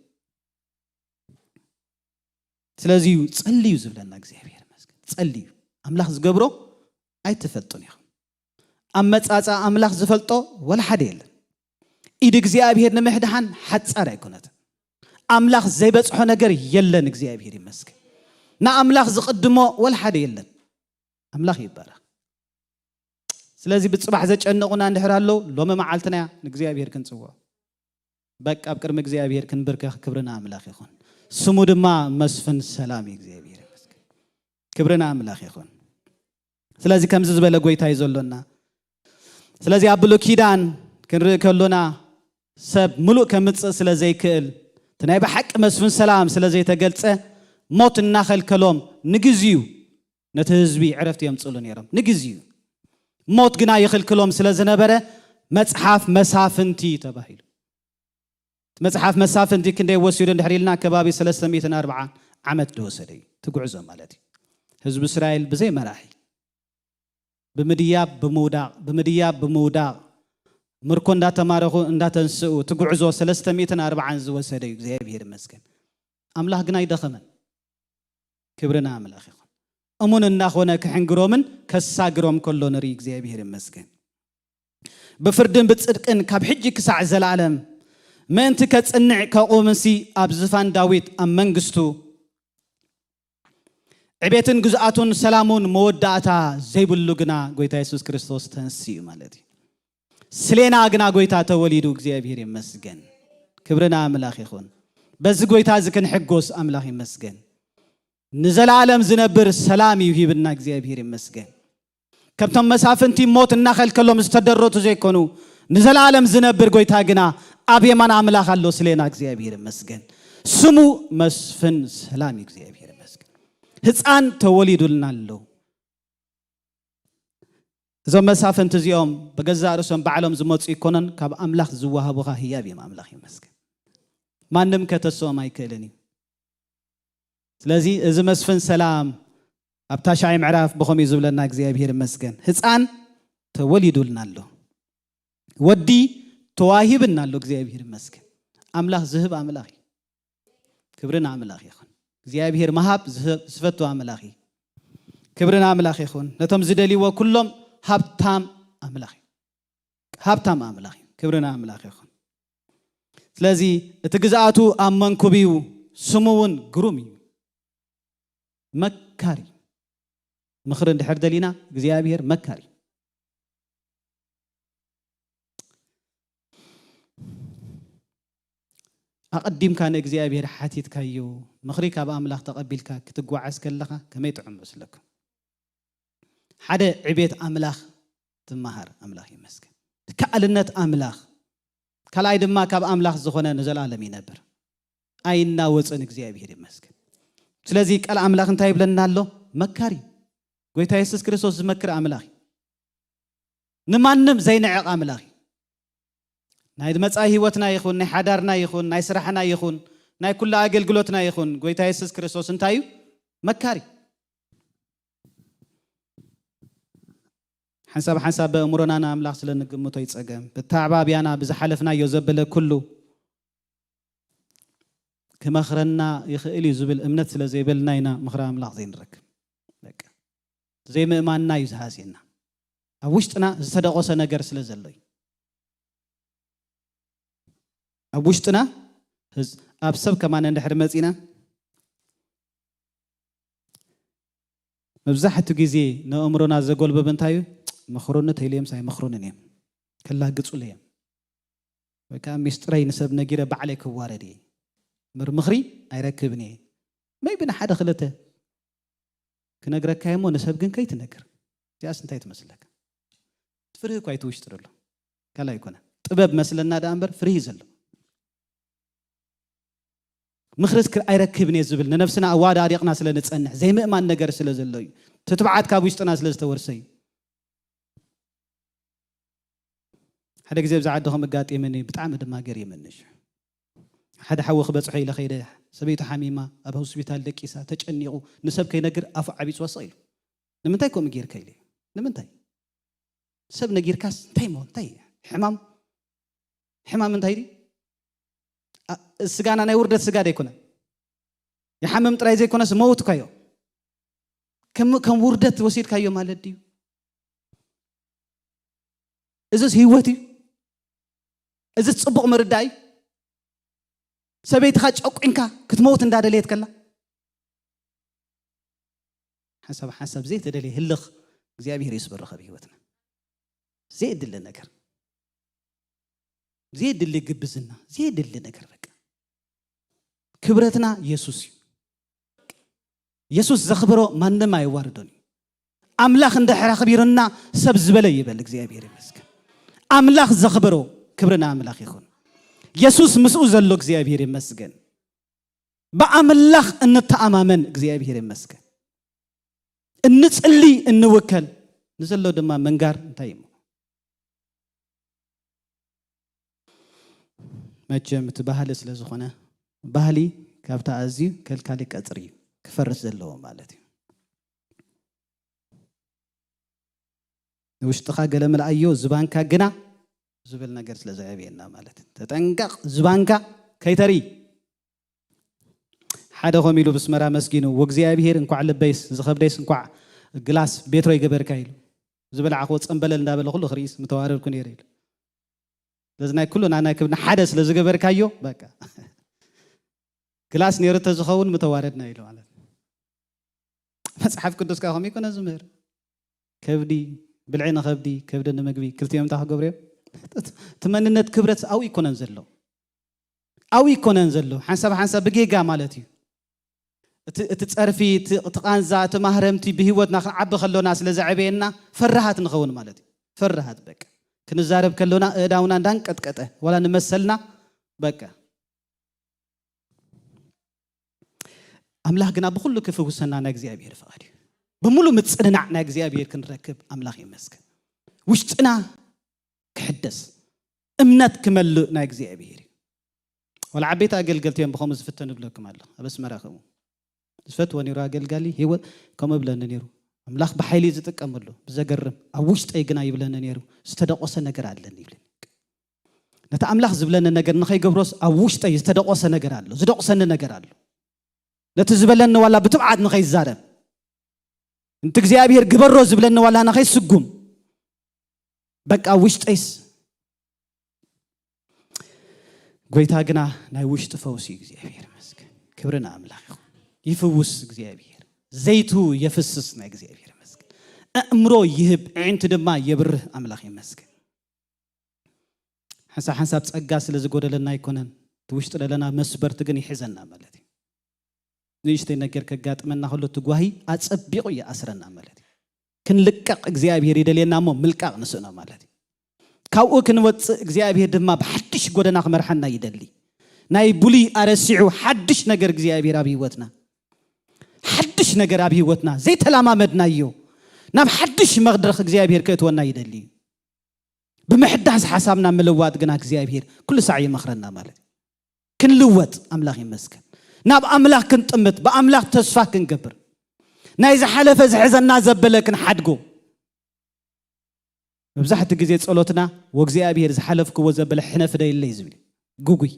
ስለዚ እዩ ጸልዩ ዝብለና እግዚኣብሔር ይመስገን። ጸልዩ። ኣምላኽ ዝገብሮ ኣይትፈልጡን ኢኹም። ኣመጻጽኣ ኣምላኽ ዝፈልጦ ወላ ሓደ የለን። ኢድ እግዚኣብሔር ንምሕድሓን ሓጻር ኣይኮነትን። ኣምላኽ ዘይበጽሖ ነገር የለን። እግዚኣብሔር ይመስገን። ንኣምላኽ ዝቕድሞ ወላ ሓደ የለን። ኣምላኽ ይባረኽ። ስለዚ ብጽባሕ ዘጨንቑና እንድሕር ኣለዉ ሎሚ መዓልትና ንእግዚኣብሔር ክንጽውዖ። በቃ ኣብ ቅድሚ እግዚኣብሔር ክንብርከኽ። ክብሪ ንኣምላኽ ይኹን። ስሙ ድማ መስፍን ሰላም እዩ። እግዚኣብሔር ይመስገን። ክብሪ ንኣምላኽ ይኹን። ስለዚ ከምዚ ዝበለ ጎይታ እዩ ዘሎና። ስለዚ ኣብ ብሉይ ኪዳን ክንርኢ ከሎና ሰብ ምሉእ ከምጽእ ስለ ዘይክእል፣ እቲ ናይ ብሓቂ መስፍን ሰላም ስለ ዘይተገልጸ፣ ሞት እናኸልከሎም ንግዜኡ ነቲ ህዝቢ ዕረፍቲ የምጽእሉ ነይሮም። ንግዜኡ ሞት ግና ይኽልክሎም ስለ ዝነበረ መጽሓፍ መሳፍንቲ ተባሂሉ። መጽሓፍ መሳፍንቲ ክንደይ ወሲዱ እንድሕር ኢልና ከባቢ ሰለስተ ሚእትን ኣርባዓን ዓመት ዝወሰደ እዩ። እቲ ጉዕዞ ማለት እዩ። ህዝቢ እስራኤል ብዘይ መራሒ ብምድያብ ብምውዳቕ ብምድያብ ብምውዳቕ ምርኮ እንዳተማረኹ እንዳተንስኡ እቲ ጉዕዞ ሰለስተ ሚእትን ኣርባዓን ዝወሰደ እዩ። እግዚኣብሔር ይመስገን። ኣምላኽ ግን ኣይደኸመን። ክብሪ ንኣምላኽ ይኹን። እሙን እናኾነ ክሕንግሮምን ከሳግሮም ከሎ ንርኢ። እግዚኣብሔር ይመስገን። ብፍርድን ብጽድቅን ካብ ሕጂ ክሳዕ ዘላለም ምእንቲ ከጽንዕ ከቑምሲ ኣብ ዝፋን ዳዊት ኣብ መንግስቱ ዕቤትን ግዝኣቱን ሰላሙን መወዳእታ ዘይብሉ ግና ጎይታ የሱስ ክርስቶስ ተንስኡ ማለት እዩ። ስሌና ግና ጎይታ ተወሊዱ፣ እግዚኣብሔር ይመስገን። ክብርና ኣምላኽ ይኹን። በዚ ጎይታ እዚ ክንሕጎስ ኣምላኽ ይመስገን። ንዘለዓለም ዝነብር ሰላም እዩ ሂብና፣ እግዚኣብሔር ይመስገን። ከምቶም መሳፍንቲ ሞት እናኸልከሎም ዝተደረቱ ዘይኮኑ፣ ንዘለዓለም ዝነብር ጎይታ ግና ኣብ የማን ኣምላኽ ኣሎ። ስሌና እግዚኣብሔር ይመስገን። ስሙ መስፍን ሰላም እዩ፣ እግዚኣብሔር ይመስገን። ህፃን ተወሊዱልና ኣሎ። እዞም መሳፍንቲ እዚኦም ብገዛእ ርእሶም ባዕሎም ዝመፁ ይኮነን፣ ካብ ኣምላኽ ዝወሃቡኻ ህያብ እዮም። ኣምላኽ ይመስገን። ማንም ከተስኦም ኣይክእልን እዩ። ስለዚ እዚ መስፍን ሰላም ኣብ ታሽዓይ ምዕራፍ ብኸምኡ እዩ ዝብለና። እግዚኣብሔር ይመስገን። ህፃን ተወሊዱልና ኣሎ፣ ወዲ ተዋሂብና ኣሎ። እግዚኣብሔር ይመስገን። ኣምላኽ ዝህብ ኣምላኽ እዩ። ክብሪ ንኣምላኽ ይኹን። እግዚኣብሔር መሃብ ዝህ- ዝፈቱ ኣምላኽ እዩ። ክብሪ ንኣምላኽ ይኹን። ነቶም ዝደልይዎ ኩሎም ሃብታም ኣምላኽ እዩ። ሃብታም ኣምላኽ እዩ። ክብሪ ንኣምላኽ ይኹን። ስለዚ እቲ ግዝኣቱ ኣብ መንኩብ እዩ፣ ስሙ እውን ግሩም እዩ። መካሪ። ምኽሪ እንድሕር ደሊና እግዚኣብሔር መካሪ። ኣቐዲምካ ንእግዚኣብሔር ሓቲትካዮ ምኽሪ ካብ ኣምላኽ ተቐቢልካ ክትጓዓዝ ከለኻ ከመይ ጥዑም መስለኩም? ሓደ ዕቤት ኣምላኽ ትመሃር። ኣምላኽ ይመስገን። ከኣልነት ኣምላኽ፣ ካልኣይ ድማ ካብ ኣምላኽ ዝኾነ ንዘለኣለም ይነብር፣ ኣይናወፅን። እግዚኣብሔር ይመስገን። ስለዚ ቃል ኣምላኽ እንታይ ይብለና ኣሎ? መካሪ። ጎይታ የሱስ ክርስቶስ ዝመክር ኣምላኽ እዩ። ንማንም ዘይንዕቕ ኣምላኽ እዩ። ናይ መጻኢ ህይወትና ይኹን፣ ናይ ሓዳርና ይኹን፣ ናይ ስራሕና ይኹን፣ ናይ ኩሉ ኣገልግሎትና ይኹን፣ ጎይታ የሱስ ክርስቶስ እንታይ እዩ? መካሪ። ሓንሳብ ሓንሳብ በእምሮና ንኣምላኽ ስለ ንግምቶ ይጸገም። ብተዓባብያና ብዝሓለፍናዮ ዘበለ ኩሉ ክመኽረና ይኽእል እዩ ዝብል እምነት ስለ ዘይበልና ኢና ምኽሪ ኣምላኽ ዘይንረክብ። በቃ። ዘይምእማንና እዩ ዝሃስየና። ኣብ ውሽጥና ዝተደቆሰ ነገር ስለ ዘሎ እዩ። ኣብ ውሽጥና ህዝ- ኣብ ሰብ ከማን እንድሕር መጺና፣ መብዛሕትኡ ግዜ ንኣእምሮና ዘጎልብብ እንታይ እዩ? መኽሩኒ ተይልዮምስ ኣይመኽሩንን እዮም። ከላግጹለይ እዮም። ወይ ከዓ ሚስጥረይ ንሰብ ነጊረ ባዕለይ ክዋረድ እየ። ምር ምኽሪ ኣይረክብን እየ። መይቢ ንሓደ ክልተ ክነግረካ እየ እሞ ንሰብ ግን ከይትነግር። እዚኣስ እንታይ ትመስለካ? ፍርሂ እኳ እቲ ውሽጢ ዘሎ። ካልእ ኣይኮነን። ጥበብ መስለና ደኣ እምበር ፍርሂ ዘሎ። ምኽሪ ክር- ኣይረክብን እየ ዝብል ንነብስና ኣዋዳዲቕና ስለ ንጸንሕ ዘይምእማን ነገር ስለ ዘሎ እዩ። ትትብዓት ካብ ውሽጥና ስለ ዝተወርሰ እዩ። ሓደ ግዜ ብዛ ዓዲ ከም ኣጋጢመኒ ብጣዕሚ ድማ ገሪመኒ። ሓደ ሓዊ ክበጽሖ ኢለ ከይደ፣ ሰበይቱ ሓሚማ ኣብ ሆስፒታል ደቂሳ ተጨኒቑ ንሰብ ከይነግር ኣፉ ዓቢጽዋ ስቕ ኢሉ። ንምንታይ ከምኡ ጌርካ ኢለ። ንምንታይ? ሰብ ነጊርካስ እንታይ እሞ እንታይ ሕማም ሕማም እንታይ ድዩ? ኣ- ስጋና ናይ ውርደት ስጋ ዶ ኣይኮነን? ይሓምም ጥራይ ዘይኮነስ መውት እኳዮ። ከም ከም ውርደት ወሲድካዮ ማለት ድዩ? እዚስ ህይወት እዩ? እዚስ ጽቡቕ ምርዳእ እዩ? ሰበይትኻ ጨቁንካ ክትመውት እንዳደለየት ከላ ሓሳብ ሓሳብ ዘይተደለየ ህልኽ እግዚኣብሔር ይስበሮ ካብ ህይወትና። ዘየድሊ ነገር፣ ዘየድሊ ግብዝና፣ ዘየድሊ ነገር በቃ። ክብረትና የሱስ እዩ። የሱስ ዘኽብሮ ማንም ኣይዋርዶን እዩ። ኣምላኽ እንድሕር ኣኽቢሩና ሰብ ዝበለ ይበል። እግዚኣብሔር ይመስገን። ኣምላኽ ዘኽብሮ ክብሪ ንኣምላኽ ይኹን። የሱስ ምስኡ ዘሎ እግዚኣብሔር ይመስገን። ብኣምላኽ እንተኣማመን እግዚኣብሔር ይመስገን። እንጽሊ እንውከል ንዘሎ ድማ ምንጋር እንታይ እዩ? መቸም እቲ ባህሊ ስለ ዝኾነ ባህሊ ካብታ ኣዝዩ ከልካሊ ቀጽሪ እዩ ክፈርስ ዘለዎ ማለት እዩ። ንውሽጥኻ ገለ ምልኣዮ ዝባንካ ግና ዝብል ነገር ስለ ዘዕብየና ማለት እዩ። ተጠንቀቕ ዝባንካ ከይተርኢ። ሓደ ኮም ኢሉ ብስመራ መስጊኑ ወእግዚኣብሔር እንኳዕ ልበይስ ዝኸብደይስ እንኳዕ ግላስ ቤትሮ ይገበርካ ኢሉ ዝበላዕክዎ ጸንበለል እንዳበለ ኩሉ ክርእስ ምተዋረድኩ ነይረ ኢሉ። ስለዚ ናይ ኩሉ ናይ ክብድና ሓደ ስለ ዝገበርካዮ በቃ ግላስ ነይሩ ተዝኸውን ምተዋረድና ኢሉ ማለት እዩ። መፅሓፍ ቅዱስ ከዓ ከምኡ ይኮነ ዝምህር። ከብዲ ብልዒ ንኸብዲ፣ ከብዲ ንምግቢ፣ ክልቲኦም እንታይ ክገብሩ እዮም? እቲ መንነት ክብረት ኣብኡ ይኮነን ዘሎ፣ ኣብኡ ይኮነን ዘሎ። ሓንሳብ ሓንሳብ ብጌጋ ማለት እዩ። እቲ እቲ ጸርፊ፣ እቲ እቲ ቃንዛ፣ እቲ ማህረምቲ ብህይወትና ክንዓቢ ከሎና ስለ ዘዕበየና ፈራሃት ንኸውን ማለት እዩ። ፈራሃት በቃ። ክንዛረብ ከሎና እእዳውና እንዳንቀጥቀጠ፣ ዋላ ንመሰልና በቃ። ኣምላኽ ግና ብኹሉ ክፍውሰና ናይ እግዚኣብሔር ፍቓድ እዩ። ብምሉእ ምጽንናዕ ናይ እግዚኣብሔር ክንረክብ ኣምላኽ ይመስገን። ውሽጥና ክሕደስ፣ እምነት ክመልእ ናይ እግዚኣብሔር እዩ። ዋላ ዓበይቲ ኣገልገልቲ እዮም ብኸምኡ ዝፍተኑ ይብለኩም ኣሎ። ኣብ ኣስመራ ከምኡ ዝፈትዎ ነይሩ ኣገልጋሊ ህይወት ከምኡ ይብለኒ ነይሩ። ኣምላኽ ብሓይሊ እዩ ዝጥቀመሉ። ብዘገርም ኣብ ውሽጠይ ግና ይብለኒ ነይሩ፣ "ዝተደቆሰ ነገር ኣለኒ" ይብለኒ። ነቲ ኣምላኽ ዝብለኒ ነገር ንኸይገብሮስ ኣብ ውሽጠይ ዝተደቆሰ ነገር ኣሎ፣ ዝደቁሰኒ ነገር ኣሎ። ነቲ ዝበለኒ ዋላ ብትብዓት ንኸይዛረብ፣ ነቲ እግዚኣብሔር ግበሮ ዝብለኒ ዋላ ንኸይስጉም፣ በቃ ውሽጠይስ ጎይታ ግና ናይ ውሽጢ ፈውሲ እዩ። እግዚኣብሔር ይመስገን። ክብሪ ንኣምላኽ ይኹን። ይፍውስ እግዚኣብሔር። ዘይቱ የፍስስ ናይ እግዚኣብሔር ይመስገን። ኣእምሮ ይህብ፣ ኣዒንቲ ድማ የብርህ ኣምላኽ ይመስገን። ሓንሳብ ሓንሳብ ጸጋ ስለ ዝጎደለና ኣይኮነን፣ እቲ ውሽጢ ዘለና መስበርቲ ግን ይሕዘና ማለት እዩ። ንእሽተይ ነገር ከጋጥመና ከሎ እቲ ጓሂ ኣጸቢቑ ይኣስረና ማለት እዩ። ክንልቀቕ እግዚኣብሔር ይደልየና እሞ ምልቃቕ ንስእኖ ማለት እዩ። ካብኡ ክንወጽእ እግዚኣብሔር ድማ ብሓድሽ ጎደና ክመርሓና ይደሊ። ናይ ብሉይ ኣረሲዑ ሓድሽ ነገር እግዚኣብሔር ኣብ ህይወትና፣ ሓድሽ ነገር ኣብ ህይወትና ዘይተለማመድናዮ ናብ ሓድሽ መድረኽ እግዚኣብሔር ከእትወና ይደሊ እዩ። ብምሕዳስ ሓሳብና ምልዋጥ ግና እግዚኣብሔር ኩሉ ሳዕ ይመኽረና ማለት እዩ። ክንልወጥ ኣምላኽ ይመስገን። ናብ ኣምላኽ ክንጥምት፣ ብኣምላኽ ተስፋ ክንገብር፣ ናይ ዝሓለፈ ዝሕዘና ዘበለ ክንሓድጎ። መብዛሕትኡ ግዜ ጸሎትና፣ "ወእግዚኣብሔር ዝሓለፍክዎ ዘበለ ሕነፍደይለይ" ዝብል እዩ። ግጉይ።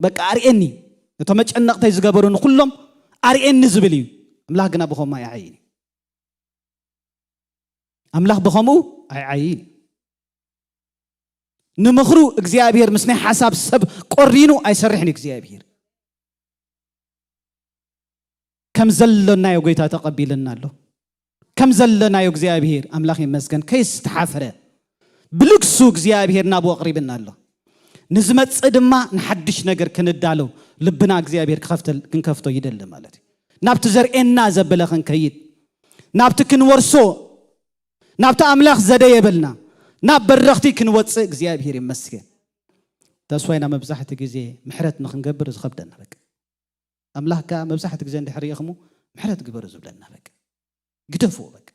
በቃ ኣርእየኒ፣ ነቶም መጨነቕተይ ዝገበሩኒ ኩሎም ኣርእየኒ ዝብል እዩ። ኣምላኽ ግና ብኸምኡ ኣይዓይን እዩ። ኣምላኽ ብኸምኡ ኣይዓይን እዩ። ንምኽሩ እግዚኣብሔር ምስ ናይ ሓሳብ ሰብ ቆሪኑ ኣይሰርሕን እዩ እግዚኣብሔር። ከም ዘለናዮ ጎይታ ተቐቢልና ኣሎ። ከም ዘለናዮ እግዚኣብሔር ኣምላኽ ይመስገን ከይስተሓፈረ ብልግሱ እግዚኣብሔር ናብኡ ኣቕሪብና ኣሎ። ንዝመጽእ ድማ ንሓድሽ ነገር ክንዳሎ ልብና እግዚኣብሔር ክኸፍተል-፣ ክንከፍቶ ይደሊ ማለት እዩ። ናብቲ ዘርእየና ዘበለ ክንከይድ፣ ናብቲ ክንወርሶ፣ ናብቲ ኣምላኽ ዘደየበልና፣ ናብ በረኽቲ ክንወጽእ እግዚኣብሔር ይመስገን። ተስፋይና መብዛሕትኡ ግዜ ምሕረት ንኽንገብር ዝኸብደና በቃ። ኣምላኽ ከኣ መብዛሕትኡ ግዜ እንድሕር ርኢኹሞ ምሕረት ግበሩ ዝብለና በቃ። ግደፍዎ በቃ።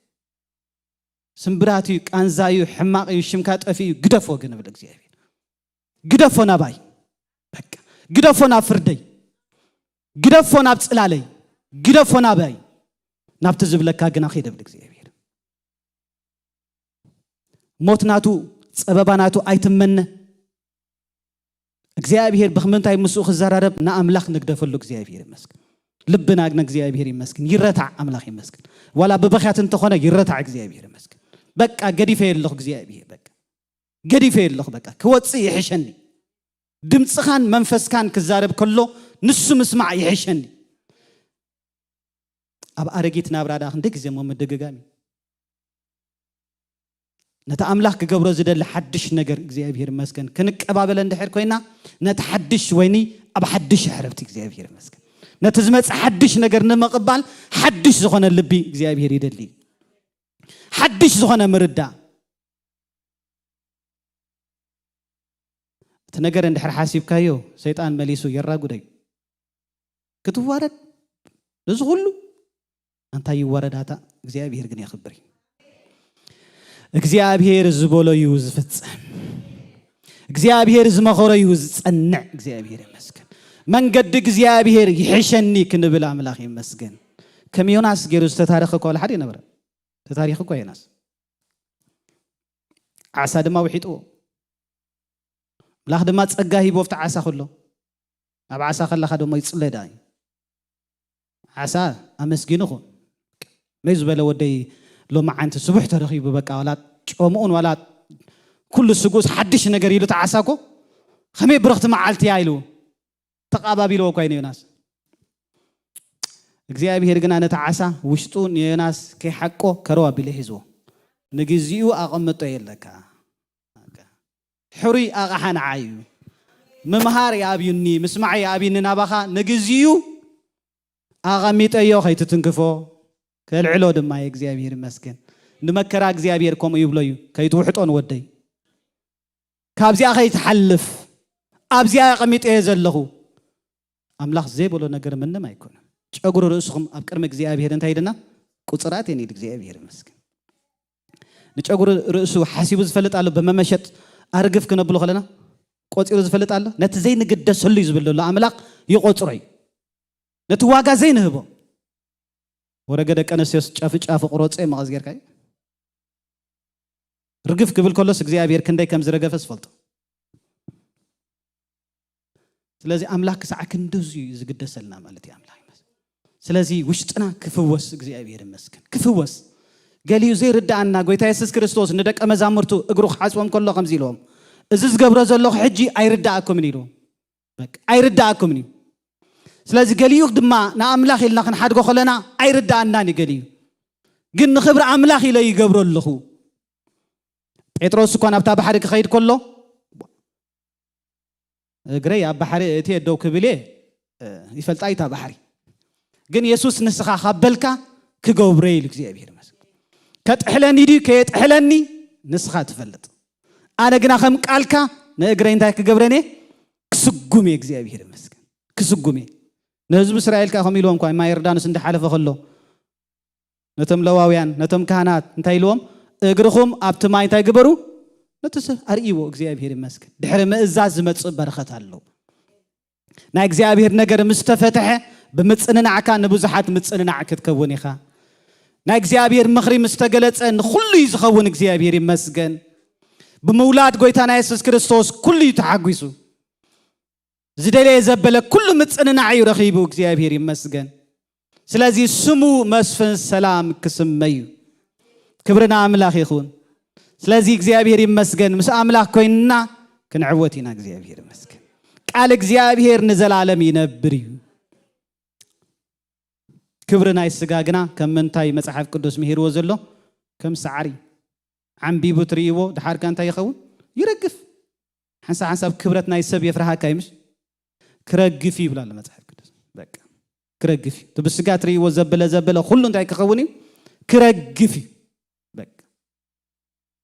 ስምብራት እዩ፣ ቃንዛ እዩ፣ ሕማቕ እዩ፣ ሽምካ ጠፊኡ እዩ፣ ግደፎ ግን ብል እግዚኣብሔር። ግደፎ ናባይ በቃ። ግደፎ ናብ ፍርደይ። ግደፎ ናብ ጽላለይ። ግደፎ ናባይ። ናብቲ ዝብለካ ግና ኺድ ብል እግዚኣብሔር። ሞት ናቱ፣ ጸበባ ናቱ ኣይትመነ። እግዚኣብሔር ብኽምንታይ ምስኡ ክዘራረብ ንኣምላኽ ንግደፈሉ። እግዚኣብሔር ይመስገን። ልብና ግን እግዚኣብሔር ይመስገን። ይረታዕ ኣምላኽ ይመስገን። ዋላ ብበኽያት እንተኾነ ይረታዕ እግዚኣብሔር ይመስገን። በቃ ገዲፈ የለኹ እግዚኣብሔር በቃ። ገዲፈ የለኹ በቃ። ክወጽእ ይሕሸኒ። ድምፅኻን መንፈስካን ክዛረብ ከሎ ንሱ ምስማዕ ይሕሸኒ። ኣብ ኣረጊት ናብራ ደኣ ክንደይ ግዜ እሞ ምድግጋም እዩ። ነቲ ኣምላኽ ክገብሮ ዝደሊ ሓድሽ ነገር እግዚኣብሔር ይመስገን ክንቀባበለ እንድሕር ኮይና ነቲ ሓድሽ ወይኒ ኣብ ሓድሽ ኣሕረብቲ እግዚኣብሔር ይመስገን። ነቲ ዝመጽእ ሓድሽ ነገር ንምቕባል ሓድሽ ዝኾነ ልቢ እግዚኣብሔር ይደሊ። ሓድሽ ዝኾነ ምርዳእ። እቲ ነገር እንድሕር ሓሲብካዮ ሰይጣን መሊሱ የራጉደዩ። ክትዋረድ ነዚ ኩሉ ኣንታ ይዋረዳታ እግዚኣብሔር ግን የኽብር እዩ። እግዚኣብሔር ዝበሎ እዩ ዝፍጸም። እግዚኣብሔር ዝመኸሮ እዩ ዝጸንዕ። እግዚኣብሔር ይመስገን። መንገዲ እግዚኣብሔር ይሕሸኒ ክንብል ኣምላኽ ይመስገን። ከም ዮናስ ገይሩ ዝተታረኸ እኳ ወላ ሓደ ይነበረ። ተታሪኹ እኳ ዮናስ። ዓሳ ድማ ውሒጥዎ። ኣምላኽ ድማ ጸጋ ሂቦ ኣብቲ ዓሳ ከሎ። ኣብ ዓሳ ከለኻ ደሞ ይጽለ ደኣ እዩ። ዓሳ ኣመስጊኑ ኹን። መይ ዝበለ ወደይ ሎማዓንቲ ስቡሕ ተረኺቡ በቃ ዋላ ጨሙኡን ዋላ ኩሉ ስጉስ ሓድሽ ነገር ኢሉ ተዓሳ እኮ ከመይ ብርኽቲ መዓልቲ እያ ኢሉ ተቓባቢልዎ እኳ እዩ ንዮናስ። እግዚኣብሔር ግና ነቲ ዓሳ ውሽጡ ንዮናስ ከይሓቆ ከረው ኣቢሉ ሒዝዎ። ንግዚኡ ኣቐምጦ የለካ። ሕሩይ ኣቕሓ ንዓይ እዩ። ምምሃር ይኣብዩኒ፣ ምስማዕ ይኣብዩኒ ናባኻ። ንግዚኡ ኣቐሚጠዮ፣ ከይትትንክፎ ከልዕሎ ድማ እየ። እግዚኣብሔር ይመስገን። ንመከራ እግዚኣብሔር ከምኡ ይብሎ እዩ፣ ከይትውሕጦ ንወደይ። ካብዚኣ ከይትሓልፍ ኣብዚኣ ኣቐሚጠዮ ዘለኹ። ኣምላኽ ዘይበሎ ነገር ምንም ኣይኮነን። ጨጉሪ ርእስኹም ኣብ ቅድሚ እግዚኣብሔር እንታይ ኢልና? ቁጽራት እየን ኢሉ እግዚኣብሔር ይመስገን። ንጨጉሪ ርእሱ ሓሲቡ ዝፈልጥ ኣሎ? ብመመሸጥ ኣርግፍ ክነብሎ ከለና ቆጺሩ ዝፈልጥ ኣሎ? ነቲ ዘይንግደሰሉ እዩ ዝብል ዘሎ ኣምላኽ ይቆጽሮ እዩ። ነቲ ዋጋ ዘይንህቦ። ወረገ ደቂ ኣንስትዮስ ጫፍ ጫፍ ቁረጽ መቐዝ ጌርካ እዩ። ርግፍ ክብል ከሎስ እግዚኣብሔር ክንደይ ከም ዝረገፈ ዝፈልጦ። ስለዚ ኣምላኽ ክሳዕ ክንድዚ እዩ ዝግደሰልና ማለት እዩ። ኣምላኽ ይመስገን። ስለዚ ውሽጥና ክፍወስ እግዚኣብሔር ይመስገን። ክፍወስ። ገሊኡ ዘይርድኣና ጎይታ የሱስ ክርስቶስ ንደቀ መዛሙርቱ እግሩ ክሓጽቦም ከሎ ከምዚ ኢልዎም፣ "እዚ ዝገብሮ ዘለኹ ሕጂ ኣይርድኣኩምን" ኢልዎም። በቃ ኣይርድኣኩምን እዩ። ስለዚ ገሊኡ ድማ ንኣምላኽ ኢልና ክንሓድጎ ከለና ኣይርድኣናን እዩ ገሊኡ። ግን ንኽብሪ ኣምላኽ ኢለ ይገብሮ ኣለኹ። ጴጥሮስ እኳ ናብታ ባሕሪ ክኸይድ ከሎ፣ "እግረይ ኣብ ባሕሪ እትየ ደው ክብል እየ፣ እ፣ ይፈልጣ እታ ባሕሪ። ግን የሱስ ንስኻ ካብ በልካ ክገብሮ" ኢሉ እግዚኣብሔር ይመስገን። "ከጥሕለኒ ድዩ ከየጥሕለኒ ንስኻ ትፈልጥ። ኣነ ግና ከም ቃልካ ንእግረይ እንታይ ክገብረን እየ? ክስጉም እየ" እግዚኣብሔር ይመስገን። ክስጉም እየ። ንህዝቢ እስራኤል ከኣ ከምኡ ኢልዎም እኳ ማይ ዮርዳኖስ እንዳሓለፈ ከሎ ነቶም ለዋውያን፣ ነቶም ካህናት እንታይ ኢልዎም? "እግርኹም ኣብቲ ማይ እንታይ ግበሩ? ነቲ ሰብ ኣርእይዎ" እግዚኣብሔር ይመስገን። ድሕሪ ምእዛዝ ዝመጽእ በረኸት ኣሎ። ናይ እግዚኣብሔር ነገር ምስ ተፈትሐ ብምጽንናዕካ ንብዙሓት ምጽንናዕ ክትከውን ኢኻ። ናይ እግዚኣብሔር ምኽሪ ምስ ተገለጸ ንኹሉ እዩ ዝኸውን። እግዚኣብሔር ይመስገን። ብምውላድ ጎይታና የሱስ ክርስቶስ ኩሉ እዩ ተሓጒሱ። ዝደለየ ዘበለ ኩሉ ምጽንናዕ እዩ ረኺቡ። እግዚኣብሔር ይመስገን። ስለዚ ስሙ መስፍን ሰላም ክስመ እዩ። ክብሪ ንኣምላኽ ይኹን። ስለዚ እግዚኣብሔር ይመስገን። ምስ ኣምላኽ ኮይንና ክንዕወት ኢና። እግዚኣብሔር ይመስገን። ቃል እግዚኣብሔር ንዘላለም ይነብር እዩ። ክብሪ ናይ ስጋ ግና ከም ምንታይ መጽሓፍ ቅዱስ ምሂርዎ ዘሎ? ከም ሳዕሪ ዓንቢቡ ትርእይዎ፣ ድሓር ከ እንታይ ይኸውን? ይረግፍ። ሓንሳብ ሓንሳብ ክብረት ናይ ሰብ የፍርሃካ እዩ፣ ምሽ? ክረግፍ እዩ ይብል ኣሎ መጽሓፍ ቅዱስ። በቃ ክረግፍ እዩ። እቲ ብስጋ ትርእይዎ ዘበለ ዘበለ ኩሉ እንታይ ክኸውን እዩ? ክረግፍ እዩ። በቃ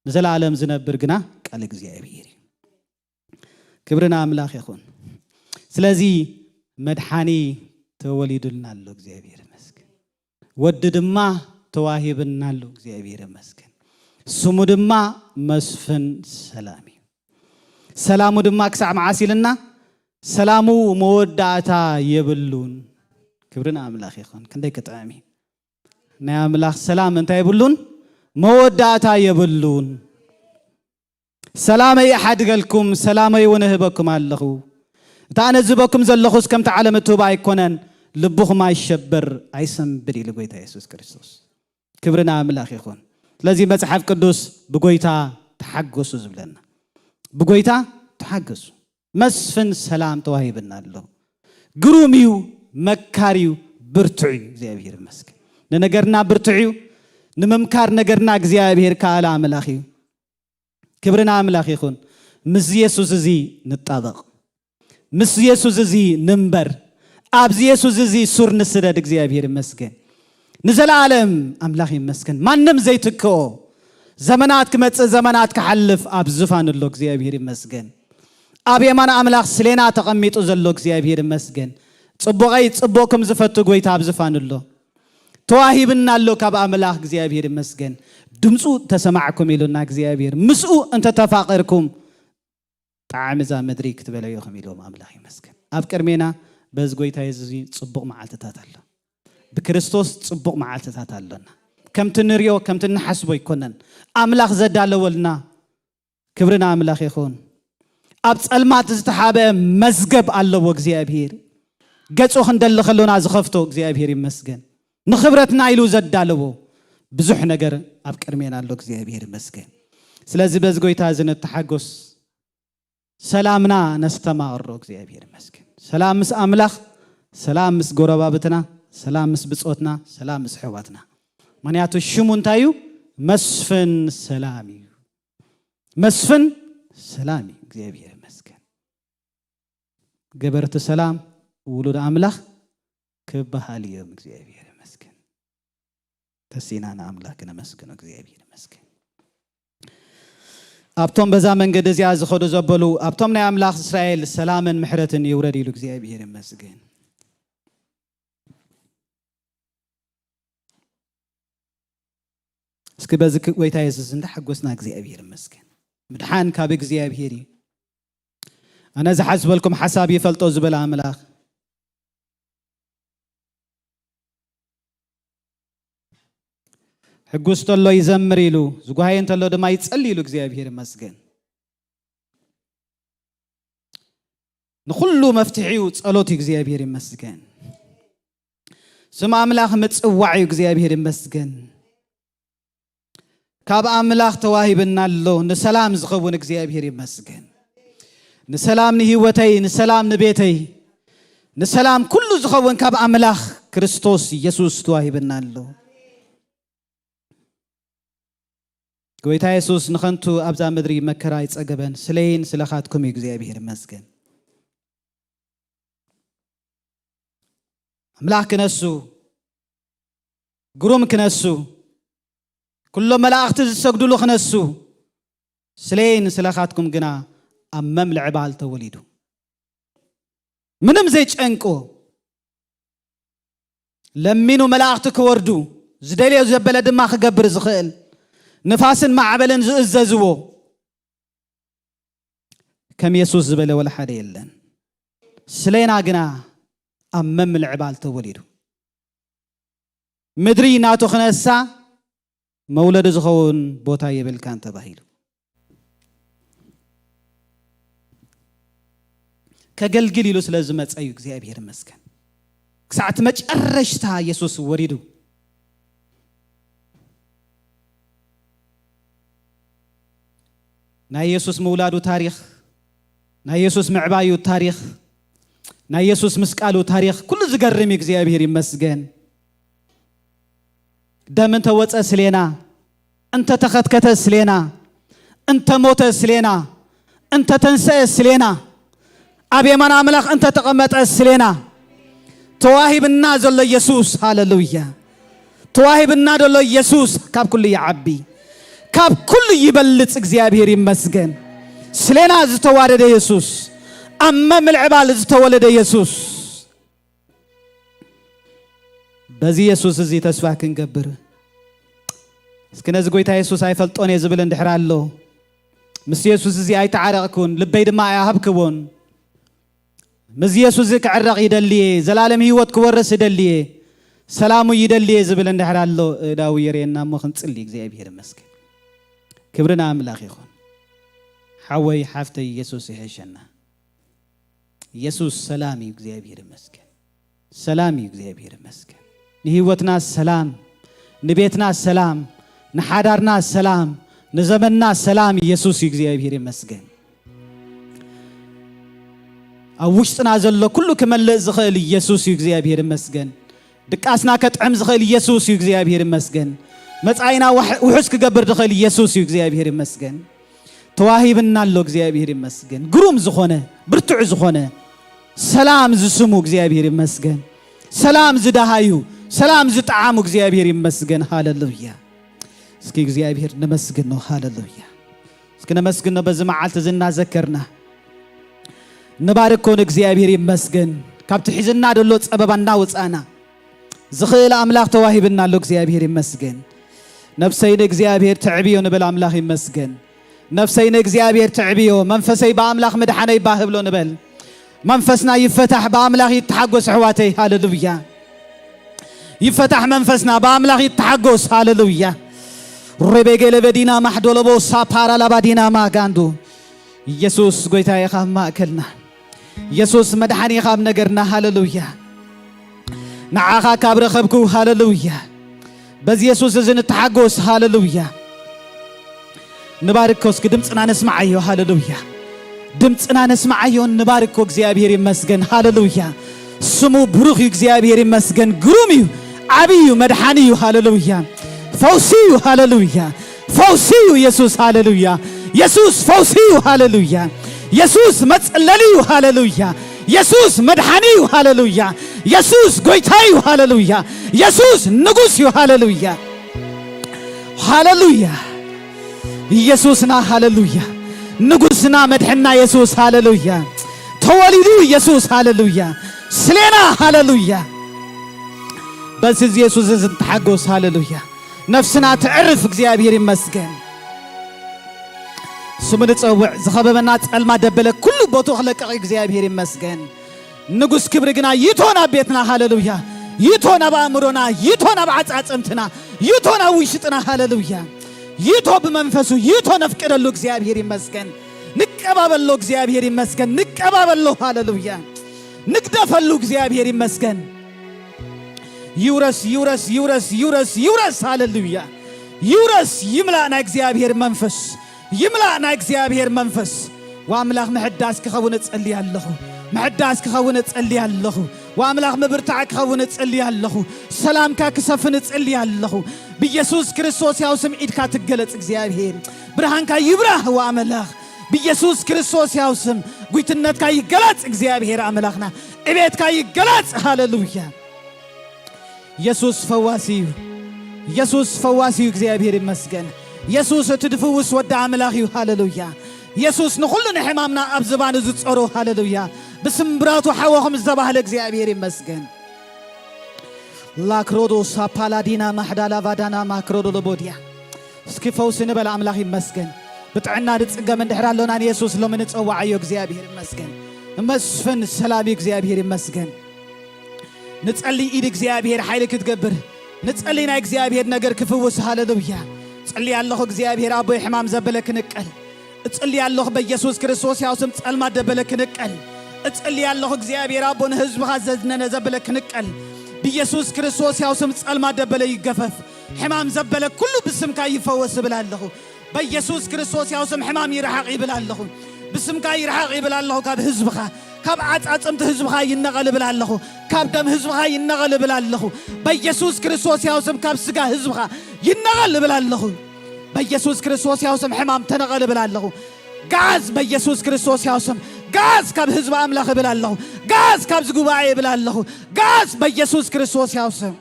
ንዘለኣለም ዝነብር ግና ቃል እግዚኣብሔር እዩ። ክብሪ ንኣምላኽ ይኹን። ስለዚ መድሓኒ ተወሊዱልና ኣሎ፣ እግዚኣብሔር ይመስገን። ወዲ ድማ ተዋሂብና ኣሎ፣ እግዚኣብሔር ይመስገን። ስሙ ድማ መስፍን ሰላም እዩ። ሰላሙ ድማ ክሳዕ መዓስ ኢልና? ሰላሙ መወዳእታ የብሉን። ክብሪ ንኣምላኽ ይኹን። ክንደይ ክጥዕም እዩ። ናይ ኣምላኽ ሰላም እንታይ የብሉን? መወዳእታ የብሉን። "ሰላመይ እሓድገልኩም፣ ሰላመይ እውን እህበኩም ኣለኹ። እቲ ኣነ ዝህበኩም ዘለኹስ ከምቲ ዓለም እትህቦ ኣይኮነን። ልብኹም ኣይሸበር፣ ኣይሰንብድ" ኢሉ ጎይታ የሱስ ክርስቶስ። ክብሪ ንኣምላኽ ይኹን። ስለዚ መጽሓፍ ቅዱስ ብጎይታ ተሓገሱ ዝብለና። ብጎይታ ተሓገሱ። መስፍን ሰላም ተዋሂብና ኣሎ። ግሩም እዩ፣ መካር እዩ፣ ብርቱዕ እዩ። እግዚኣብሔር ይመስገን። ንነገርና ብርቱዕ እዩ። ንምምካር ነገርና እግዚኣብሔር ከኣለ ኣምላኽ እዩ። ክብሪ ንኣምላኽ ይኹን። ምስ የሱስ እዚ ንጣበቕ። ምስ የሱስ እዚ ንንበር። ኣብዚ የሱስ እዚ ሱር ንስደድ። እግዚኣብሔር ይመስገን። ንዘለኣለም ኣምላኽ ይመስገን። ማንም ዘይትክኦ። ዘመናት ክመጽእ፣ ዘመናት ክሓልፍ ኣብ ዝፋን ኣሎ። እግዚኣብሔር ይመስገን። ኣብ የማን ኣምላኽ ስሌና ተቐሚጡ ዘሎ እግዚኣብሔር ይመስገን። ጽቡቐይ ጽቡቕ ከም ዝፈቱ ጎይታ ኣብ ዝፋን ኣሎ። ተዋሂብና ኣሎ ካብ ኣምላኽ እግዚኣብሔር ይመስገን። ድምፁ ተሰማዕኩም ኢሉና እግዚኣብሔር። ምስኡ እንተተፋቐርኩም ጣዕሚ እዛ ምድሪ ክትበለዮ ከም ኢልዎም ኣምላኽ ይመስገን። ኣብ ቅድሜና በዚ ጎይታ የሱስ እዚ ጽቡቕ መዓልትታት ኣሎ። ብክርስቶስ ጽቡቕ መዓልትታት ኣሎና። ከምቲ ንሪኦ፣ ከምቲ ንሓስቦ ኣይኮነን። ኣምላኽ ዘዳለወልና። ክብሪ ንኣምላኽ ይኹን። ኣብ ጸልማት ዝተሓበ መዝገብ ኣለዎ እግዚኣብሔር። ገጹ ክንደሊ ከሎና ዝኸፍቶ እግዚኣብሔር ይመስገን። ንኽብረትና ኢሉ ዘዳለዎ ብዙሕ ነገር ኣብ ቅድሜና ኣሎ። እግዚኣብሔር ይመስገን። ስለዚ በዚ ጎይታ እዚ ንተሓጎስ፣ ሰላምና ነስተማቕሮ። እግዚኣብሔር ይመስገን። ሰላም ምስ ኣምላኽ፣ ሰላም ምስ ጎረባብትና፣ ሰላም ምስ ብጾትና፣ ሰላም ምስ ኣሕዋትና። ምኽንያቱ ሽሙ እንታይ እዩ? መስፍን ሰላም እዩ። መስፍን ሰላም እዩ። እግዚኣብሔር ይመስገን። ገበርቲ ሰላም ውሉድ ኣምላኽ ክበሃል እዮም። እግዚኣብሔር ይመስገን። ተሲና ንኣምላኽ ክነመስግኖ እግዚኣብሔር ይመስገን። ኣብቶም በዛ መንገዲ እዚኣ ዝኸዱ ዘበሉ ኣብቶም ናይ ኣምላኽ እስራኤል ሰላምን ምሕረትን ይውረድ ኢሉ እግዚኣብሔር ይመስገን። እስኪ በዚ ክ- ጎይታ የሱስ እንዳሓጎስና እግዚኣብሔር ይመስገን። ምድሓን ካብ እግዚኣብሔር እዩ። ኣነ ዝሓስበልኩም ሓሳብ ይፈልጦ ዝበለ ኣምላኽ ሕጉስ ተሎ ይዘምር ኢሉ፣ ዝጓሃየ እንተሎ ድማ ይጸሊ ኢሉ እግዚኣብሔር ይመስገን። ንኹሉ መፍትሒኡ ጸሎት እዩ። እግዚኣብሔር ይመስገን። ስም ኣምላኽ ምጽዋዕ እዩ። እግዚኣብሔር ይመስገን። ካብ ኣምላኽ ተዋሂብና ኣሎ ንሰላም ዝኸውን እግዚኣብሔር ይመስገን። ንሰላም ንህይወተይ፣ ንሰላም ንቤተይ፣ ንሰላም ኩሉ ዝኸውን ካብ ኣምላኽ ክርስቶስ ኢየሱስ ተዋሂብና ኣሎ። ጎይታ የሱስ ንኸንቱ ኣብዛ ምድሪ መከራ ኣይጸገበን። ስለይን ስለኻትኩም እዩ። እግዚኣብሔር ይመስገን። ኣምላኽ ክነሱ፣ ግሩም ክነሱ፣ ኩሎም መላእኽቲ ዝሰግድሉ ክነሱ፣ ስለይን ስለኻትኩም ግና ኣብ መምልዕባል ተወሊዱ። ምንም ዘይጨንቆ፣ ለሚኑ መላእኽቲ ክወርዱ፣ ዝደልዮ ዘበለ ድማ ክገብር ዝኽእል፣ ንፋስን ማዕበልን ዝእዘዝዎ፣ ከም የሱስ ዝበለ ወላ ሓደ የለን። ስለይና ግና ኣብ መምልዕባል ተወሊዱ። ምድሪ ናቱ ክነሳ መውለዲ ዝኸውን ቦታ የብልካን ተባሂሉ። ከገልግል ኢሉ ስለ ዝመጸ እዩ። እግዚኣብሔር ይመስገን። ክሳዕ እቲ መጨረሽታ የሱስ ወሪዱ። ናይ የሱስ ምውላዱ ታሪኽ፣ ናይ የሱስ ምዕባዩ ታሪኽ፣ ናይ የሱስ ምስቃሉ ታሪኽ ኩሉ ዝገርም እዩ። እግዚኣብሔር ይመስገን። ደም እንተወጸ ስሌና፣ እንተተኸትከተ ስሌና፣ እንተሞተ ስሌና፣ እንተተንሰአ ስሌና፣ ኣብ የማን ኣምላኽ እንተተቐመጠ ስሌና፣ ተዋሂብና ዘሎ ኢየሱስ፣ ሃሌሉያ። ተዋሂብና ዘሎ ኢየሱስ ካብ ኩሉ ይዓቢ፣ ካብ ኩሉ ይበልጽ። እግዚኣብሔር ይመስገን። ስሌና ዝተዋደደ ኢየሱስ፣ ኣብ መምልዕባል ዝተወለደ ኢየሱስ። በዚ የሱስ እዚ ተስፋ ክንገብር። እስኪ ነዚ ጎይታ የሱስ ኣይፈልጦን እየ ዝብል እንድሕር ኣሎ፣ ምስ የሱስ እዚ ኣይተዓረቕኩን፣ ልበይ ድማ ኣይሃብክዎን፣ ምስ የሱስ እዚ ክዕረቕ ይደልየ፣ ዘላለም ህይወት ክወርስ ይደልየ፣ ሰላሙ ይደልየ ዝብል እንድሕር ኣሎ፣ እዳዊ የርእየና እሞ ክንጽሊ። እግዚኣብሔር ይመስገን። ክብሪ ንኣምላኽ ይኹን። ሓወይ ሓፍተይ፣ የሱስ ይሕሸና። ኢየሱስ ሰላም እዩ። እግዚኣብሔር ይመስገን። ሰላም እዩ። እግዚኣብሔር ይመስገን። ንህይወትና ሰላም፣ ንቤትና ሰላም፣ ንሓዳርና ሰላም፣ ንዘመንና ሰላም ኢየሱስ እዩ። እግዚኣብሔር ይመስገን። ኣብ ውሽጥና ዘሎ ኩሉ ክመልእ ዝኽእል ኢየሱስ እዩ። እግዚኣብሔር ይመስገን። ድቃስና ከጥዕም ዝኽእል ኢየሱስ እዩ። እግዚኣብሔር ይመስገን። መጻኢና ውሕ- ውሑስ ክገብር ዝኽእል ኢየሱስ እዩ። እግዚኣብሔር ይመስገን። ተዋሂብና ኣሎ። እግዚኣብሔር ይመስገን። ግሩም ዝኾነ፣ ብርቱዕ ዝኾነ፣ ሰላም ዝስሙ እግዚኣብሔር ይመስገን። ሰላም ዝደሃዩ፣ ሰላም ዝጠዓሙ እግዚኣብሔር ይመስገን። ሃሌሉያ። እስኪ እግዚኣብሔር ነመስግኖ። ሃሌሉያ። እስኪ ነመስግኖ። በዚ መዓልቲ እዚ እናዘከርና ንባርኮ ንእግዚኣብሔር ይመስገን። ካብቲ ሒዝና ደሎ ጸበባ እናወጻና ዝኽእል ኣምላኽ ተዋሂብና ኣሎ። እግዚኣብሔር ይመስገን። ነፍሰይ ንእግዚኣብሔር ተዕብዮ ንበል። ኣምላኽ ይመስገን። ነፍሰይ ንእግዚኣብሔር ተዕብዮ፣ መንፈሰይ ብኣምላኽ ምድሓነይ ባህ ብሎ ንበል። መንፈስና ይፈታሕ፣ ብኣምላኽ ይተሓጎስ ኣሕዋተይ። ሃሌሉያ። ይፈታሕ መንፈስና፣ ብኣምላኽ ይተሓጎስ። ሃሌሉያ። ሬቤጌ ለበዲና ማሕዶሎቦ ሳፓራ ላባዲና ማጋንዱ። ኢየሱስ ጎይታ ኢኻ ኣብ ማእከልና። ኢየሱስ መድሓኒ ኢኻ ኣብ ነገርና። ሃሌሉያ። ንዓኻ ካብ ረኸብኩ፣ ሃሌሉያ። በዚ የሱስ እዚ ንተሓጎስ። ሃሌሉያ። ንባርኮ እስኪ ድምፅና ነስማዓዮ። ሃሌሉያ። ድምፅና ነስማዓዮ፣ ንባርኮ። እግዚኣብሔር ይመስገን። ሃሌሉያ። ስሙ ብሩኽ እዩ። እግዚኣብሔር ይመስገን። ግሩም እዩ። ዓብይ እዩ። መድሓኒ እዩ። ሃሌሉያ። ፈውሲ እዩ። ሃሌሉያ። ፈውሲ እዩ። የሱስ፣ ሃሌሉያ። የሱስ ፈውሲ እዩ። ሃሌሉያ። የሱስ መፅለሊ እዩ። ሃሌሉያ። የሱስ መድሓኒ እዩ። ሃሌሉያ። የሱስ ጎይታ እዩ። ሃሌሉያ። የሱስ ንጉስ እዩ። ሃሌሉያ። ሃሌሉያ። ኢየሱስና፣ ሃሌሉያ። ንጉስና፣ መድሕና የሱስ፣ ሃሌሉያ። ተወሊዱ የሱስ፣ ሃሌሉያ። ስሌና፣ ሃሌሉያ። በዚ የሱስ እዚ ንተሓጎስ፣ ሃሌሉያ። ነፍስና ትዕርፍ፣ እግዚኣብሔር ይመስገን። ስሙ ንጸውዕ። ዝኸበበና ጸልማ ደበለ ኩሉ ቦትኡ ክለቅቕ፣ እግዚኣብሔር ይመስገን። ንጉስ ክብሪ ግና ይቶ ናብ ቤትና፣ ሃሌሉያ። ይቶ ናብ ኣእምሮና፣ ይቶ ናብ ዓጻጽምትና፣ ይቶ ናብ ውሽጥና፣ ሃሌሉያ። ይቶ ብመንፈሱ፣ ይቶ ነፍቅደሉ፣ እግዚኣብሔር ይመስገን። ንቀባበሎ፣ እግዚኣብሔር ይመስገን። ንቀባበሎ፣ ሃሌሉያ። ንግደፈሉ፣ እግዚኣብሔር ይመስገን። ይውረስ፣ ይውረስ፣ ይውረስ፣ ይውረስ፣ ይውረስ፣ ሃሌሉያ። ይውረስ፣ ይምላእ ናይ እግዚኣብሔር መንፈስ። ይምላእ ናይ እግዚኣብሔር መንፈስ። ወኣምላኽ ምሕዳስ ክኸውን እጸሊ ኣለኹ። ምሕዳስ ክኸውን እጸሊ ኣለኹ። ወኣምላኽ ምብርታዕ ክኸውን እጸሊ ኣለኹ። ሰላምካ ክሰፍን እጸሊ ኣለኹ። ብኢየሱስ ክርስቶስ ያው ስም ኢድካ ትገለጽ እግዚኣብሔር። ብርሃንካ ይብራህ ወኣምላኽ። ብኢየሱስ ክርስቶስ ያው ስም ጉይትነትካ ይገለጽ እግዚኣብሔር ኣምላኽና። ዕቤትካ ይገለጽ። ሃሌሉያ። የሱስ ፈዋሲ እዩ። የሱስ ፈዋሲ እዩ። እግዚኣብሔር ይመስገን። የሱስ እቲ ድፍውስ ወዲ ኣምላኽ እዩ። ሃሌሉያ። የሱስ ንኹሉ ንሕማምና ኣብ ዝባኑ ዝጸሮ። ሃሌሉያ። ብስምብራቱ ሓወኹም ዝተባህለ እግዚኣብሔር ይመስገን። ላክሮዶ ሳፓላዲና ማሕዳላ ቫዳና ማክሮዶ ለቦድያ። እስኪ ፈውሲ ንበል። ኣምላኽ ይመስገን። ብጥዕና ንጽገም እንድሕር ኣሎና ንየሱስ ሎሚ ንጸዋዓዮ። እግዚኣብሔር ይመስገን። መስፍን ሰላም እዩ። እግዚኣብሔር ይመስገን። ንጸሊ ኢድ እግዚኣብሔር ሓይሊ ክትገብር፣ ንጸሊ ናይ እግዚኣብሔር ነገር ክፍውስ። ሃሌሉያ። ጸሊ ኣለኹ እግዚኣብሔር ኣቦይ ሕማም ዘበለ ክንቀል። እጽሊ ኣለኹ በኢየሱስ ክርስቶስ ያው ስም ጸልማት ደበለ ክንቀል። እጽሊ ኣለኹ እግዚኣብሔር ኣቦ ንህዝብኻ ዘዝነነ ዘበለ ክንቀል። ብኢየሱስ ክርስቶስ ያው ስም ጸልማት ደበለ ይገፈፍ። ሕማም ዘበለ ኩሉ ብስምካ ይፈወስ እብል ኣለኹ። በኢየሱስ ክርስቶስ ያው ስም ሕማም ይርሓቕ ይብል ኣለኹ። ብስምካ ይርሓቕ ይብል ኣለኹ። ካብ ህዝብኻ፣ ካብ ዓጻጽምቲ ህዝብኻ ይነቐል እብል ኣለኹ። ካብ ደም ህዝብኻ ይነቐል እብል ኣለኹ። በኢየሱስ ክርስቶስ ያው ስም ካብ ስጋ ህዝብኻ ይነቐል እብል ኣለኹ። በኢየሱስ ክርስቶስ ያው ስም ሕማም ተነቐል እብል ኣለኹ። ጋዝ በኢየሱስ ክርስቶስ ያው ስም፣ ጋዝ ካብ ህዝቢ ኣምላኽ እብል ኣለኹ። ጋዝ ካብዚ ጉባኤ እብል ኣለኹ። ጋዝ በኢየሱስ ክርስቶስ ያው ስም።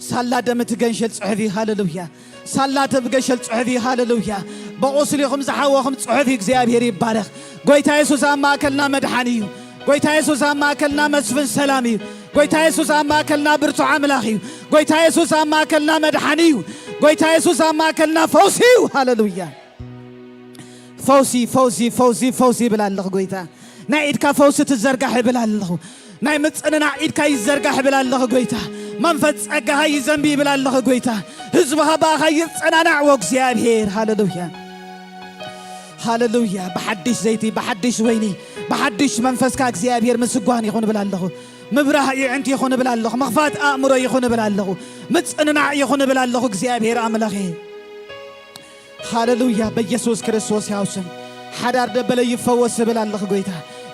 ሳላ ደም እቲ ገንሸል ጽሑፍ እዩ። ሃሌሉያ። ሳላ ደም ገንሸል ጽሑፍ እዩ። ሃሌሉያ። ብቑስሊኹም ዝሓወኹም ጽሑፍ እዩ። እግዚኣብሔር ይባረኽ። ጎይታ የሱስ ኣብ ማእከልና መድሓኒ እዩ። ጎይታ የሱስ ኣብ ማእከልና መስፍን ሰላም እዩ። ጎይታ የሱስ ኣብ ማእከልና ብርቱዕ ኣምላኽ እዩ። ጎይታ የሱስ ኣብ ማእከልና መድሓኒ እዩ። ጎይታ የሱስ ኣብ ማእከልና ፈውሲ እዩ። ሃሌሉያ። ፈውሲ፣ ፈውሲ፣ ፈውሲ፣ ፈውሲ ይብል ኣለኹ ጎይታ። ናይ ኢድካ ፈውሲ ትዘርጋሕ ይብል ኣለኹ። ናይ ምጽንናዕ ኢድካ ይዘርጋሕ ይብል ኣለኹ ጎይታ። መንፈስ ጸጋኻ ይዘንቢ ይብል ኣለኹ ጎይታ። ህዝብኻ ብኣኻ ይጸናናዕ ወእግዚኣብሔር። ሃሌሉያ። ሃሌሉያ። ብሓድሽ ዘይቲ፣ ብሓድሽ ወይኒ፣ ብሓድሽ መንፈስካ እግዚኣብሔር ምስጓን ይኹን እብል ኣለኹ። ምብራህ ይዕንቲ ይኹን እብል ኣለኹ። ምኽፋት ኣእምሮ ይኹን እብል ኣለኹ። ምጽንናዕ ይኹን እብል ኣለኹ እግዚኣብሔር ኣምላኸ። ሃሌሉያ። በኢየሱስ ክርስቶስ ያው ስም ሓዳር ደበለ ይፈወስ እብል ኣለኹ ጎይታ።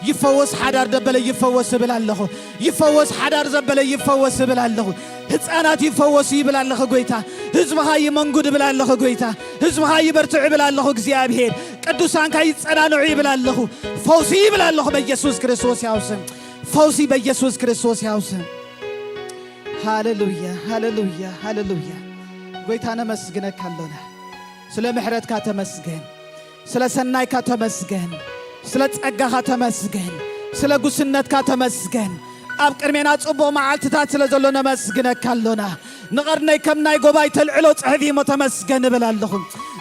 ይፈወስ ሓዳር ደበለ ይፈወስ እብል ኣለኹ። ይፈወስ ሓዳር ዘበለ ይፈወስ እብል ኣለኹ። ህፃናት ይፈወሱ ይብል ኣለኹ ጎይታ። ህዝብኻ ይመንጉድ እብል ኣለኹ ጎይታ። ህዝብኻ ይበርትዕ እብል ኣለኹ እግዚኣብሔር። ቅዱሳንካ ይጸናንዑ ይብል ኣለኹ። ፈውሲ ይብል ኣለኹ በኢየሱስ ክርስቶስ ያው ስም። ፈውሲ በኢየሱስ ክርስቶስ ያው ስም። ሃሌሉያ፣ ሃሌሉያ፣ ሃሌሉያ። ጎይታ ነመስግነካ ኣሎና። ስለ ምሕረትካ ተመስገን። ስለ ሰናይካ ተመስገን። ስለ ጸጋኻ ተመስገን። ስለ ጉስነትካ ተመስገን። ኣብ ቅድሜና ጽቡቕ መዓልትታት ስለ ዘሎ ነመስግነካ ኣሎና። ንቐርነይ ከም ናይ ጎባይ ተልዕሎ ጽሑፍ እሞ ተመስገን እብል ኣለኹ።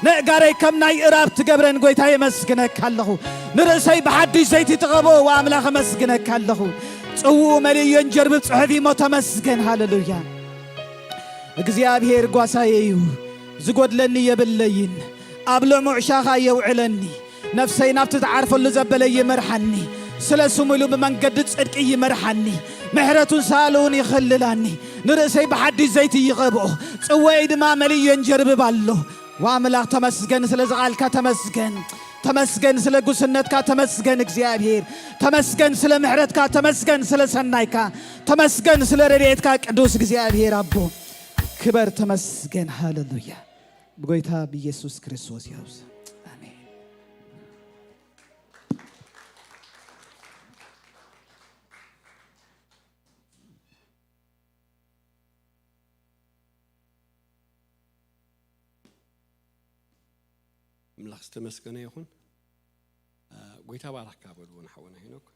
ነእጋረይ ከም ናይ እራብ ትገብረን ጎይታ የመስግነካ ኣለኹ። ንርእሰይ ብሓድሽ ዘይቲ ትቐብኦ ኣምላኽ ኣመስግነካ ኣለኹ። ጽውኡ መሊኡ የንጀርብብ ጽሑፍ እሞ ተመስገን። ሃሌሉያ። እግዚኣብሔር ጓሳየ እዩ፣ ዝጎድለኒ የብለይን። ኣብ ልሙዕ ሻኻ የውዕለኒ። ነፍሰይ ናብቲ ትዓርፈሉ ዘበለ ይመርሓኒ። ስለ ስሙ ኢሉ ብመንገዲ ጽድቂ ይመርሓኒ። ምሕረቱን ሳልኡን ይኸልላኒ። ንርእሰይ ብሓድሽ ዘይቲ ይቐብኦ፣ ጽዋየይ ድማ መሊኡ የንጀርብብ ኣሎ። ወኣምላኽ ተመስገን፣ ስለዚ ቃልካ ተመስገን። ተመስገን ስለ ጉስነትካ፣ ተመስገን እግዚኣብሔር። ተመስገን ስለ ምሕረትካ፣ ተመስገን ስለ ሰናይካ፣ ተመስገን ስለ ረድኤትካ ቅዱስ እግዚኣብሔር ኣቦ። ክበር ተመስገን። ሃሌሉያ። ብጎይታ ብኢየሱስ ክርስቶስ ይውስ። ኣሜን። ኣምላኽ ዝተመስገነ ይኹን። እ፣ ጎይታ ባረኽካ በልዎ ንሓወና ሄኖክ።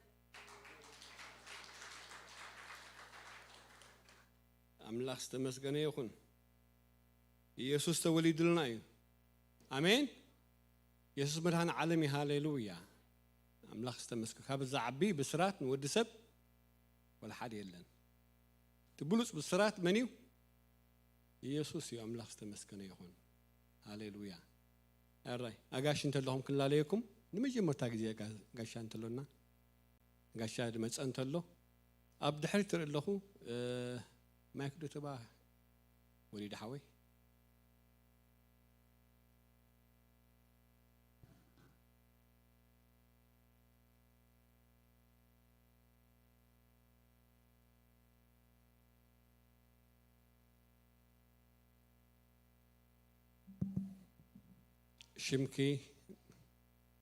ኣምላኽ ዝተመስገነ ይኹን። ኢየሱስ ተወሊዱልና እዩ። ኣሜን። ኢየሱስ መድኃኔ ዓለም እዩ። ሃሌሉያ። ኣምላኽ ዝተመስገነ። ካብ ዝዓቢ ብስራት ንወዲ ሰብ ወላ ሓደ የለን። እቲ ብሉጽ ብስራት መን እዩ? ኢየሱስ እዩ። ኣምላኽ ዝተመስገነ ይኹን። ሃሌሉያ። ኣራይ፣ ኣጋሽ እንተለኹም ክንላለየኩም ንመጀመርታ ግዜ ጋ-፣ ጋሻ እንተሎና፣ ጋሻ ድመጸ እንተሎ፣ ኣብ ድሕሪት ትርኢ ኣለኹ፣ እ፣ ማይክ ዶ ተባ ወሊድ ሓወይ? ሽምኪ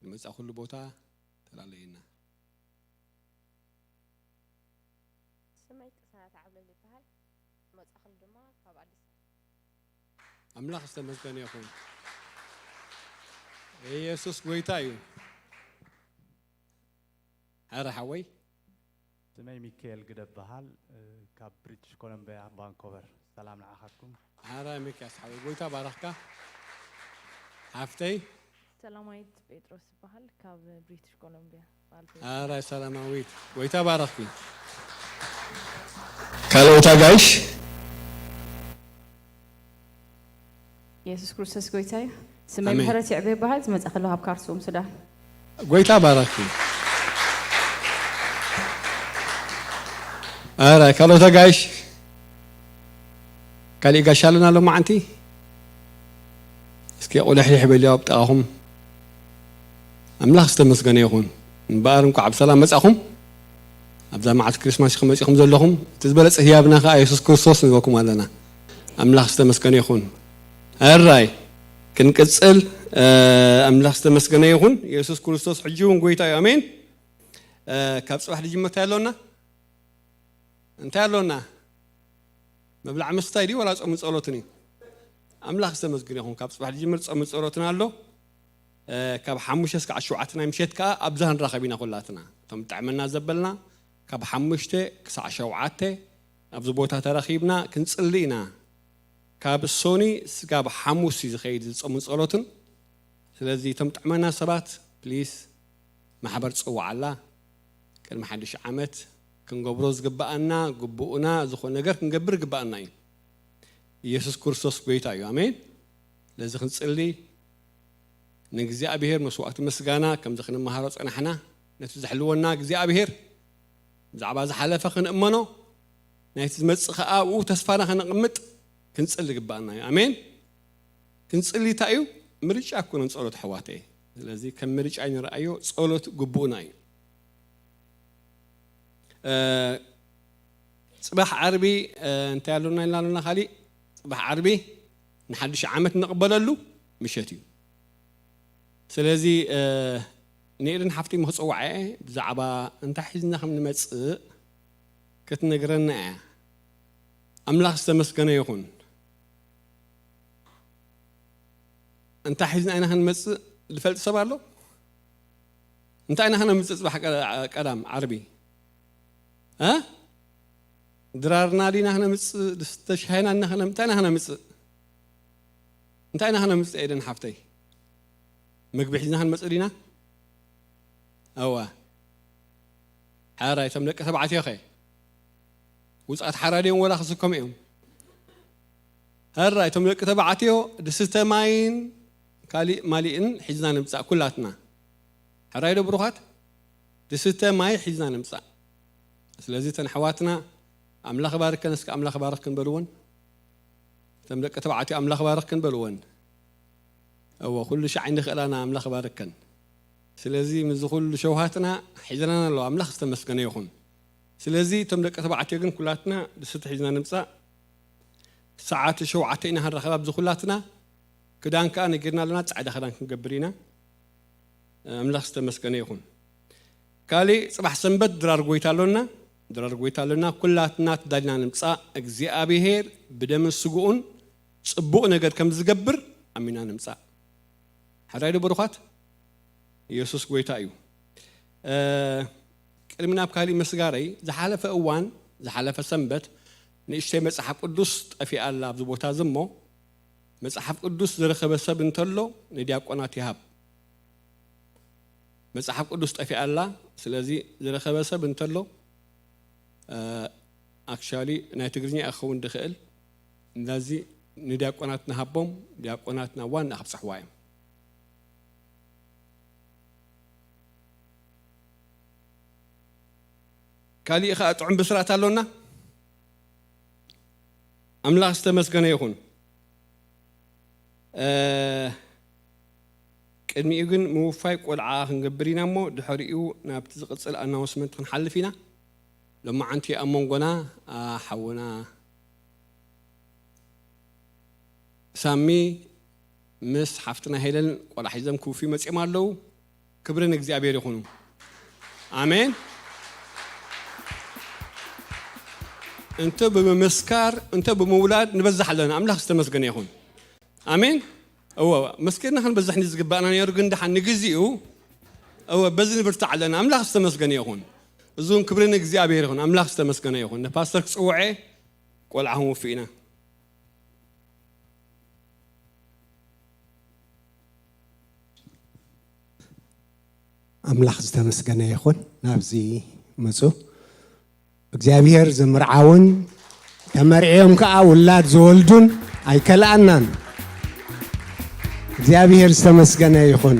ንመጻእኩሉ ቦታ ተላለየና። ስመይ ቅሳነት ዓብለል ይበሃል። መጻእኩሉ ድማ ካብ ኣዲስ ኣበባ። ኣምላኽ ዝተመስገነ ይኹን። ኢየሱስ ጎይታ እዩ። ኣረ ሓወይ። ስመይ ሚካኤል ግደ በሃል፣ እ፣ ካብ ብሪቲሽ ኮሎምቢያ ቫንኮቨር። ሰላም ንዓኻትኩም። ኣረ ሚካስ ሓወይ፣ ጎይታ ባረኽካ። ሓፍተይ። ሰላማዊት ጴጥሮስ ይበሃል፣ ካብ ብሪቲሽ ኮሎምቢያ ማለት እዩ። ኣረ ሰላማዊት፣ ጎይታ ባረኽኪ። ካልኦት ኣጋይሽ? የሱስ ክርስቶስ ጎይታ እዩ። ስመይ ኣሜን። ምሕረት ይዕበ ይበሃል። ዝመጻ ከለኹ ካብ ካርቱም ሱዳን። ጎይታ ባረኪ። ኣረ ካልኦት ኣጋይሽ፣ ካሊእ ጋሻ ኣለና ሎማዓንቲ? እስኪ ቁልሕልሕ በልዮ ኣብ ጥቓኹም። ኣምላኽ ዝተመስገነ ይኹን። እምበኣር እንኳዕ ብሰላም መጻኹም። ኣብዛ መዓልቲ ክርስማስ ኢኹም መጺኹም ዘለኹም። እቲ ዝበለጸ ህያብና ከኣ የሱስ ክርስቶስ ንበኩም ኣለና። ኣምላኽ ዝተመስገነ ይኹን። ኣራይ ክንቅጽል፣ እ፣ ኣምላኽ ዝተመስገነ ይኹን። የሱስ ክርስቶስ ሕጂ እውን ጎይታ እዩ። ኣሜን። እ፣ ካብ ጽባሕ ድጅመር እንታይ ኣሎና? እንታይ ኣሎና? ምብላዕ ምስታይ ድዩ ወላ ጾምን ጸሎትን እዩ? ኣምላኽ ዝተመስገነ ይኹን። ካብ ጽባሕ ድጅመር ጾምን ጸሎትን ኣሎ። እ፣ ካብ ሓሙሽተ እስካዕ ሸውዓተ ናይ ምሸት ከኣ ኣብዛ ክንራኸብ ኢና ኩላትና። እቶም ጥዕመና ዘበልና ካብ ሓሙሽተ ክሳዕ ሸውዓተ ኣብዚ ቦታ ተረኺብና ክንጽሊ ኢና። ካብ ሶኒ ስጋብ ሓሙስ እዩ ዝኸይድ እዚ ጾምን ጸሎትን። ስለዚ እቶም ጥዕመና ሰባት ፕሊስ ማሕበር ጽውዓላ። ቅድሚ ሓድሽ ዓመት ክንገብሮ ዝግብኣና፣ ግቡእና ዝኾነ ነገር ክንገብር ይግብኣና እዩ። ኢየሱስ ክርስቶስ ጎይታ እዩ። ኣሜን። ስለዚ ክንጽሊ ንእግዚኣብሔር መስዋዕቲ ምስጋና ከምዚ ክንመሃሮ ጸናሕና። ነቲ ዘሕልወና እግዚኣብሔር ብዛዕባ ዝሓለፈ ክንእመኖ፣ ናይቲ ዝመጽእ ከኣ ኣብኡ ተስፋና ከነቕምጥ ክንጽሊ ይግብኣና እዩ። ኣሜን። ክንጽሊ እንታይ እዩ? ምርጫ ኣይኮነን ጸሎት ኣሕዋተይ። ስለዚ ከም ምርጫ ኣይንርኣዮ፣ ጸሎት ግቡእና እዩ። እ፣ ጽባሕ ዓርቢ፣ እ፣ እንታይ ኣሎና ኢልና ኣሎና ካሊእ? ጽባሕ ዓርቢ ንሓድሽ ዓመት ንቕበለሉ ምሸት እዩ። ስለዚ፣ እ፣ ንኤደን ሓፍተይ ክጽውዓ እየ፣ ብዛዕባ እንታይ ሒዝና ከም ንመጽእ ክትነግረና እያ። ኣምላኽ ዝተመስገነ ይኹን። እንታይ ሒዝና ኢና ክንመጽእ ዝፈልጥ ሰብ ኣሎ? እንታይ ኢና ክነምጽእ ጽባሕ ቀ-፣ ቀዳም ዓርቢ? እ? ድራርና ዲና ክነምጽእ? ድስተ ሻሂና እና ክነም-፣ እንታይ ኢና ክነምጽእ? እንታይ ኢና ክነምጽእ ኤደን ሓፍተይ? ምግቢ ሒዝና ክንመጽእ ዲና? እወ። ሓራይ እቶም ደቂ ተባዕትዮ ኸ? ውጽኣት ሓራይ ድዮም ወላ ክስከሙ እዮም? ሕራይ እቶም ደቂ ተባዕትዮ ድስተ ማይን ካሊእ ማሊእን ሒዝና ንምጻእ ኩላትና። ሕራይ ዶ ብሩኻት? ድስተ ማይ ሒዝና ንምጻእ። ስለዚ እተን ኣሕዋትና ኣምላኽ ባርከን፣ እስከ ኣምላኽ ባርኽክን በልወን። እቶም ደቂ ተባዕትዮ ኣምላኽ ባርኽክን በልወን። እወ፣ ኩሉ ሻዕ ንኽእላና ኣምላኽ ባርከን። ስለዚ ምስዚ ኩሉ ሸውሃትና ሒዘናና ኣለዋ። ኣምላኽ ዝተመስገነ ይኹን። ስለዚ እቶም ደቂ ተባዕትዮ ግን ኩላትና ድስቲ ሒዝና ንምጻእ። ሰዓት ሸውዓተ ኢና ክንራኸብ ኣብዚ ኩላትና። ክዳን ከኣ ነጊርና ኣለና፣ ጻዕዳ ክዳን ክንገብር ኢና። ኣምላኽ ዝተመስገነ ይኹን። ካሊእ ጽባሕ ሰንበት ድራር ጎይታ ኣሎና፣ ድራር ጎይታ ኣሎና። ኩላትና ተዳሊና ንምጻእ። እግዚኣብሄር ብደምን ስግኡን ጽቡቕ ነገር ከም ዝገብር ኣሚና ንምጻእ። ሓራይ ዶ በርዃት? ኢየሱስ ጎይታ እዩ። እ፣ ቅድሚ ናብ ካሊእ ምስጋረይ፣ ዝሓለፈ እዋን፣ ዝሓለፈ ሰንበት፣ ንእሽተይ መጽሓፍ ቅዱስ ጠፊኣ ኣላ ኣብዚ ቦታ እዚ እሞ፣ መጽሓፍ ቅዱስ ዝረኸበ ሰብ እንተሎ ንዲያቆናት ይሃብ። መጽሓፍ ቅዱስ ጠፊኣ ኣላ። ስለዚ ዝረኸበ ሰብ እንተሎ፣ እ፣ ኣክሻሊ ናይ ትግርኛ ክኸውን ድኽእል። ስለዚ ንዲያቆናት ንሃቦም፣ ዲያቆናት ናብ ዋና ክብጽሕዋ እዮም። ካሊእ ኸኣ ጥዑም ብስራት ኣሎና። ኣምላኽ ዝተመስገነ ይኹን። እ፣ ቅድሚኡ ግን ምውፋይ ቆልዓ ክንገብር ኢና እሞ፣ ድሕሪኡ ናብቲ ዝቕጽል ኣናውንስመንት ክንሓልፍ ኢና። ሎማዓንቲ ኣብ መንጎና፣ ኣ፣ ሓውና ሳሚ ምስ ሓፍትና ሄለን ቆልዓ ሒዞም ክውፍዩ መጺኦም ኣለዉ። ክብሪ ንእግዚኣብሔር ይኹኑ። ኣሜን። እንተ ብምምስካር፣ እንተ ብምውላድ ንበዝሕ ኣለና። ኣምላኽ ዝተመስገነ ይኹን። ኣሜን። እወ፣ መስኪርና ክንበዝሕ ንዝግባእና ነይሩ፣ ግን ደሓን ንግዚኡ፣ እወ፣ በዚ ንብርታዕ ኣለና። ኣምላኽ ዝተመስገነ ይኹን። እዚ እውን ክብሪ ንእግዚኣብሔር ይኹን። ኣምላኽ ዝተመስገነ ይኹን። ንፓስተር ክጽውዐ ቆልዓ ክንውፍእ ኢና። ኣምላኽ ዝተመስገነ ይኹን። ናብዚ ምጹ። እግዚኣብሔር ዝምርዓውን ተመርዕዮም ከኣ ውላድ ዝወልዱን ኣይከልኣናን። እግዚኣብሔር ዝተመስገነ ይኹን።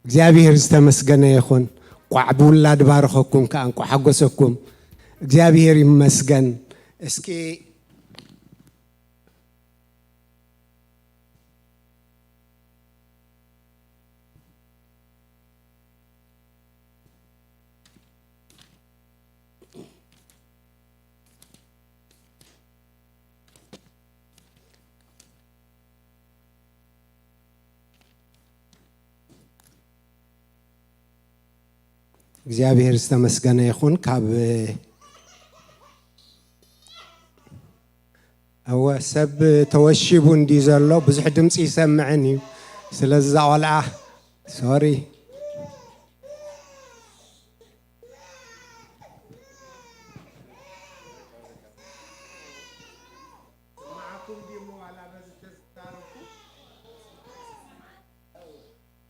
እግዚኣብሔር ዝተመስገነ ይኹን። እንቋዕ ብውላድ ባረኸኩም ከኣ፣ እንቋዕ ሓጎሰኩም። እግዚኣብሔር ይመስገን። እስኪ እግዚኣብሔር ዝተመስገነ ይኹን። ካብ፣ እወ፣ ሰብ ተወሺቡ እንዲ ዘሎ ብዙሕ ድምፂ ይሰምዕን እዩ። ስለዚ እዛ ቆልዓ፣ ሶሪ።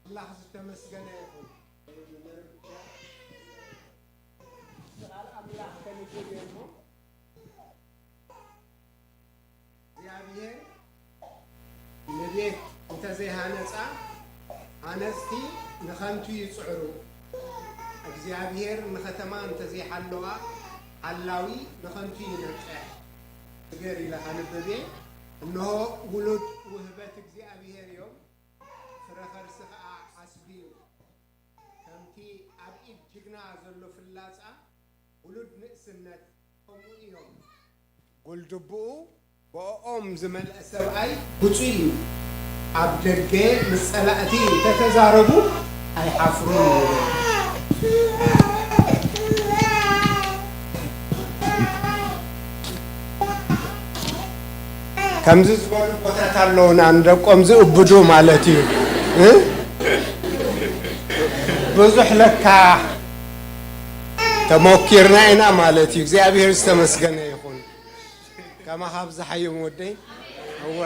ኣምላኽ ዝተመስገነ ይኹን። ቃል ኣምላኽ ከንብብ እየ እሞ፣ እግዚኣብሔር ንቤት እንተዘይሃነጻ፣ ሃነጽቲ ንኸንቱ ይጽዕሩ። እግዚኣብሔር ንኸተማ እንተዘይሓለዋ፣ ሓላዊ ንኸንቱ ይነቅሕ። እገር ኢለ ከንብብ እየ። እንሆ ውሉድ ውህበት እግዚኣብሔር እዮም፣ ፍረ ከርሲ ኸኣ ዓስቢ እዩ። ከምቲ ኣብ ኢድ ጅግና ዘሎ ፍላጻ፣ ውሉድ ንእስነት ከምኡ እዮም። ጎልድብኡ ብእኦም ዝመልአ ሰብኣይ ብፁዕ እዩ። ኣብ ደገ ምስ ጸላእቲ እንተተዛረቡ ኣይሓፍሩን። ከምዚ ዝበሉ ቦታት ኣለዉና ንደቆም ዝእብዱ ማለት እዩ። እ? ብዙሕ ለካ ተሞኪርና ኢና ማለት እዩ። እግዚኣብሔር ዝተመስገነ ይኹን። ከማኻ ብዝሓዮም ወደይ። እወ።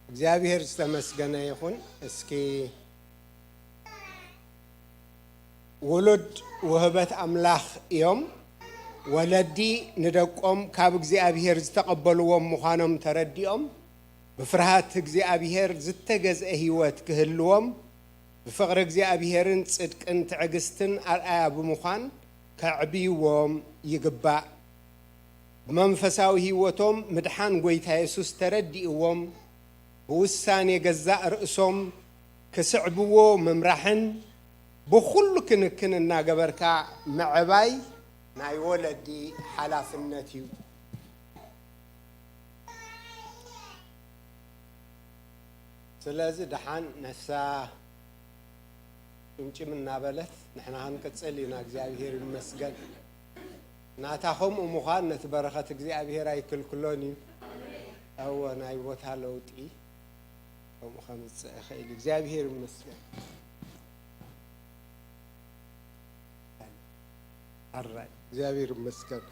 እግዚኣብሔር ዝተመስገነ ይኹን። እስኪ ውሉድ ውህበት ኣምላኽ እዮም፣ ወለዲ ንደቆም ካብ እግዚኣብሔር ዝተቐበልዎም ምዃኖም ተረዲኦም፣ ብፍርሃት እግዚኣብሔር ዝተገዝአ ህይወት ክህልዎም፣ ብፍቕሪ እግዚኣብሔርን ጽድቅን ትዕግስትን ኣርኣያ ብምዃን ከዕብይዎም ይግባእ። ብመንፈሳዊ ህይወቶም ምድሓን ጐይታ የሱስ ተረዲእዎም፣ ብውሳኔ ገዛእ ርእሶም ክስዕብዎ ምምራሕን ብኹሉ ክንክን እናገበርካ ምዕባይ ናይ ወለዲ ሓላፍነት እዩ። ስለዚ ደሓን ነሳ ጭምጭም እናበለት ንሕና ክንቅጽል ኢና። እግዚኣብሔር ይመስገን። ናታ ከምኡ ምዃን ነቲ በረኸት እግዚኣብሔር ኣይክልክሎን እዩ። እወ፣ ናይ ቦታ ለውጢ ከምኡ ከምጽእ ይኽእል እዩ። እግዚኣብሔር ይመስገን። ኣራይ፣ እግዚኣብሔር ይመስገን።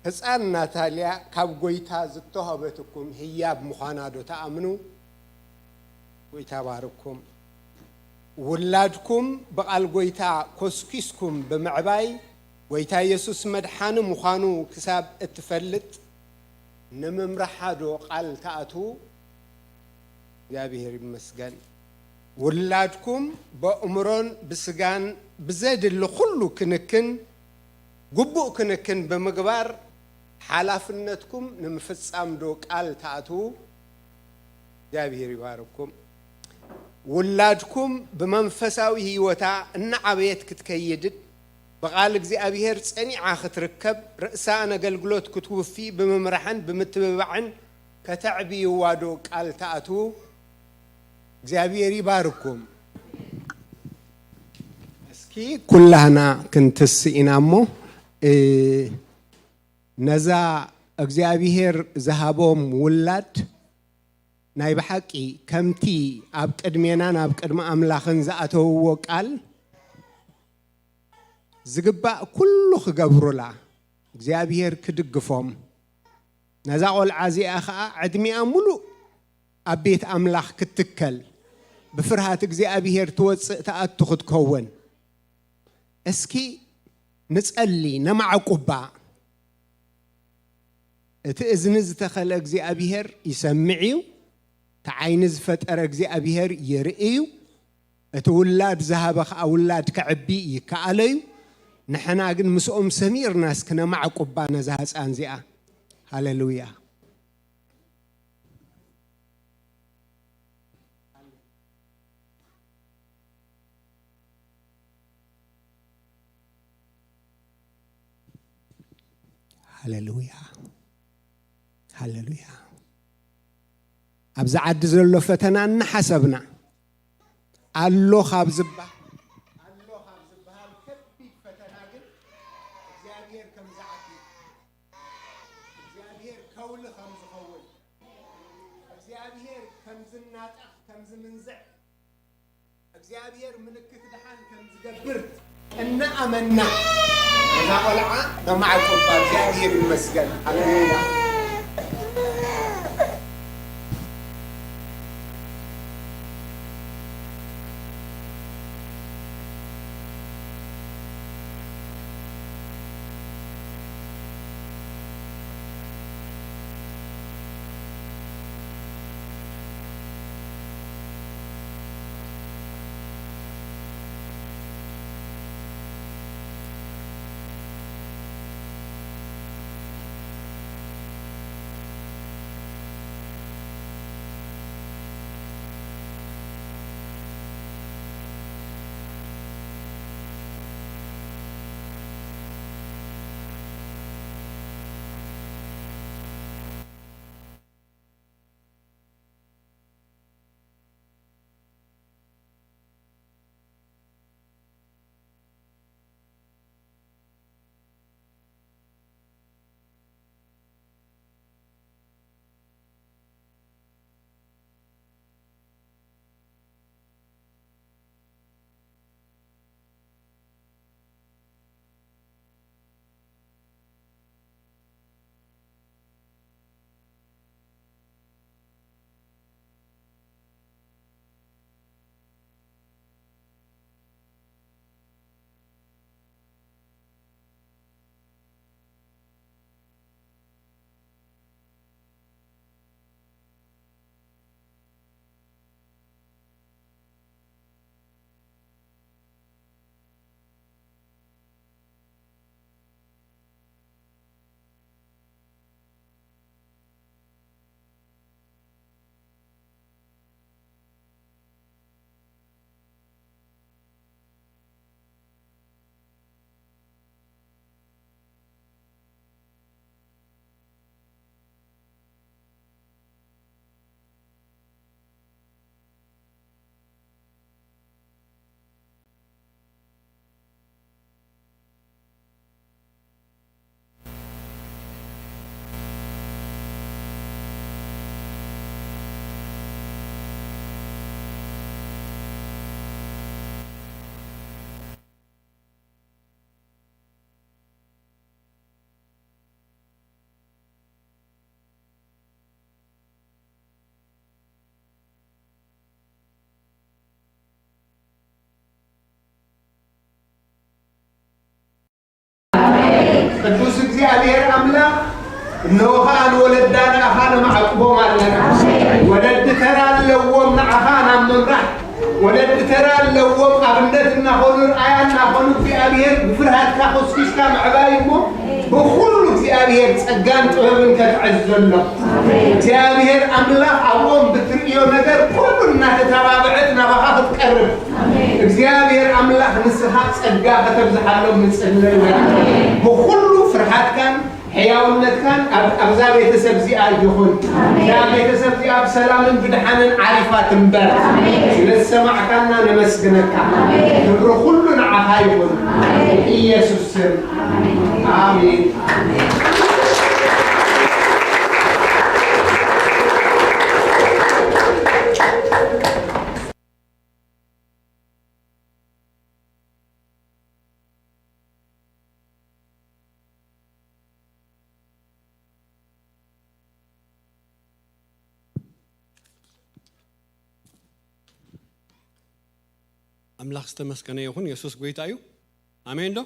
ህፃን ናታልያ ካብ ጎይታ ዝተዋህበትኩም ህያብ ምዃና ዶ ተኣምኑ? ጎይታ ባርኩም። ውላድኩም ብቓል ጎይታ ኮስኪስኩም ብምዕባይ፣ ጎይታ የሱስ መድሓኒ ምዃኑ ክሳብ እትፈልጥ ንምምርሓ ዶ ቓል ትኣትዉ? እግዚኣብሔር ይመስገን። ውላድኩም በእምሮን ብስጋን ብዘድሊ ኩሉ ክንክን፣ ግቡእ ክንክን ብምግባር ሓላፍነትኩም ንምፍጻም ዶ ቃል ትኣትዉ? እግዚኣብሔር ይባርኩም። ውላድኩም ብመንፈሳዊ ህይወታ እናዓበየት ክትከይድን ብቓል እግዚኣብሔር ጸኒዓ ክትርከብ፣ ርእሳ ነገልግሎት ክትውፊ ብምምራሕን ብምትብባዕን ከተዕብይዋ ዶ ቃል ትኣትዉ? እግዚኣብሔር ይባርኩም። እስኪ ኩላህና ክንትስ ኢና እሞ፣ እ፣ ነዛ እግዚኣብሔር ዝሃቦም ውላድ ናይ ብሓቂ ከምቲ ኣብ ቅድሜናን ኣብ ቅድሚ ኣምላኽን ዝኣተውዎ ቃል ዝግባእ ኩሉ ክገብሩላ እግዚኣብሔር ክድግፎም፣ ነዛ ቆልዓ እዚኣ ኸኣ ዕድሚኣ ሙሉእ ኣብ ቤት ኣምላኽ ክትትከል፣ ብፍርሃት እግዚኣብሔር ትወጽእ ትኣቱ ክትከውን። እስኪ ንጸሊ፣ ነማዕቁባ። እቲ እዝኒ ዝተኸለ እግዚኣብሔር ይሰምዕ እዩ። እቲ ዓይኒ ዝፈጠረ እግዚኣብሔር ይርኢ እዩ። እቲ ውላድ ዝሃበ ኸኣ ውላድ ከዕቢ ይከኣሎ እዩ። ንሕና ግን ምስኦም ሰሚርና እስኪ ነማዕቁባ ነዛ ህፃን እዚኣ። ሃሌሉያ። ሃሌሉያ። ሃሌሉያ። ኣብዚ ዓዲ ዘሎ ፈተና እናሓሰብና ኣሎ ካብ ዝበሃል፣ ኣሎ ካብ ዝበሃል ከቢድ ፈተና ግን እግዚኣብሔር ከም ዝዓቢ፣ እግዚኣብሔር ከውሊ ከም ዝኸውን፣ እግዚኣብሔር ከም ዝናጠቕ፣ ከም ዝምንዝዕ፣ እግዚኣብሔር ምልክት ድሓን ከም ዝገብር እናኣመና፣ እዛ ቆልዓ ነማዕቁባ። እግዚኣብሔር ይመስገን። ሃሌሉያ። ቅዱስ እግዚኣብሔር ኣምላኽ፣ እነሆ ኸኣ ንወለዳ ንኣኻ ነማዕቁቦም ኣለና። ወለዲ ተራ ኣለዎም ንዓኻ ናብ ምምራሕ። ወለዲ ተራ ኣለዎም ኣብነት እናኾኑ፣ ርኣያ እናኾኑ፣ እግዚኣብሔር ብፍርሃትካ ኮስኪስካ ምዕባይ እሞ፣ ብኹሉ እግዚኣብሔር ጸጋን ጥበብን ከተዕዝዘሎም። እግዚኣብሔር ኣምላኽ ኣብኦም ብትርእዮ ነገር ኩሉ እናተተባብዐት ናባኻ ክትቀርብ፣ እግዚኣብሔር ኣምላኽ ንስኻ ጸጋ ከተብዝሓሎም ንጽለይ። ብኹሉ ፍርሃትካን ሕያውነትካን ኣብ-፣ ኣብዛ ቤተሰብ እዚኣ ይኹን። እዛ ቤተሰብ እዚኣ ብሰላምን ብድሓንን ዓሪፋ ትንበር። ስለ ዝሰማዕካና ነመስግነካ። ክብሪ ኩሉ ንዓኻ ይኹን። ብኢየሱስ ስም። ኣሜን። ኣምላኽ ዝተመስገነ ይኹን። የሱስ ጎይታ እዩ። ኣሜን ዶ?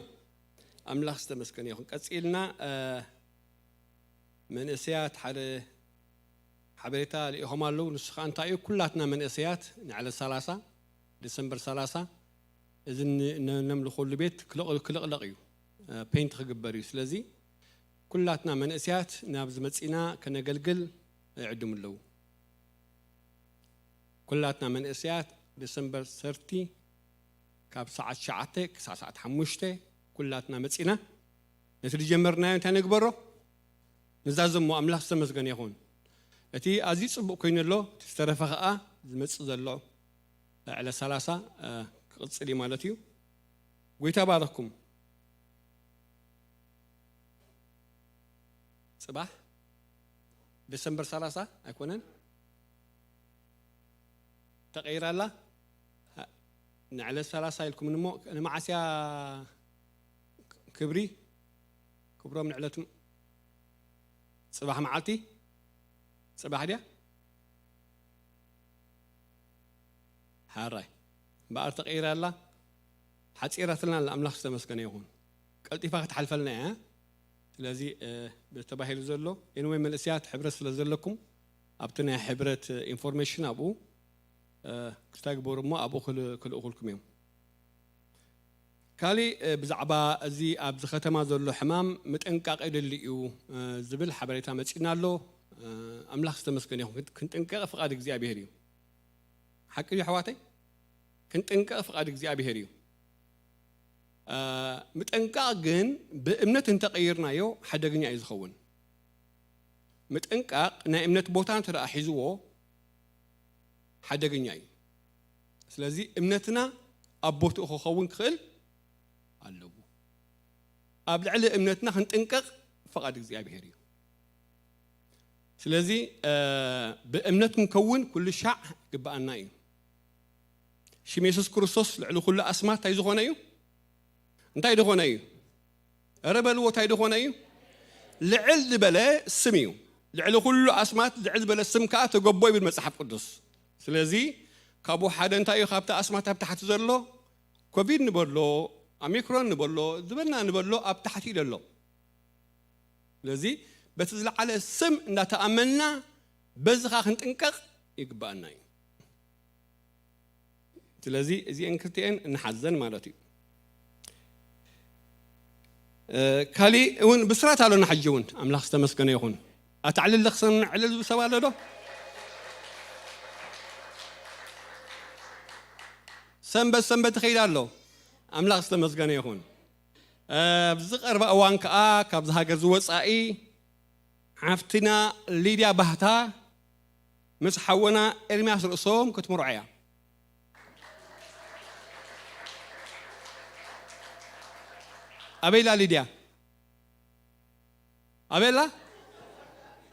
ኣምላኽ ዝተመስገነ ይኹን። ቀጺልና፣ እ፣ መንእሰያት ሓደ ሓበሬታ ልኢኾም ኣለዉ። ንሱ ኸኣ እንታይ እዩ? ኩላትና መንእሰያት ንዕለት ሰላሳ፣ ዲሰምበር ሰላሳ፣ እዚ ን-፣ ን-፣ ነምልኾሉ ቤት ክልቕ-፣ ክልቕለቕ እዩ፣ እ፣ ፔንት ክግበር እዩ። ስለዚ ኩላትና መንእሰያት ናብዚ መጺና ከነገልግል ይዕድሙ ኣለዉ። ኩላትና መንእሰያት ዲሰምበር ሰርቲ ካብ ሰዓት ትሽዓተ ክሳብ ሰዓት ሓሙሽተ ኩላትና መጺና ነቲ ዝጀመርናዮ እንታይ ንግበሮ? ንዛዘሞ። ኣምላኽ ዝተመስገነ ይኹን። እቲ ኣዝዩ ጽቡቕ ኮይኑ ኣሎ። እቲ ዝተረፈ ኸኣ ዝመጽእ ዘሎ ዕለት ሰላሳ፣ እ፣ ክቕጽል እዩ ማለት እዩ። ጎይታ ባረኽኩም። ጽባሕ ዲሰምበር ሰላሳ ኣይኮነን? ተቐይራ ኣላ? ንዕለት ሰላሳ ኢልኩም እሞ ንመዓስ እያ ክብሪ? ክብሮም ንዕለቱ ጽባሕ መዓልቲ? ጽባሕ ድያ? ሓራይ እምበኣር ተቐይራ ኣላ። ሓጺራትልና ኣላ። ኣምላኽ ዝተመስገነ ይኹን። ቀልጢፋ ክትሓልፈልና እያ። ስለዚ፣ እ፣ ተባሂሉ ዘሎ፣ ኤንወይ መንእሰያት ሕብረት ስለ ዘለኩም፣ ኣብቲ ናይ ሕብረት ኢንፎርሜሽን ኣብኡ፣ እ፣ ክተግበሩ እሞ ኣብኡ ክል-፣ ክልእኹልኩም እዮም። ካሊእ፣ እ፣ ብዛዕባ እዚ ኣብዚ ከተማ ዘሎ ሕማም ምጥንቃቕ የድሊ እዩ፣ እ፣ ዝብል ሓበሬታ መጺእና ኣሎ። እ፣ ኣምላኽ ዝተመስገነ ይኹን። ክን-፣ ክንጥንቀቕ ፍቓድ እግዚኣብሔር እዩ። ሓቂ ድዩ ኣሕዋተይ? ክንጥንቀቕ ፍቓድ እግዚኣብሔር እዩ። እ፣ ምጥንቃቕ ግን ብእምነት እንተቐይርናዮ ሓደገኛ እዩ ዝኸውን። ምጥንቃቕ ናይ እምነት ቦታ እንተ ደኣ ሒዝዎ ሓደገኛ እዩ። ስለዚ እምነትና ኣብ ቦትኡ ክኸውን ክኽእል ኣለዎ። ኣብ ልዕሊ እምነትና ክንጥንቀቕ ፍቓድ እግዚኣብሔር እዩ። ስለዚ፣ እ፣ ብእምነት ክንከውን ኩሉ ሻዕ ይግብኣና እዩ። ሽም የሱስ ክርስቶስ ልዕሊ ኩሉ ኣስማት እንታይ ዝኾነ እዩ? እንታይ ዝኾነ እዩ? ኧረ በልዎ፣ እንታይ ዝኾነ እዩ? ልዕል ዝበለ ስም እዩ። ልዕሊ ኩሉ ኣስማት ልዕል ዝበለ ስም ከኣ ተገቦ ይብል መጽሓፍ ቅዱስ። ስለዚ ካብኡ ሓደ እንታይ እዩ? ካብቲ ኣስማት ኣብ ታሕቲ ዘሎ ኮቪድ ንበሎ፣ ኦሚክሮን ንበሎ፣ ዝበልና ንበሎ ኣብ ታሕቲ እዩ ዘሎ። ስለዚ በቲ ዝለዓለ ስም እንዳተኣመንና በዚ ኸኣ ክንጥንቀቕ ይግብኣና እዩ። ስለዚ እዚአን ክልቲአን እንሓዘን ማለት እዩ። እ፣ ካሊእ እውን ብስራት ኣሎና። ሕጂ እውን ኣምላኽ ዝተመስገነ ይኹን። ኣታ ዕልል ክሰምዕ ዕልል ዝብል ሰብ ኣሎ ዶ? ሰንበት ሰንበት ይኸይድ ኣሎ። ኣምላኽ ዝተመስገነ ይኹን። እ፣ ኣብዚ ቀረባ እዋን ከኣ ካብዚ ሃገር ዝወጻኢ ሓፍትና ሊድያ ባህታ ምስ ሓወና ኤርምያስ ርእሶም ክትምርዖ እያ። ኣበይላ ሊድያ? ኣበላ?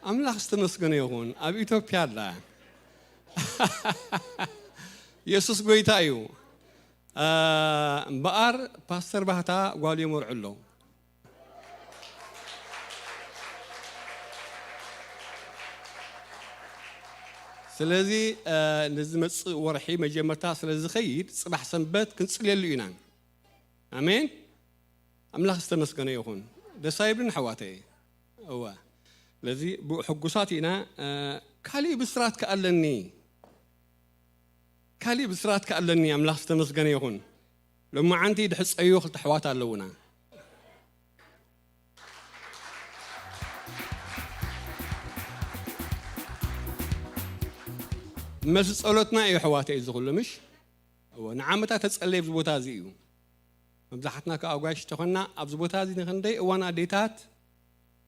ኣምላኽ ዝተመስገነ ይኹን። ኣብ ኢትዮጵያ ኣላ። የሱስ ጎይታ እዩ። እ፣ እምበኣር ፓስተር ባህታ ጓሉ ይመርዑ ኣለዉ። ስለዚ፣ እ፣ ንዝመጽእ ወርሒ መጀመርታ ስለ ዝኸይድ፣ ጽባሕ ሰንበት ክንጽልየሉ ኢና። ኣሜን። ኣምላኽ ዝተመስገነ ይኹን። ደስ ኣይብልን ኣሕዋተይ? እወ። ስለዚ ብኡ ሕጉሳት ኢና። እ፣ ካሊእ ብስራት ከኣለኒ፣ ካሊእ ብስራት ከኣለኒ፣ ኣምላኽ ዝተመስገነ ይኹን። ሎማዓንቲ ድሕጸዩ ክልተ ኣሕዋት ኣለዉና። መልሲ ጸሎትና እዩ ኣሕዋተይ እዚ ኩሉ፣ ምሽ? እወ፣ ንዓመታት ተጸለየ ኣብዚ ቦታ እዚ እዩ። መብዛሕትና ከኣ ኣጓይሽ ተኾንና ኣብዚ ቦታ እዚ ንኽንደይ እዋን ኣዴታት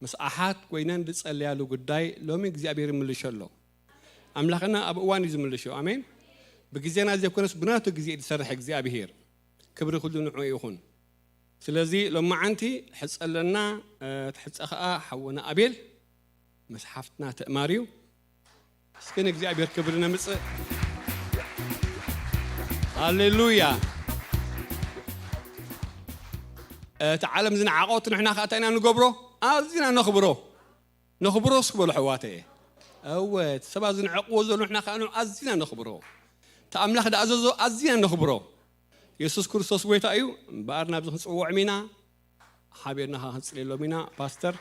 ምስ ኣሓት ኮይነን ዝጸለያሉ ጉዳይ ሎሚ እግዚኣብሔር ይምልሾ ኣሎ። ኣምላኽና ኣብ እዋን እዩ ዝምልሾ። ኣሜን። ብግዜና ዘይኮነስ ብናቱ ግዜ እዩ ዝሰርሕ እግዚኣብሔር። ክብሪ ኩሉ ንዑ ይኹን። ስለዚ ሎማዓንቲ ሕጸ ኣለና፣ እ፣ ትሕጸ ኸኣ ሓውና ኣቤል ምስ ሓፍትና ትእማር እዩ። እስኪ ንእግዚኣብሔር ክብሪ ነምጽእ። ሃሌሉያ። እቲ ዓለም ዝነዓቖት ንሕና ከኣ እንታይ ኢና ንገብሮ? ኣዚና ነኽብሮ። ነኽብሮ እስኪ በሉ ኣሕዋተየ። እወ፣ እቲ ሰባት ዝንዕቕዎ ዘሎ ንሕና ከኣ ኣዚና ነኽብሮ። እቲ ኣምላኽ ዝኣዘዞ ኣዚና ነኽብሮ። የሱስ ክርስቶስ ጎይታ እዩ። እምበኣር ናብዚ ክንጽውዖም ኢና። ሓቢርና ኸዓ ክንጽልየሎም ኢና። ፓስተር።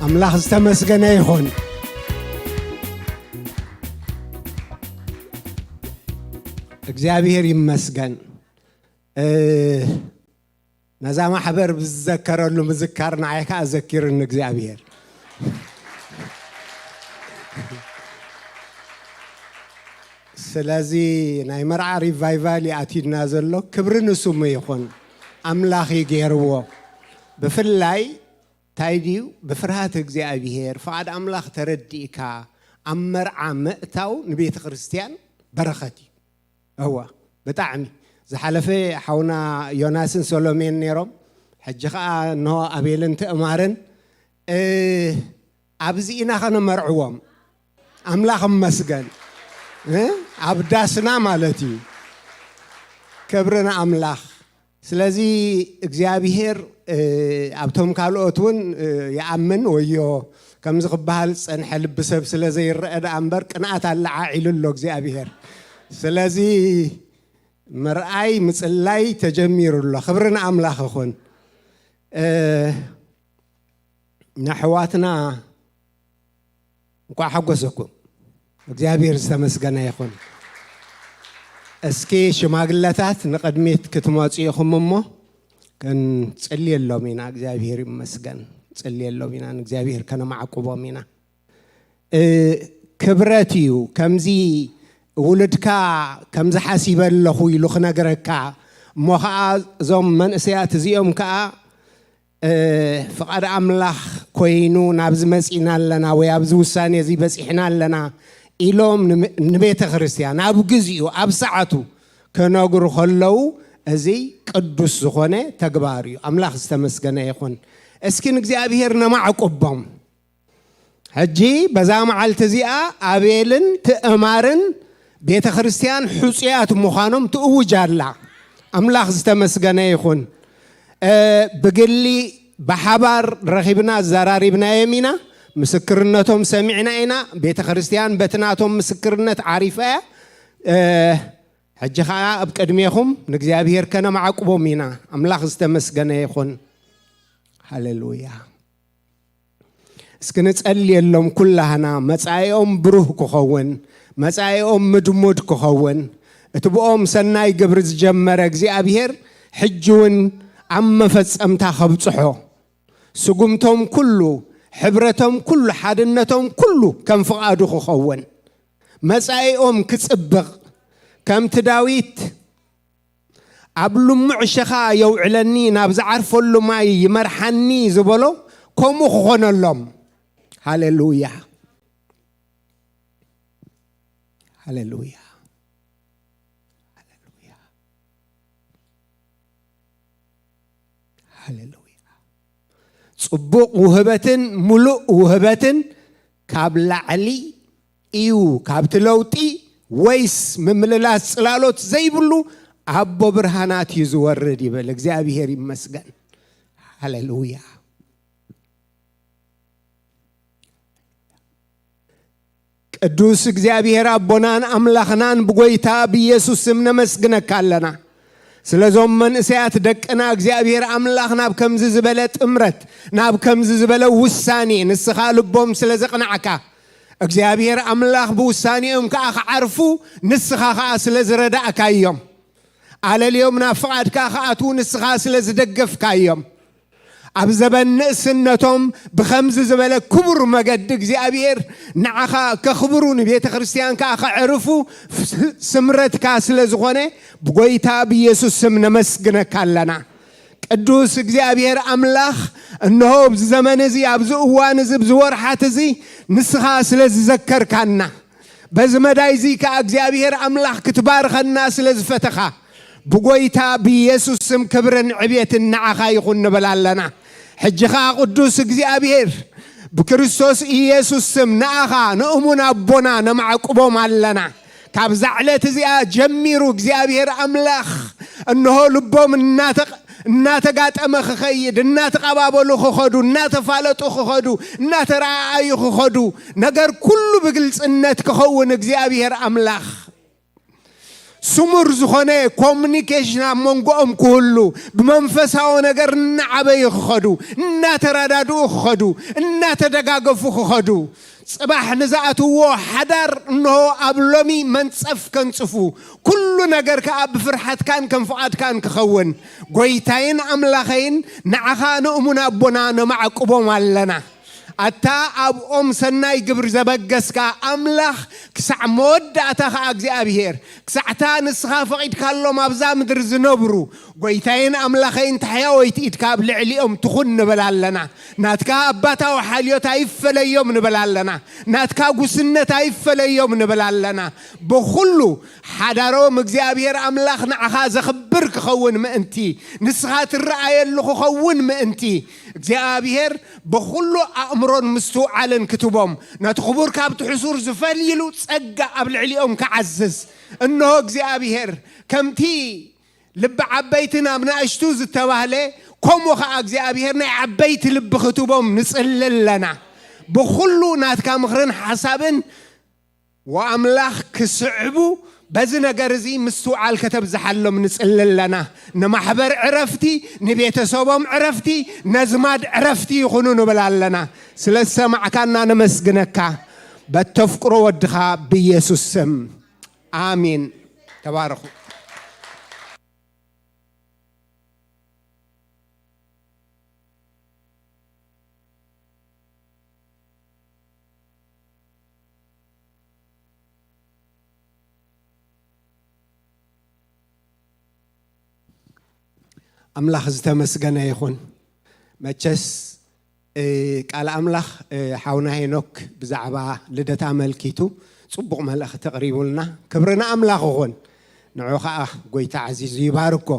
ኣምላኽ ዝተመስገነ ይኹን። እግዚኣብሔር ይመስገን። እ፣ ነዛ ማሕበር ብዝዘከረሉ ምዝካር ንዓይ ከኣ ዘኪርኒ እግዚኣብሔር። ስለዚ ናይ መርዓ ሪቫይቫል እዩ ኣትዩና ዘሎ። ክብሪ ንስሙ ይኹን። ኣምላኽ እዩ ገይርዎ። ብፍላይ እንታይ ድዩ? ብፍርሃት እግዚኣብሔር፣ ፍቓድ ኣምላኽ ተረዲእካ ኣብ መርዓ ምእታው ንቤተ ክርስቲያን በረኸት እዩ። እወ፣ ብጣዕሚ። ዝሓለፈ ሓውና ዮናስን ሰሎሜን ነይሮም። ሕጂ ኸኣ እንሆ ኣቤልን ትእማርን፣ እ፣ ኣብዚ ኢና ኸነመርዕዎም። ኣምላኽ እመስገን። እ፣ ኣብ ዳስና ማለት እዩ። ክብሪ ንኣምላኽ። ስለዚ እግዚኣብሔር፣ እ፣ ኣብቶም ካልኦት እውን፣ እ፣ ይኣምን ወዮ ከምዚ ክበሃል ዝጸንሐ ልቢ ሰብ ስለ ዘይረአ ደኣ እምበር ቅንኣት ኣለዓዒሉ ኣሎ እግዚኣብሔር። ስለዚ ምርኣይ ምጽላይ ተጀሚሩ ኣሎ። ክብሪ ንኣምላኽ ይኹን። እ፣ ንኣሕዋትና እንኳዕ ሓጎሰኩም። እግዚኣብሔር ዝተመስገነ ይኹን። እስኪ ሽማግለታት ንቕድሚት ክትመጹ ኢኹም እሞ ክንጽልየሎም ኢና። እግዚኣብሔር ይመስገን። ጽልየሎም ኢና፣ ንእግዚኣብሔር ከነማዕቁቦም ኢና። እ፣ ክብረት እዩ። ከምዚ ውሉድካ ከምዚ ሓሲበ ኣለኹ ኢሉ ክነግረካ፣ እሞ ኸዓ እዞም መንእሰያት እዚኦም ከዓ እ፣ ፍቓድ ኣምላኽ ኮይኑ ናብዚ መጺእና ኣለና ወይ ኣብዚ ውሳኔ እዚ በጺሕና ኣለና ኢሎም ንም-፣ ንቤተ ክርስቲያን ኣብ ግዚኡ ኣብ ሰዓቱ ክነግሩ ከለዉ፣ እዚ ቅዱስ ዝኾነ ተግባር እዩ። ኣምላኽ ዝተመስገነ ይኹን። እስኪ ንእግዚኣብሔር ነማዕቁቦም። ሕጂ በዛ መዓልቲ እዚኣ ኣቤልን ትእማርን ቤተ ክርስቲያን ሕጹያት ምዃኖም ትእውጅ ኣላ። ኣምላኽ ዝተመስገነ ይኹን። እ፣ ብግሊ ብሓባር ረኺብና ኣዘራሪብናዮም ኢና። ምስክርነቶም ሰሚዕና ኢና። ቤተ ክርስቲያን በቲ ናቶም ምስክርነት ዓሪፋ እያ። እ፣ ሕጂ ኸዓ ኣብ ቅድሜኹም ንእግዚኣብሔር ከነማዕቁቦም ኢና። ኣምላኽ ዝተመስገነ ይኹን። ሃሌሉያ። እስኪ ንጸልየሎም ኩላህና፣ መጻኢኦም ብሩህ ክኸውን፣ መጻኢኦም ምድሙድ ክኸውን፣ እቲ ብኦም ሰናይ ግብሪ ዝጀመረ እግዚኣብሔር ሕጂ እውን ኣብ መፈጸምታ ከብጽሖ፣ ስጉምቶም ኩሉ፣ ሕብረቶም ኩሉ፣ ሓድነቶም ኩሉ ከም ፍቓዱ ክኸውን፣ መጻኢኦም ክጽብቕ፣ ከምቲ ዳዊት ኣብ ልሙዕ ሸኻ የውዕለኒ፣ ናብ ዝዓርፈሉ ማይ ይመርሓኒ ዝበሎ፣ ከምኡ ክኾነሎም። ሃሌሉያ። ሃሌሉያ። ሃሌሉያ። ሃሌሉያ። ጽቡቕ ውህበትን ምሉእ ውህበትን ካብ ላዕሊ እዩ፣ ካብቲ ለውጢ ወይስ ምምልላስ ጽላሎት ዘይብሉ ኣቦ ብርሃናት እዩ ዝወርድ ይብል። እግዚኣብሔር ይመስገን። ሃሌሉያ። ቅዱስ እግዚኣብሔር ኣቦናን ኣምላኽናን ብጎይታ ብኢየሱስ ስም ነመስግነካ ኣለና። ስለዞም መንእሰያት ደቅና እግዚኣብሔር ኣምላኽ ናብ ከምዚ ዝበለ ጥምረት፣ ናብ ከምዚ ዝበለ ውሳኔ ንስኻ ልቦም ስለ ዘቕናዕካ፣ እግዚኣብሔር ኣምላኽ ብውሳኔኦም ከኣ ክዓርፉ ንስኻ ከኣ ስለ ዝረዳእካዮም፣ ኣለልዮም ናብ ፍቓድካ ክኣትዉ ንስኻ ስለ ዝደገፍካዮም፣ ኣብ ዘበን ንእስነቶም ብኸምዚ ዝበለ ክቡር መገዲ እግዚኣብሔር ንዓኻ ከኽብሩ ንቤተ ክርስቲያን ከኣ ከዕርፉ ስምረትካ ስለ ዝኾነ ብጎይታ ብኢየሱስ ስም ነመስግነካ ኣለና። ቅዱስ እግዚኣብሔር ኣምላኽ፣ እንሆ ኣብዚ ዘመን እዚ፣ ኣብዚ እዋን እዚ፣ ኣብዚ ወርሓት እዚ ንስኻ ስለ ዝዘከርካና፣ በዚ መዳይ እዚ ከኣ እግዚኣብሔር ኣምላኽ ክትባርኸና ስለ ዝፈተኻ፣ ብጎይታ ብኢየሱስ ስም ክብርን ዕቤትን ንዓኻ ይኹን ንብል ኣለና። ሕጂ ኸኣ ቅዱስ እግዚኣብሔር ብክርስቶስ ኢየሱስ ስም ንኣኻ ንእሙን ኣቦና ነማዕቁቦም ኣለና። ካብዛ ዕለት እዚኣ ጀሚሩ እግዚኣብሔር ኣምላኽ እንሆ ልቦም እናተ-፣ እናተጋጠመ ክኸይድ፣ እናተቐባበሉ ክኸዱ፣ እናተፋለጡ ክኸዱ፣ እናተረኣኣዩ ክኸዱ፣ ነገር ኩሉ ብግልጽነት ክኸውን እግዚኣብሔር ኣምላኽ ስሙር ዝኾነ ኮሙኒኬሽን ኣብ መንጎኦም ክህሉ፣ ብመንፈሳዊ ነገር እናዓበዩ ክኸዱ፣ እናተረዳድኡ ክኸዱ፣ እናተደጋገፉ ክኸዱ፣ ጽባሕ ንዝኣትውዎ ሓዳር እንሆ ኣብ ሎሚ መንጸፍ ከንጽፉ፣ ኩሉ ነገር ከኣ ብፍርሓትካን ከም ፍቓድካን ክኸውን፣ ጎይታይን ኣምላኸይን ንዓኻ ንእሙን ኣቦና ነማዕቁቦም ኣለና። ኣታ ኣብኦም ሰናይ ግብሪ ዘበገስካ ኣምላኽ፣ ክሳዕ መወዳእታ ኸኣ እግዚኣብሔር፣ ክሳዕታ ንስኻ ፈቒድካሎም ኣብዛ ምድሪ ዝነብሩ፣ ጎይታይን ኣምላኸይን ታሕያወይቲ ኢድካ ኣብ ልዕሊኦም ትኹን ንብል ኣለና። ናትካ ኣባታዊ ሓልዮት ኣይፈለዮም ንብል ኣለና። ናትካ ጉስነት ኣይፈለዮም ንብል ኣለና። ብኹሉ ሓዳሮም እግዚኣብሔር ኣምላኽ ንዓኻ ዘኽብር ክኸውን ምእንቲ፣ ንስኻ ትረኣየሉ ክኸውን ምእንቲ፣ እግዚኣብሔር ብኹሉ ኣእምሮን ምስትውዓልን ክትቦም፣ ነቲ ክቡር ካብቲ ሕሱር ዝፈልይሉ ጸጋ ኣብ ልዕሊኦም ክዓዝዝ። እንሆ እግዚኣብሔር ከምቲ ልቢ ዓበይቲ ናብ ንኣሽቱ ዝተባህለ፣ ከምኡ ኸኣ እግዚኣብሔር ናይ ዓበይቲ ልቢ ክትቦም ንጽሊ ኣለና። ብኹሉ ናትካ ምኽርን ሓሳብን ወኣምላኽ ክስዕቡ በዚ ነገር እዚ ምስትውዓል ከተብዝሓሎም ንጽሊ ኣለና። ንማሕበር ዕረፍቲ፣ ንቤተሰቦም ዕረፍቲ፣ ነዝማድ ዕረፍቲ ይኹኑ ንብል ኣለና። ስለ ዝሰማዕካና ነመስግነካ። በተፍቅሮ ወድኻ ብኢየሱስ ስም። ኣሜን። ተባረኹ። ኣምላኽ ዝተመስገነ ይኹን። መቸስ፣ እ፣ ቃል ኣምላኽ፣ እ፣ ሓውና ሄኖክ ብዛዕባ ልደት ኣመልኪቱ ጽቡቕ መልእኽቲ ኣቕሪቡልና። ክብሪ ንኣምላኽ ይኹን። ንዑ ኸኣ ጎይታ ዓዚዙ ይባርኮ።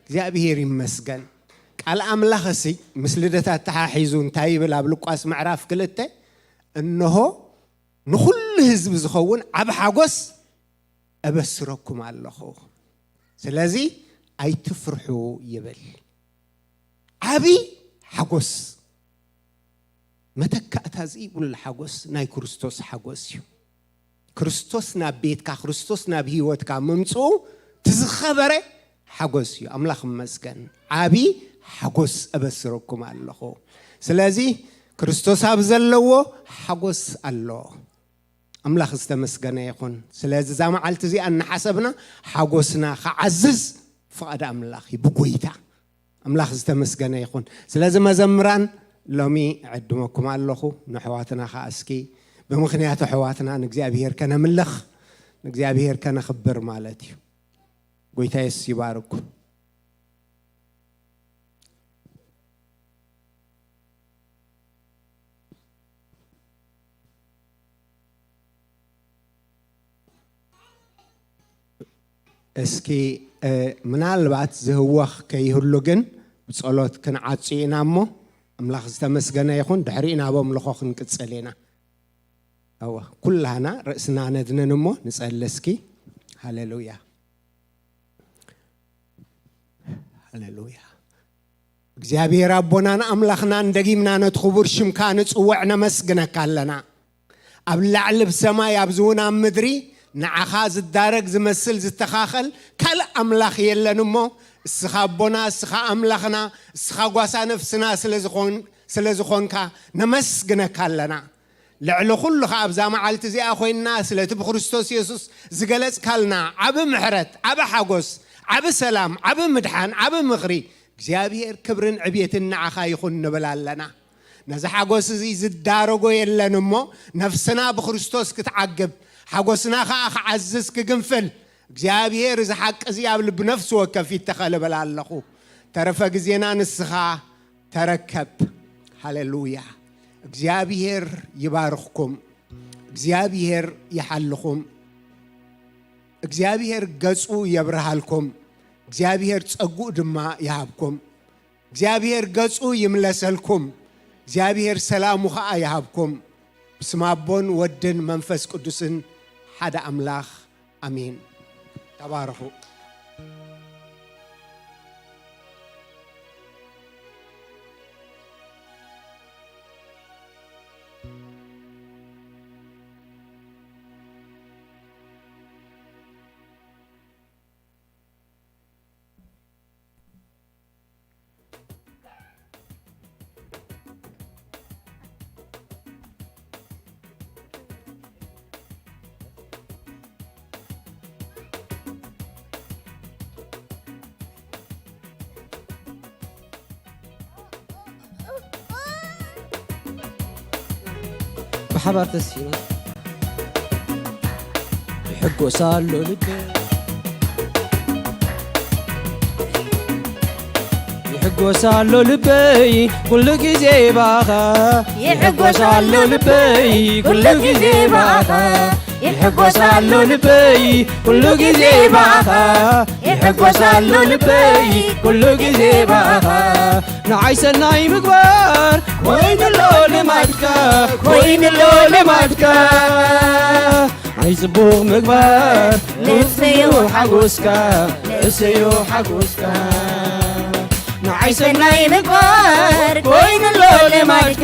እግዚኣብሔር ይመስገን። ቃል ኣምላኽ እሲ ምስ ልደት ኣተሓሒዙ እንታይ ይብል? ኣብ ሉቃስ ምዕራፍ ክልተ፣ እንሆ ንኹሉ ህዝቢ ዝኸውን ዓቢ ሓጎስ እበስረኩም ኣለኹ። ስለዚ ኣይትፍርሑ ይብል። ዓቢ ሓጎስ። መተካእታ ዘይብሉ ሓጎስ ናይ ክርስቶስ ሓጎስ እዩ። ክርስቶስ ናብ ቤትካ፣ ክርስቶስ ናብ ህይወትካ ምምጽኡ ትዝኸበረ ሓጎስ እዩ። ኣምላኽ ይመስገን። ዓቢ ሓጎስ እበስረኩም ኣለኹ። ስለዚ ክርስቶስ ኣብ ዘለዎ ሓጎስ ኣሎ። ኣምላኽ ዝተመስገነ ይኹን። ስለዚ እዛ መዓልቲ እዚኣ እናሓሰብና ሓጎስና ክዓዝዝ ፍቓድ ኣምላኽ እዩ ብጎይታ። ኣምላኽ ዝተመስገነ ይኹን። ስለዚ መዘምራን ሎሚ እዕድመኩም ኣለኹ። ንኣሕዋትና ኸኣ እስኪ ብምኽንያት ኣሕዋትና ንእግዚኣብሔር ከነምልኽ፣ ንእግዚኣብሔር ከነኽብር ማለት እዩ። ጎይታ የሱስ ይባርኩም። እስኪ፣ እ፣ ምናልባት ዝህወኽ ከይህሉ ግን ብጸሎት ክንዓጹ ኢና እሞ፣ ኣምላኽ ዝተመስገነ ይኹን። ድሕሪኡ ናቦም ልኾ ክንቅጽል ኢና። እወ፣ ኩላህና ርእስና ነድንን እሞ ንጸሊ እስኪ። ሃሌሉያ። ሃሌሉያ። እግዚኣብሔር ኣቦናን ኣምላኽናን፣ ደጊምና ነቲ ክቡር ሽምካ ንጽውዕ፣ ነመስግነካ ኣለና። ኣብ ላዕሊ ብሰማይ፣ ኣብዚ እውን ኣብ ምድሪ፣ ንዓኻ ዝዳረግ፣ ዝመስል፣ ዝተኻኸል ካልእ ኣምላኽ የለን እሞ፣ እስኻ ኣቦና፣ እስኻ ኣምላኽና፣ እስኻ ጓሳ ነፍስና ስለ ዝኾን-፣ ስለ ዝኾንካ ነመስግነካ ኣለና። ልዕሊ ኩሉ ኸኣ ኣብዛ መዓልቲ እዚኣ ኮይንና ስለቲ ብክርስቶስ የሱስ ዝገለጽካልና ዓቢ ምሕረት፣ ዓቢ ሓጎስ፣ ዓቢ ሰላም፣ ዓቢ ምድሓን፣ ዓቢ ምኽሪ እግዚኣብሔር ክብርን ዕብየትን ንዓኻ ይኹን ንብል ኣለና። ነዚ ሓጎስ እዚ ዝዳረጎ የለን እሞ ነፍስና ብክርስቶስ ክትዓግብ ሓጎስና ኸኣ ክዓዝዝ ክግንፍል እግዚኣብሔር እዚ ሓቂ እዚ ኣብ ልቢ ነፍሲ ወከፍ ይተኸል እብል ኣለኹ። ተረፈ ግዜና ንስኻ ተረከብ። ሃሌሉያ። እግዚኣብሔር ይባርኽኩም። እግዚኣብሔር ይሓልኹም። እግዚኣብሔር ገጹ የብርሃልኩም። እግዚኣብሔር ጸጉኡ ድማ ይሃብኩም። እግዚኣብሔር ገጹ ይምለሰልኩም። እግዚኣብሔር ሰላሙ ኸኣ ይሃብኩም። ብስም ኣቦን ወድን መንፈስ ቅዱስን ሓደ ኣምላኽ ኣሜን። ተባረኹ። ብሓባር ተሲና ይሕጎስ ኣሎ ልበይ፣ ይሕጎስ ኣሎ ልበይ ኩሉ ግዜ ባኻ፣ ይሕጎስ ኣሎ ልበይ ኩሉ ግዜ ባኻ፣ ይሕጎስ ኣሎ ልበይ ኩሉ ግዜ ባኻ፣ ይሕጎስ ኣሎ ልበይ ኩሉ ግዜ ባኻ። ንዓይ ሰናይ ምግባር ኮይኑሎ ልማድካ፣ ኮይኑሎ ልማድካ። ንዓይ ጽቡቕ ምግባር ንስዩ ሓጎስካ፣ ንስዩ ሓጎስካ። ንዓይ ሰናይ ምግባር ኮይኑሎ ልማድካ፣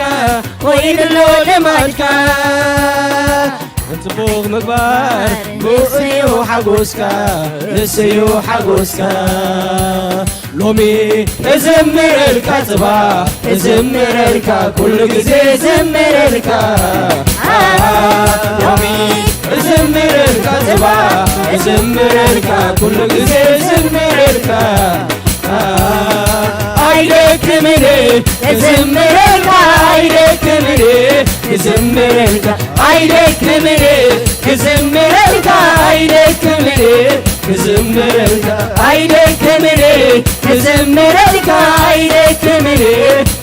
ኮይኑሎ ልማድካ። ጽቡቕ ምግባር ንስዩ ሓጎስካ፣ ንስዩ ሓጎስካ። ሎሚ እዝምረልካ፣ ጽባሕ እዝምረልካ፣ ኩሉ ግዜ እዝምረልካ። ኣሃ፣ ሎሚ እዝምረልካ፣ ጽባሕ እዝምረልካ፣ ኩሉ ግዜ እዝምረልካ። ኣይደክምን ክዝምረልካ፣ ኣይደክምን ክዝምረልካ፣ ኣይደክምን ክዝምረልካ፣ ኣይደክምን ክዝምረልካ፣ ኣይደክምን ክዝምረልካ፣ ኣይደክምን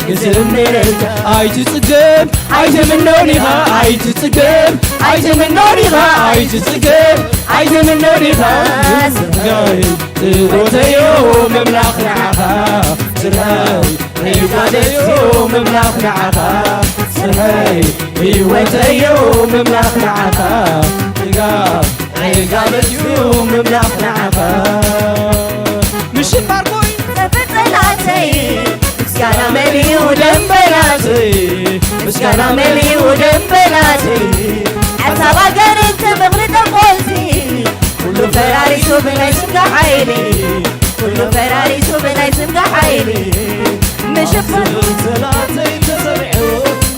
ክዝምረልካ። ኣይትጽገብ ኣይትምኖ ዲኻ፣ ኣይትጽገብ ኣይትምኖ ዲኻ፣ ኣይትጽገብ ኣይትምኖ ዲኻ። ስርሐይ ህይወተዮ ምምላኽ ንዓኻ፣ ስርሐይ ህይወተዮ ምምላኽ ንዓኻ፣ ስርሐይ ህይወተዮ ምምላኽ ንዓኻ። ጥጋብ ዕጋበትዩ ምምላኽ ንዓኻ። ምሽፋር ኮይኑ ሰፈር ጸላተይ፣ ምስጋና መሊኡ ደንበላተይ፣ ምስጋና መሊኡ ደንበላተይ። ሓሳብ ሃገር ትምኽሪ ጠንቆልቲ፣ ኩሉ ፈራሪሱ ብናይ ስምካ ሓይሊ፣ ኩሉ ፈራሪሱ ብናይ ስምካ ሓይሊ። ምሽፋር ጸላተይ ተሰሚዑ፣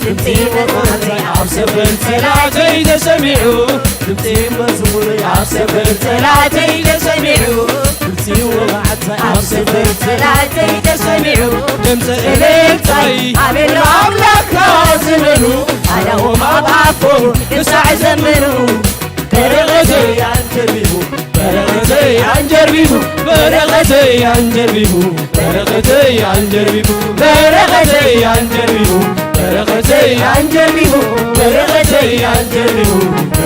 ድምጺ መጽናዕተይ ኣብ ሰፈር ጸላተይ ተሰሚዑ፣ ድምጺ መዝሙር ኣብ ሰፈር ጸላተይ ተሰሚዑ፣ ድምጺ ወቓዕታ ኣብ ሰፈር ጸላተይ ተሰሚዑ፣ ድምጺ እልልታይ ኣቤሎ ኣምላኽካ ዝብሉ፣ ኣዳዎም ኣብ ኣፎም ክሳዕ ዘምሩ። በረኸተይ ኣንጀርቢቡ፣ በረኸተይ ኣንጀርቢቡ፣ በረኸተይ ኣንጀርቢቡ፣ በረኸተይ ኣንጀርቢቡ፣ በረኸተይ ኣንጀርቢቡ፣ በረኸተይ ኣንጀርቢቡ፣ በረኸተይ ኣንጀርቢቡ፣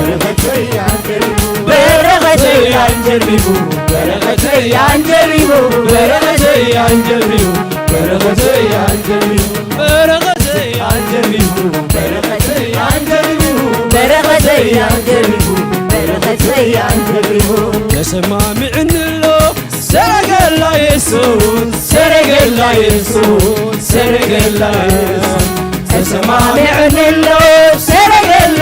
በረኸተይ ኣንጀርቢቡ፣ በረኸተይ ኣንጀርቢቡ፣ በረኸተይ ኣንጀርቢቡ፣ በረኸተይ ኣንጀርቢቡ፣ በረኸተይ ኣንጀርቢቡ፣ በረኸተይ ኣንጀርቢቡ፣ በረኸተይ ኣንጀርቢቡ፣ በረኸተይ ኣንጀርቢቡ፣ በረኸተይ ኣንጀርቢቡ። ተሰማሚዕኒ ኣሎ ሰረገላ የሱስ፣ ሰረገላ የሱስ፣ ሰረገላ የሱስ። ተሰማሚዕኒ ኣሎ ሰረገላ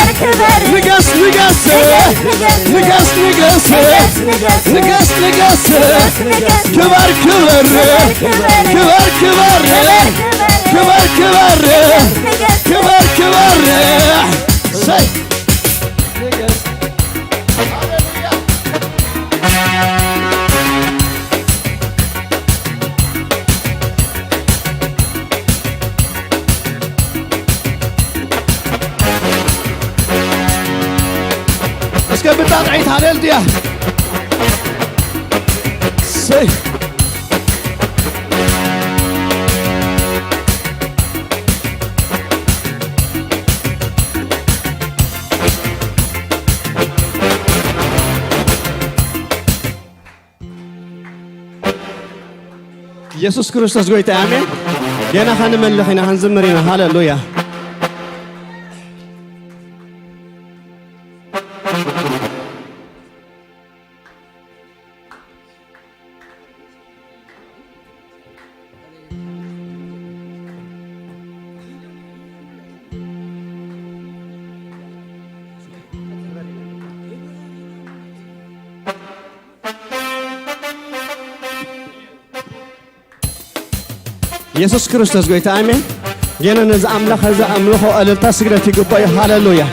ክበር ክበር ንገስ ንገስ ንገስ ንገስ ንገስ ንገስ ንገስ ንገስ ንገስ ንገስ ክበር ክበር ክበር ክበር ክበር ክበር ክበር ክበር ክበር ሰይ እስከ ብጣቕዒት ሃሌሉያ ሰይ ኢየሱስ ክርስቶስ ጎይታ ኣሜን። ገና ኸንመልኽ ኢና፣ ኸንዝምር ኢና። ሃሌሉያ። ኢየሱስ ክርስቶስ ጎይታ ኣሜን። ገና ነዚ ኣምላኽ እዚ ኣምልኾ እልልታ ስግደት ይግባእ እዩ። ሃሌሉያ።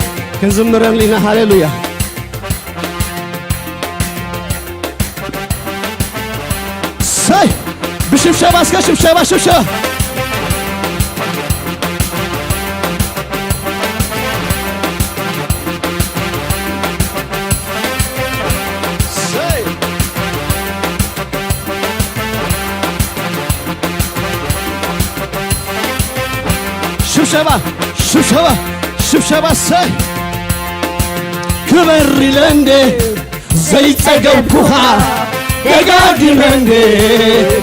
ክንዝምረሉ ኢና። ሃሌሉያ። ሰይ! ብሽብሸባ እስከ ሽብሸባ፣ ሽብሸባ። ሰይ! ሽብሸባ፣ ሽብሸባ፣ ሽብሸባ፣ ሰይ! ክበር ኢለ እንዴ ዘይጸገብኩኻ፣ ደጋጊመ እንዴ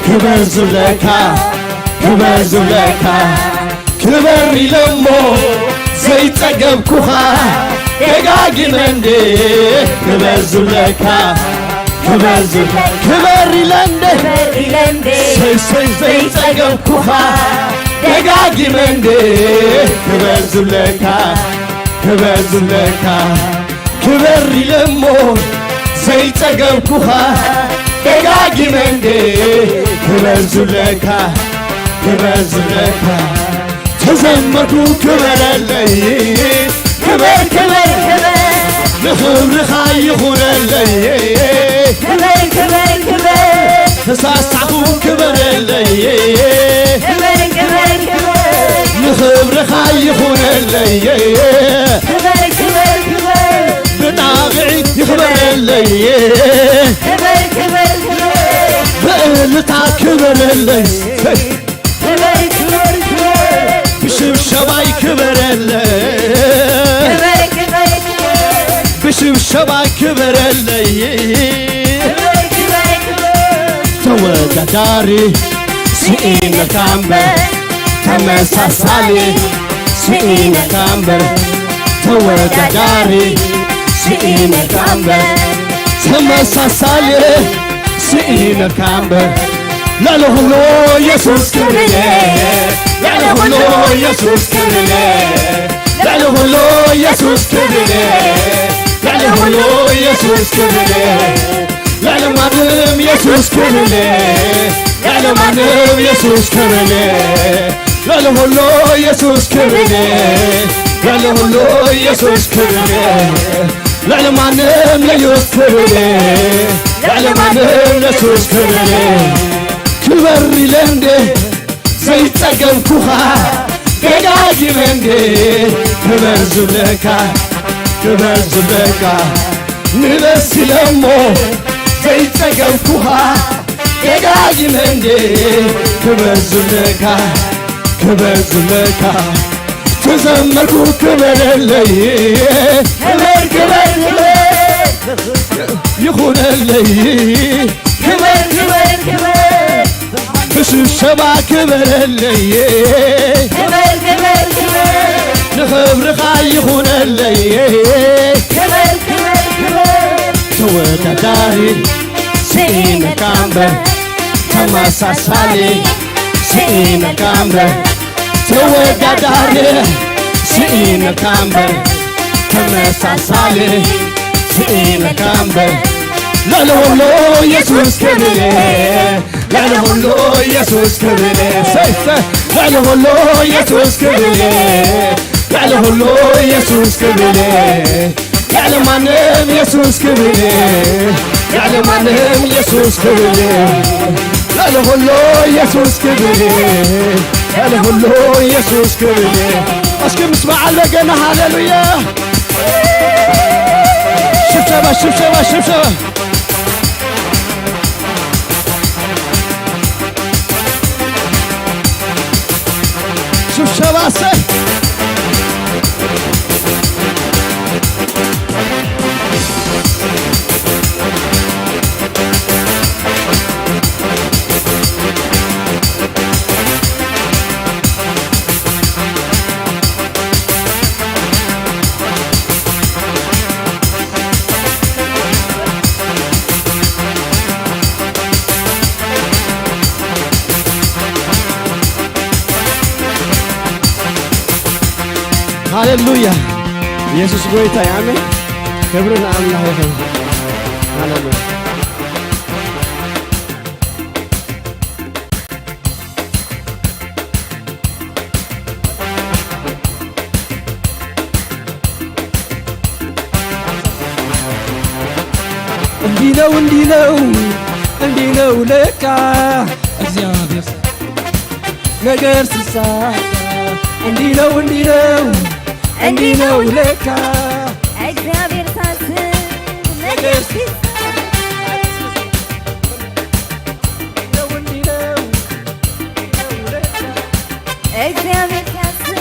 ክበር ዝብለካ፣ ክበር ዝብለካ፣ ክበር ኢለ እሞ ዘይጸገብኩኻ፣ ደጋጊመ እንዴ ክበር ዝብለካ፣ ክበር ዝብለ-፣ ክበር ኢለ እንዴ፣ ክበር ኢለ እንዴ፣ ሰይ ሰይ ዘይጸገብኩኻ፣ ደጋጊመ እንዴ ክበር ዝብለካ፣ ክበር ዝብለካ፣ ክበር ኢለ እሞ ዘይጸገብኩኻ፣ ደጋጊመ እንዴ ክበር ዝብለካ፣ ክበር ዝብለካ፣ ተዘመርኩ ክበረለይ፣ ክበር፣ ክበር፣ ክበር፣ ንኽብርኻ ይኹነለይ። ክበር፣ ክበር፣ ክበር፣ ተሳሳኹ ክበረለይ። ክበር፣ ክበር፣ ክበር፣ ንኽብርኻ ይኹነለይ። ክበር፣ ክበር፣ ክበር፣ ብጣቕዒት ይኽበረለይ። ክበር፣ ክበር፣ ክበር፣ ብእልልታ ክበረለይ። ክበር፣ ክበር፣ ክበር፣ ብሽብሸባይ ክበረለይ። ክበር፣ ክበር፣ ክበር፣ ብሽብሸባይ ክበረለይ። ክበር፣ ክበር፣ ክበር፣ ተወዳዳሪ ስኢነካ እምበር፣ ተመሳሳሊ ስኢነካ እምበር፣ ተወዳዳሪ ስኢነካ እምበር፣ ተመሳሳሊ ስኢነካ እምበር፣ ልዕሊ ኩሉ ኢየሱስ ክብርለ፣ ልዕሊ ኩሉ ኢየሱስ ክብርለ፣ ልዕሊ ኩሉ ኢየሱስ ክብርለ፣ ልዕሊ ኩሉ ኢየሱስ ክብርለ፣ ልዕሊ ማንም ኢየሱስ ክብርለ፣ ልዕሊ ማንም ኢየሱስ ክብርለ፣ ልዕሊ ኩሉ ኢየሱስ ክብርለ፣ ልዕሊ ኩሉ ኢየሱስ ክብርለ፣ ልዕሊ ማንም ኢየሱስ ክብርለ፣ ልዕሊ ማንም ኢየሱስ ክብርለ፣ ክበር ኢለ እንዴ ዘይጸገብኩኻ፣ ደጋጊመ እንዴ ክበር ዝብለካ፣ ክበር ዝብለካ፣ ንበስ ኢለ እሞ ዘይጸገብኩኻ፣ ደጋጊመ እንዴ ክበር ዝብለካ፣ ክበር ዝብለካ፣ ተዘመርኩ ክበረለይ። ክበር፣ ክበር፣ ክበር፣ ይኹነለይ። ክበር፣ ክበር፣ ክበር፣ ብሽብሸባ ክበረለይ። ክበር፣ ክበር፣ ክበር፣ ንኽብርኻ ይኹነለይ። ክበር፣ ክበር፣ ክበር፣ ተወዳዳሪ ስኢነካ እምበር፣ ተመሳሳሊ ስኢነካ እምበር፣ ተወዳዳሪ ስኢነካ እምበር፣ ተመሳሳሊ ስኢነካ እምበር፣ ልዕሊ ኩሉ ኢየሱስ ክብርለ፣ ልዕሊ ኩሉ ኢየሱስ ክብርለ፣ ሰይ፣ ሰይ፣ ልዕሊ ኩሉ ኢየሱስ ክብርለ፣ ልዕሊ ኩሉ ኢየሱስ ክብርለ፣ ልዕሊ ማንም ኢየሱስ ክብርለ፣ ልዕሊ ማንም ኢየሱስ ክብርለ፣ ልዕሊ ኩሉ ኢየሱስ ክብርለ፣ ልዕሊ ኩሉ ኢየሱስ ክብርለ። እስኪ ምስ በዓል በገና ሃሌሉያ! ሽብሸባ፣ ሽብሸባ፣ ሽብሸባ። ሽብሸባ፣ እሰይ። ሃሌሉያ! ኢየሱስ ጎይታ እዩ። ኣሜን። ክብሪ ንኣምላኽ ይኹን። ሃሌሉያ! እንዲህ ነው እንዲህ ነው እንዲህ ነው ለካ እግዚአብሔር ነገር ሲሳካ እንዲህ ነው እንዲህ ነው እንዲህ ነው ለካ እግዚአብሔር ሳስብ ነገር ሲሳካ እንዲህ ነው እንዲህ ነው እንዲህ ነው ለካ እግዚአብሔር ሳስብ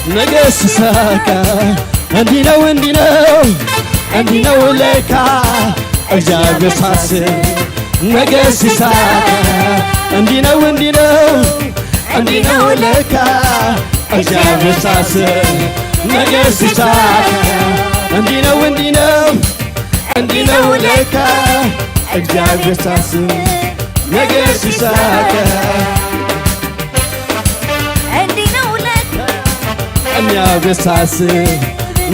ነገ ሲሳካ እንዲህ ነው እንዲህ ነው እንዲህ ነው ለካ እግዚአብሔር ሳስብ ነገ ሲሳካ እንዲህ ነው እንዲህ ነው እንዲህ ነው ለካ እግዚአብሔር ሳስብ ነገ ሲሳካ እንዲህ ነው እንዲህ ነው እንዲህ ነው ለካ እግዚአብሔር ሳስብ ነገ ሲሳካ እንዲህ ነው ለካ እግዚአብሔር ሳስብ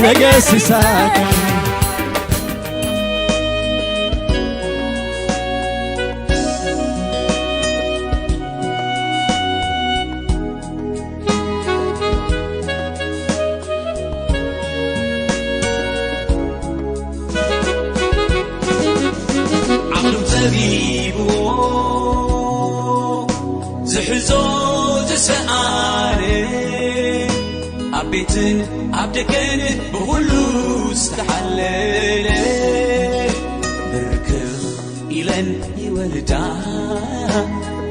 ነገ ሲሳካ ዓቕሉ ጠቢብዎ ዝሕዞ ዝሰኣነ ኣብ ቤትን ኣብ ደገን ብኹሉ ዝተሓለለ ብርክኽ ኢለን ይወርዳ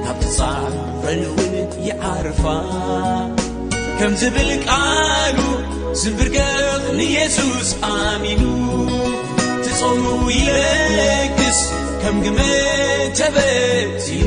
ካብ ትጻረን እውን ይዓርፋ ከም ዝብል ቃሉ ዝንብርገኽ ንየሱስ ኣሚኑ ትጾሙ ይለግስ ከም ግመ ተበቲኑ